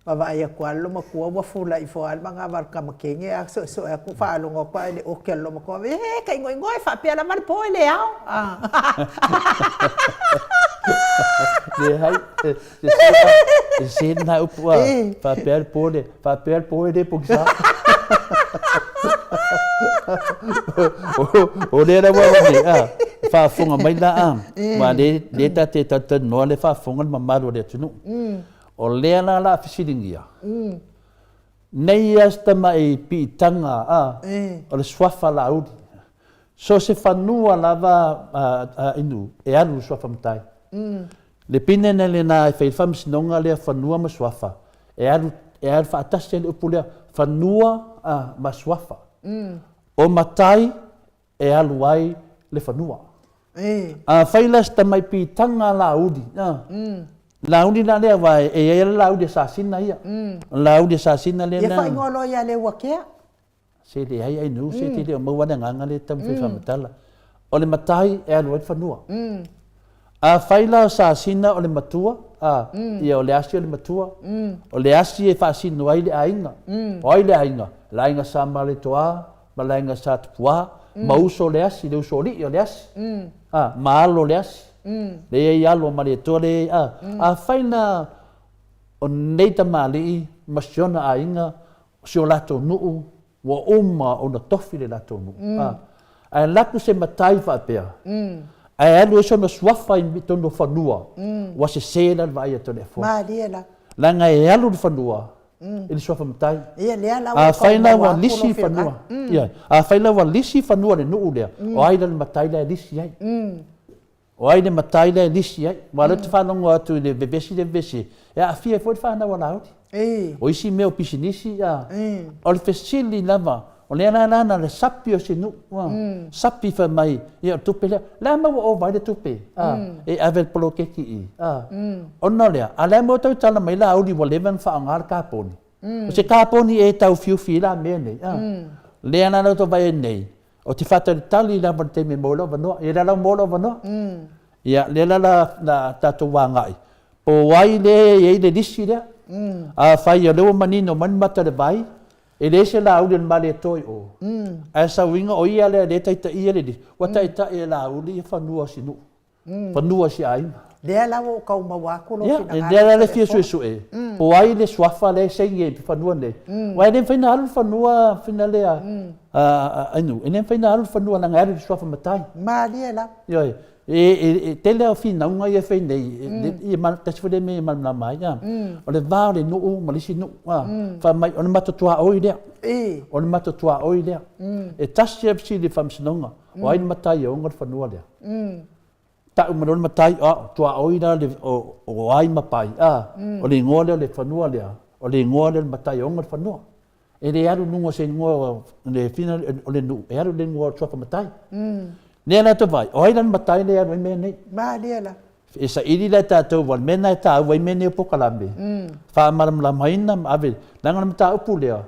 Vaavaai atu lava le loomatua ua fula ifo lava le manava o le tamakege ae suesue atu faalogo atu lava i le oki a le loomatua, ee ka igoigo e faapea lava le po e le ao. Leai, e sese lena upu a, faapea le po le, faapea le po e le pogisa. O lea la ua nei, a, faafofoga mai la a, aua lea ta te talatalanoa lea e faafofoga le mamalu o le atunuu. O lea la la fesiligia, nei ia si tamai piitaga a, o le suafa Laauli. So se fanua lava a Inu e alu i le suafa matai. Le pinene lena e fai ai le faamasinoga lea fanua ma suafa, e alu, e alu faatasi ai le upu lea, fanua a ma suafa. O matai e alu ai le fanua. Afai la se tamai piitaga Laauli, Laauli la lea aua e i ai lava le Laauli a Sasina ia. O le Laauli a Sasina lea na. Ia faaigoa loa ia Leuakea. Se leai ai nuu se te le o maua le agaga lea e taumafai e faamatala. O le matai e alu ai le fanua. Afai la o Sasina o le matua, a, ia o Leasi o le matua, o Leasi e faasino ai le aiga. O ai le aiga? Le aiga Sa Maletoa ma le aiga Sa Tupua, ma uso o Leasi, le uso alii o Leasi, a, ma alo o Leasi. Lea e i ai alo o Malietoa lea e i ai, a. Afai la o nei tamalii ma si ona aiga, si o latou nuu, ua uma ona tofi le latou nuu. A, ae alu atu se matai faapea, ae alu ai sona suafa i totonu o fanua, ua sese la le vaai atu a le afoa. Malie la. Leaga e alu le fanua i le suafa matai. Ia lea la ua Afai la ua lisi fanua, ia, afai la ua lisi fanua i le nuu lea, o ai la le matai la e lisi ai? O ai le matai lea e lisi ai? Aua o lea ou te faalogo atu i le vevesi le vevesi, e aafia ai foi le fanau a Laauli. O isi mea o pisinisi, a. O le fesili lava, o lea la la na le sapi o se nuu, a. Sapi fai mai, ia o le tupe lea. O le a mea ua ova ai le tupe, a, e ave i le poloketi i i, a. Ona o le a? A o le a mea ua tautala mai Laauli ua leva ona faaaoga le kaponi? O se kaponi ea e taufiufi ai la mea nei, a. Lea la la outou vaai ai nei, Ou te faatalitali lava i le taimi e maua ai lou avanoa. Ia lea la ua maua lou avanoa. Ia, lea la la tatou agai, po o ai lea e i ai le lisi lea. Afai o lea ua manino mai le mata o le vai, e leai se Laauli o le Malietoa i o, ae sauiga o ia lea o lea e taitaia le lisi, ua taitai e Laauli fanua o si nuu. fanua o si aiga. Lea la ua ou tau maua atu lou finagalo. Ia, lea la e fia suesue, po o ai le suafa lea e saini ai i fanua nei. Aua e le mafai ona alu le fanua finale a Ainuu, e le mafai ona alu le fanua leaga e alu i le suafa matai. Malie lava. Ioe. E tele lava o finauga ia e fai nei, tasi foi lea mea e malamalama ai, o le va o le nuu ma le isi nuu, fai mai o le matou tuaoi lea, o le matou tuaoi lea. E tasi lava le fesili i le Faamasinoga, o ai le matai e ona le fanua lea? Tau mai loa le matai, o au, tuaoi la le, o ai ma pai, a, o le igoa lea o le fanua lea, o le igoa lea o le matai e ona le fanua. E le alu i luga o se igoa o le fina o le nuu, e alu i le igoa o le suafa matai. Lea la tou vaai, o ai la le matai lea e alu ai mea nei? Malie la. E saili la e tatou, aua o le mea lena e taua ai mea nei o polokalame, faamalamalamaina ma ave, leaga o le mataupu lea,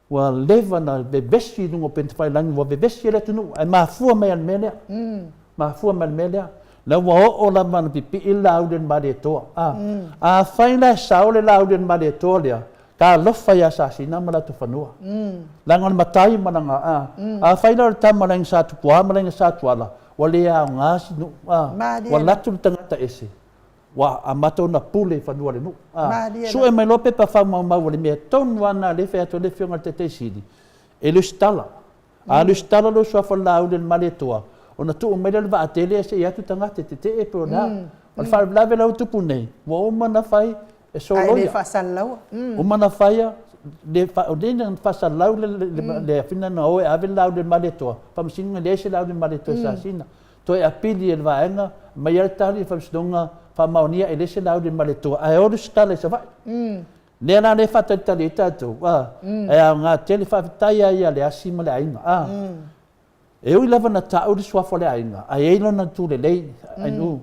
Ua leva ona vevesi i luga o upegatafailagi, ua vevesi ai le atunuu, ae mafua mai lava i le mea lea. Mafua mai i le mea lea. La ua oo lava ona pipii le Laauli o le Malietoa. A, afai la e sao le Laauli o le Malietoa lea, talofa ia Sasina ma latou fanua. Leaga o le matai ma lana, a, afai la o le tama o le Aiga Sa Tupua ma le Aiga Sa Tuala, ua le aoga si nuu, a, ua alu atu le tagata ese, Ua amata ona pule i fanua o le nuu. A, sue mai loa pepa faamaumau o le mea tonu lava lena lea e fai atu ai le Afioga i le Taitai Sili, e lesitala. A lesitala lou suafa o le Laauli o le Malietoa, ona tuu mai lea o le vaatele se i atu tagata e tetee pe o le a. O le faalavelave la ua tupu nei, ua uma ona fai e soloia. Ae le faasalalaua. Uma ona faia, o lea na faasalalau le afina na o e ave le Laauli o le Malietoa, Faamasinoga e leai se Laauli o le Malietoa i Sasina. Toe apili e le vaega, aumai lava le tali i le Faamasinoga faamaonia e leai se Laauli Malietoa ae o lesitala i Savaii. Lea la lea e faatalitali ai tatou, a, e aoga tele, faafetai lava ia Leasi ma le aiga, a. E ui lava na tau le suafa o le aiga, ae i ai lona itu lelei, Ainuu.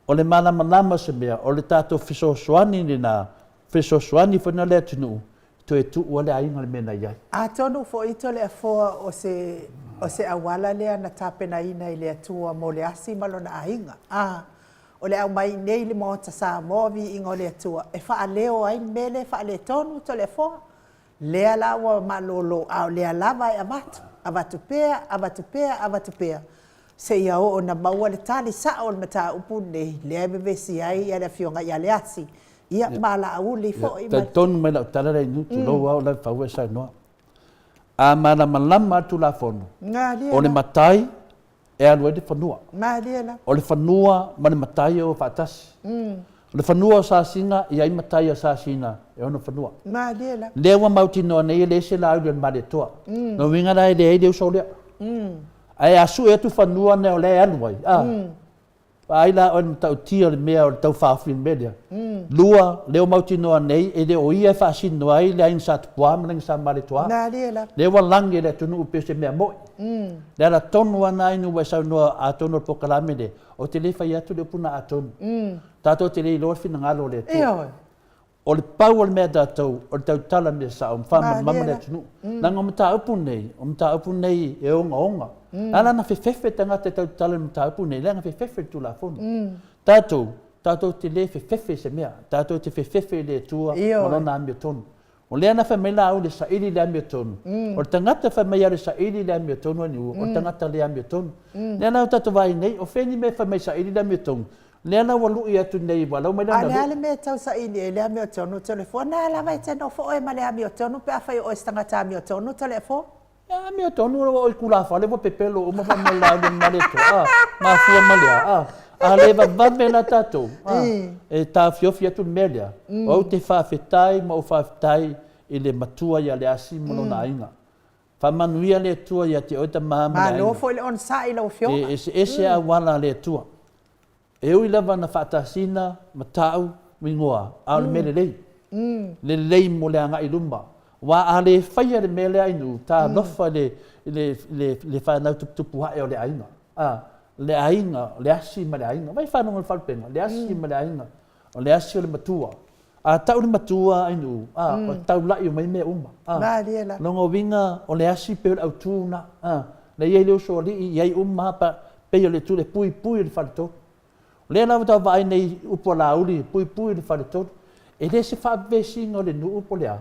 O le malamalama o se mea, o le tatou fesoasoani lena, fesoasoani foi lena i le atunuu, toe tuu ai le aiga i le mea na i ai. Atonu foi Toleafoa o se o se auala lea na tapenaina e le Atua mo le asi ma lona aiga. A, o le aumai iinei i le Maota Samoa viiga o le Atua e faaleo ai le mea lea e faaletonu Toleafoa. Lea la ua malolo a o lea lava e avatu, avatu pea, avatu pea, avatu pea, seia oo ina maua le tali sao o le mataupu lenei lea e vevesi ai le Afioga ia Leasi, ia ma Laauli foi ma. Talitonu mai lau tala lea Inu, tulou lava o Lavefau e saunoa. A malamalama lava le Tulafono, o le matai e alu ai le fanua. Malie lava. O le fanua ma le matai e o faatasi. O le fanua o Sasina, e i ai matai a Sasina e ona fanua. Malie lava. Lea ua mautinoa nei e leai se lauli o le Malietoa. Lona uiga la e leai le uso lea. Ae a sue atu fanua nei o lea e alu ai, a, Vaai la oe i le matautia o le mea o le taufaofi i le mea lea. Lua, lea ua mautinoa nei, e le o ia e faasino ai le aiga Sa Tupua ma le aiga Sa Malietoa. Lea ua lagi e le atunuu pei o se mea moi. Le ala tonu lava lena ina ua e saunoa atonu o le polokalame lea, ou te le fai atu le upu na atonu. Tatou te le iloa le finagalo o le Atua. O le pau o le mea a tatou, o le tautala mea sao ma faamalamalama le atunuu. Leaga o mataupu nei, o mataupu nei e ogaoga. E ala ona fefefe tagata e tautala i le mataupu nei, leaga e fefefe i le Tulafono. Tatou, tatou te le fefefe i se mea, tatou te fefefe i le Atua ma Lona amiotonu. O lea na fai mai Laauli e saili le amiotonu. O le tagata e fai mai alu e saili le amiotonu a Niu, o le tagata le amiotonu. Lea la ua tatou vaai nei, o fea ni mea e fai mai e saili le amiotonu? Lea la ua lui atu nei, ua lau mai lana lui. A o le a le mea e tau saili ai le amiotonu, Toleafoa? Na lava e te nofo oe ma le amiotonu pe afai o oe se tagata amiotonu, Toleafoa? E amiotonu ua oo i tulafale ua pepelo uma fai mai la ua male atu, a, mafua ma le a, a, a le vavave la tatou, a, e taofiofi atu le mea lea. Ou te faafetai ma ou faafetai i le matua ia Leasi ma lona aiga. Faamanuia le Atua ia te oe tama ma le aiga. Malo foi le onosai i lau Afioga. E eseese auala a le Atua. E ui lava na faatasina ma ta'u igoa, a o le mea lelei. Lelei mo le agai i luma. Aua a le faia le mea lea ai nuu, talofa i le, le, le fanau tuputupu ae o le aiga. A, le aiga, o le asi ma le aiga. Vaai faalogo i le faalupega, le asi ma le aiga. O le asi o le matua. A tau le matua ai nuu, a, o le taula'i uma ai mea uma. A, Malie lava. lona uiga o le asi pei o le autu lena. A, lea e i ai le usoalii, i ai uma lava, pei o le tu, le puipui o le faletolu. O lea la ua tau vaai nei i upu a Laauli, puipui le faletolu. E le se faavevesiga o le nuu po o le a,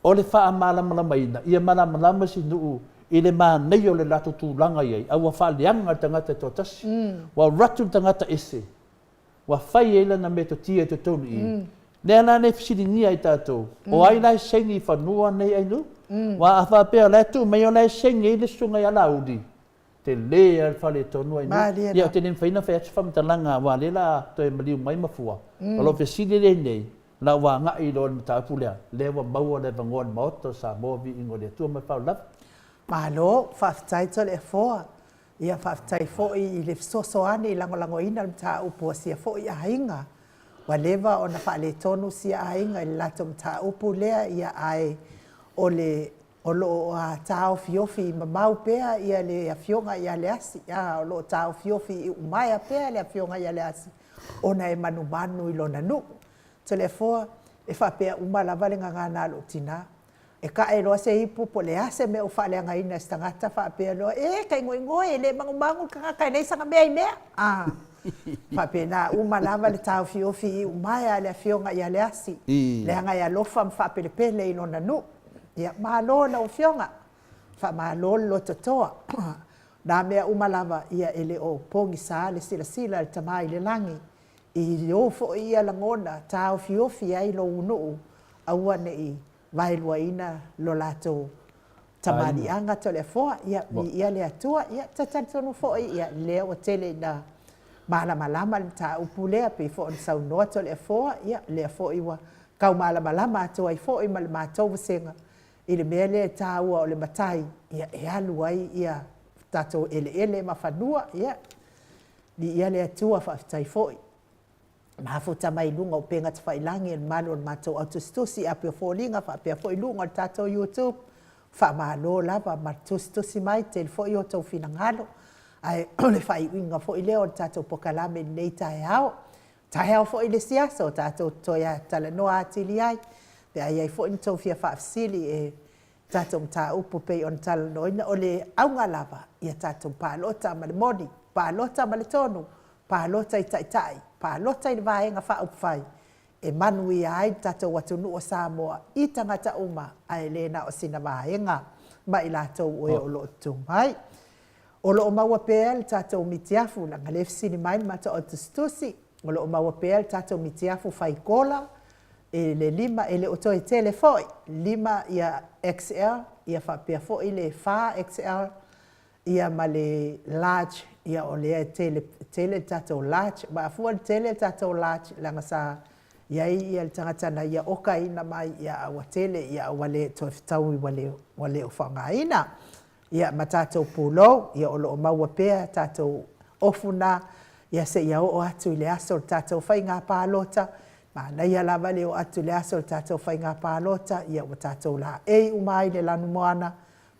o le faamalamalamaina ia malamalama si nuu i le manaia o le latou tulaga i ai, a ua faaleaga le tagata e toatasi. Ua alu atu le tagata ese, ua fai ai lana metotia i totonu i i. Lea la le fesiligia ai tatou, o ai la e saini i fanua nei ai nuu? Aua a faapea o la e tuu mai o la e saini ai le susuga ia Laauli, tele lava le faaletonu ai nuu. Ia ou te le mafai ona fai atu se faamatalaga aua o lea o le a toe maliu mai mafua. O lou fesili lea nei, o le a ou agai loa i le mataupu lea, lea ua maua le avanoa i le Maota o Samoa viiga o le Atua ma le faaaloalo lava. Malo, faafetai Toleafoa. Ia faafetai foi i le fesoasoani i lagolagoina le mataupu a sia foi aiga. Ua leva ona faaletonu sia aiga i le latou mataupu lea, ia ae o le O lo o taofiofi mamao pea le Afioga ia Leasi, o lo o taofiofi i Umaea pea le Afioga ia Leasi ona e manumanu i lona nuu. Toleafoa, e faapea uma lava le gagana a lou tina. E tae loa se ipu po o le a se mea ua faaleagaina e se tagata faapea loa, e, taigoigoe, e le magumagu le tagata e leai sana mea i mea. A, faapena uma lava le taofiofi i Umaea a le Afioga ia Leasi, leaga e alofa ma faapelepele i lona nuu. Ia, malo i lau Afioga, faamalo le lototoa. O na mea uma lava, ia e le o pogisa le silasila a le Tama i le lagi i ou foi ia lagona taofiofi ai lou nuu, aua ne i vaeluaina lo latou tamaliiaga Toleafoa. Ia, viia le Atua. Ia, ta talitonu foi, ia, lea ua tele ina malamalama le mataupu lea, pei foi ona saunoa Toleafoa, ia, lea foi ua tau malamalama atu ai foi ma le matou vasega i le mea lea e taua o le matai, ia, e alu ai ia tatou eleele ma fanua. Ia, viia le Atua, faafetai foi. Mafuta mai i luga o upega tafailagi e le mamalu o le matou au tusitusi api o foliga faapea foi luga o le tatou YouTube. Faamalo lava ma le tusitusi mai, tele foi outou finagalo. Ae o le faaiuiuga foi lea o le tatou pokalame i lenei taeao. Taeao foi i le isi aso tatou te toe talanoa atili ai pe a i ai foi ni tou fia faafesili e tatou mataupu pei ona talanoaina. O le auga lava ia tatou palota ma le moni, palota ma le tonu, palota i taitai, palota i le Vaega Faaupufai e manuia ai le tatou atunuu o Samoa i tagata uma ae le na o sina vaega ma i latou o e o lo o tutu mai. O lo o maua pea le tatou mitiafu, leaga lea e fesili mai le matou au tusitusi, o lo o maua pea le tatou mitiafu fai kola i le 5, e le o toe tele foi, 5 ia XL, ia faapea foi le 4XL, ia ma le large, ia o lea e tele, tele le tatou large. Mafua le tele le tatou large leaga sa i ai ia le tagata na ia okaina mai, ia a ua tele, ia ua le toe fetaui ua le, ua le o faaaogaina. Ia ma tatou pulou, ia o lo o maua pea tatou ofu na, ia seia oo atu i le aso o le tatou faiga palota. Manaia lava le oo atu i le aso o le tatou faiga palota, ia ua tatou laei uma ai i le lanumoana,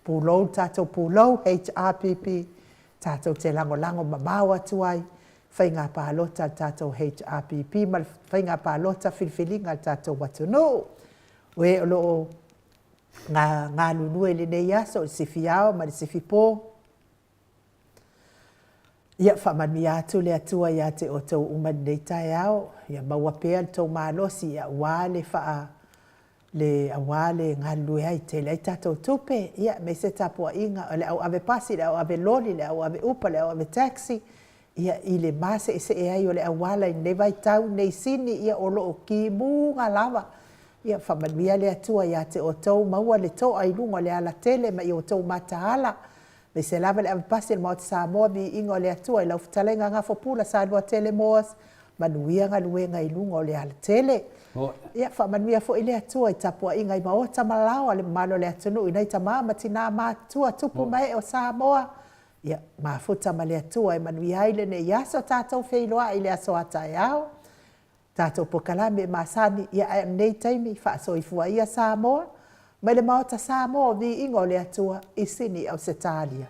pulou le tatou pulou, HRPP, tatou te lagolago mamao atu ai faiga palota a le tatou HRPP ma le faiga palota filifiliga a le tatou atunuu. O e o lo o galulue i lenei aso, i le sifi ao ma le sifi po. Ia faamanuia atu le Atua ia te outou uma i lenei taeao, ia maua pea le tou malosi aua le faa le aua le galulue ai tele ai tatou tupe, ia aemaise tapuaiga o le au ave pasi, le au ave loli, le au ave upa, le au ave taxi, ia i le maseesee ai o le auala i lenei vaitau i Neisini, ia o lo o timuga lava. Ia faamanuia le Atua ia te outou, maua le toa i luga o le alatele ma i outou mataala, aemaise lava le avepasi o le Maota Samoa, viiga o le Atua i lau fetalaiga Gafopula Saluatele Moas, manuia galuega i luga o le alatele. Ia faamanuia foi le Atua i tapuaiga i maota ma laoa le mamalu o le atunuu i nai tama ma tina matutua, tupu ma ee o Samoa. Ia, mafuta ma le Atua e manuia ai lenei aso, tatou feiloai i le aso a taeao, tatou pokalame masani, ia ae o lenei taimi faasoifua ia Samoa mai le Maota Samoa o Viiga o le Atua i Sini, Ausetalia.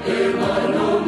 E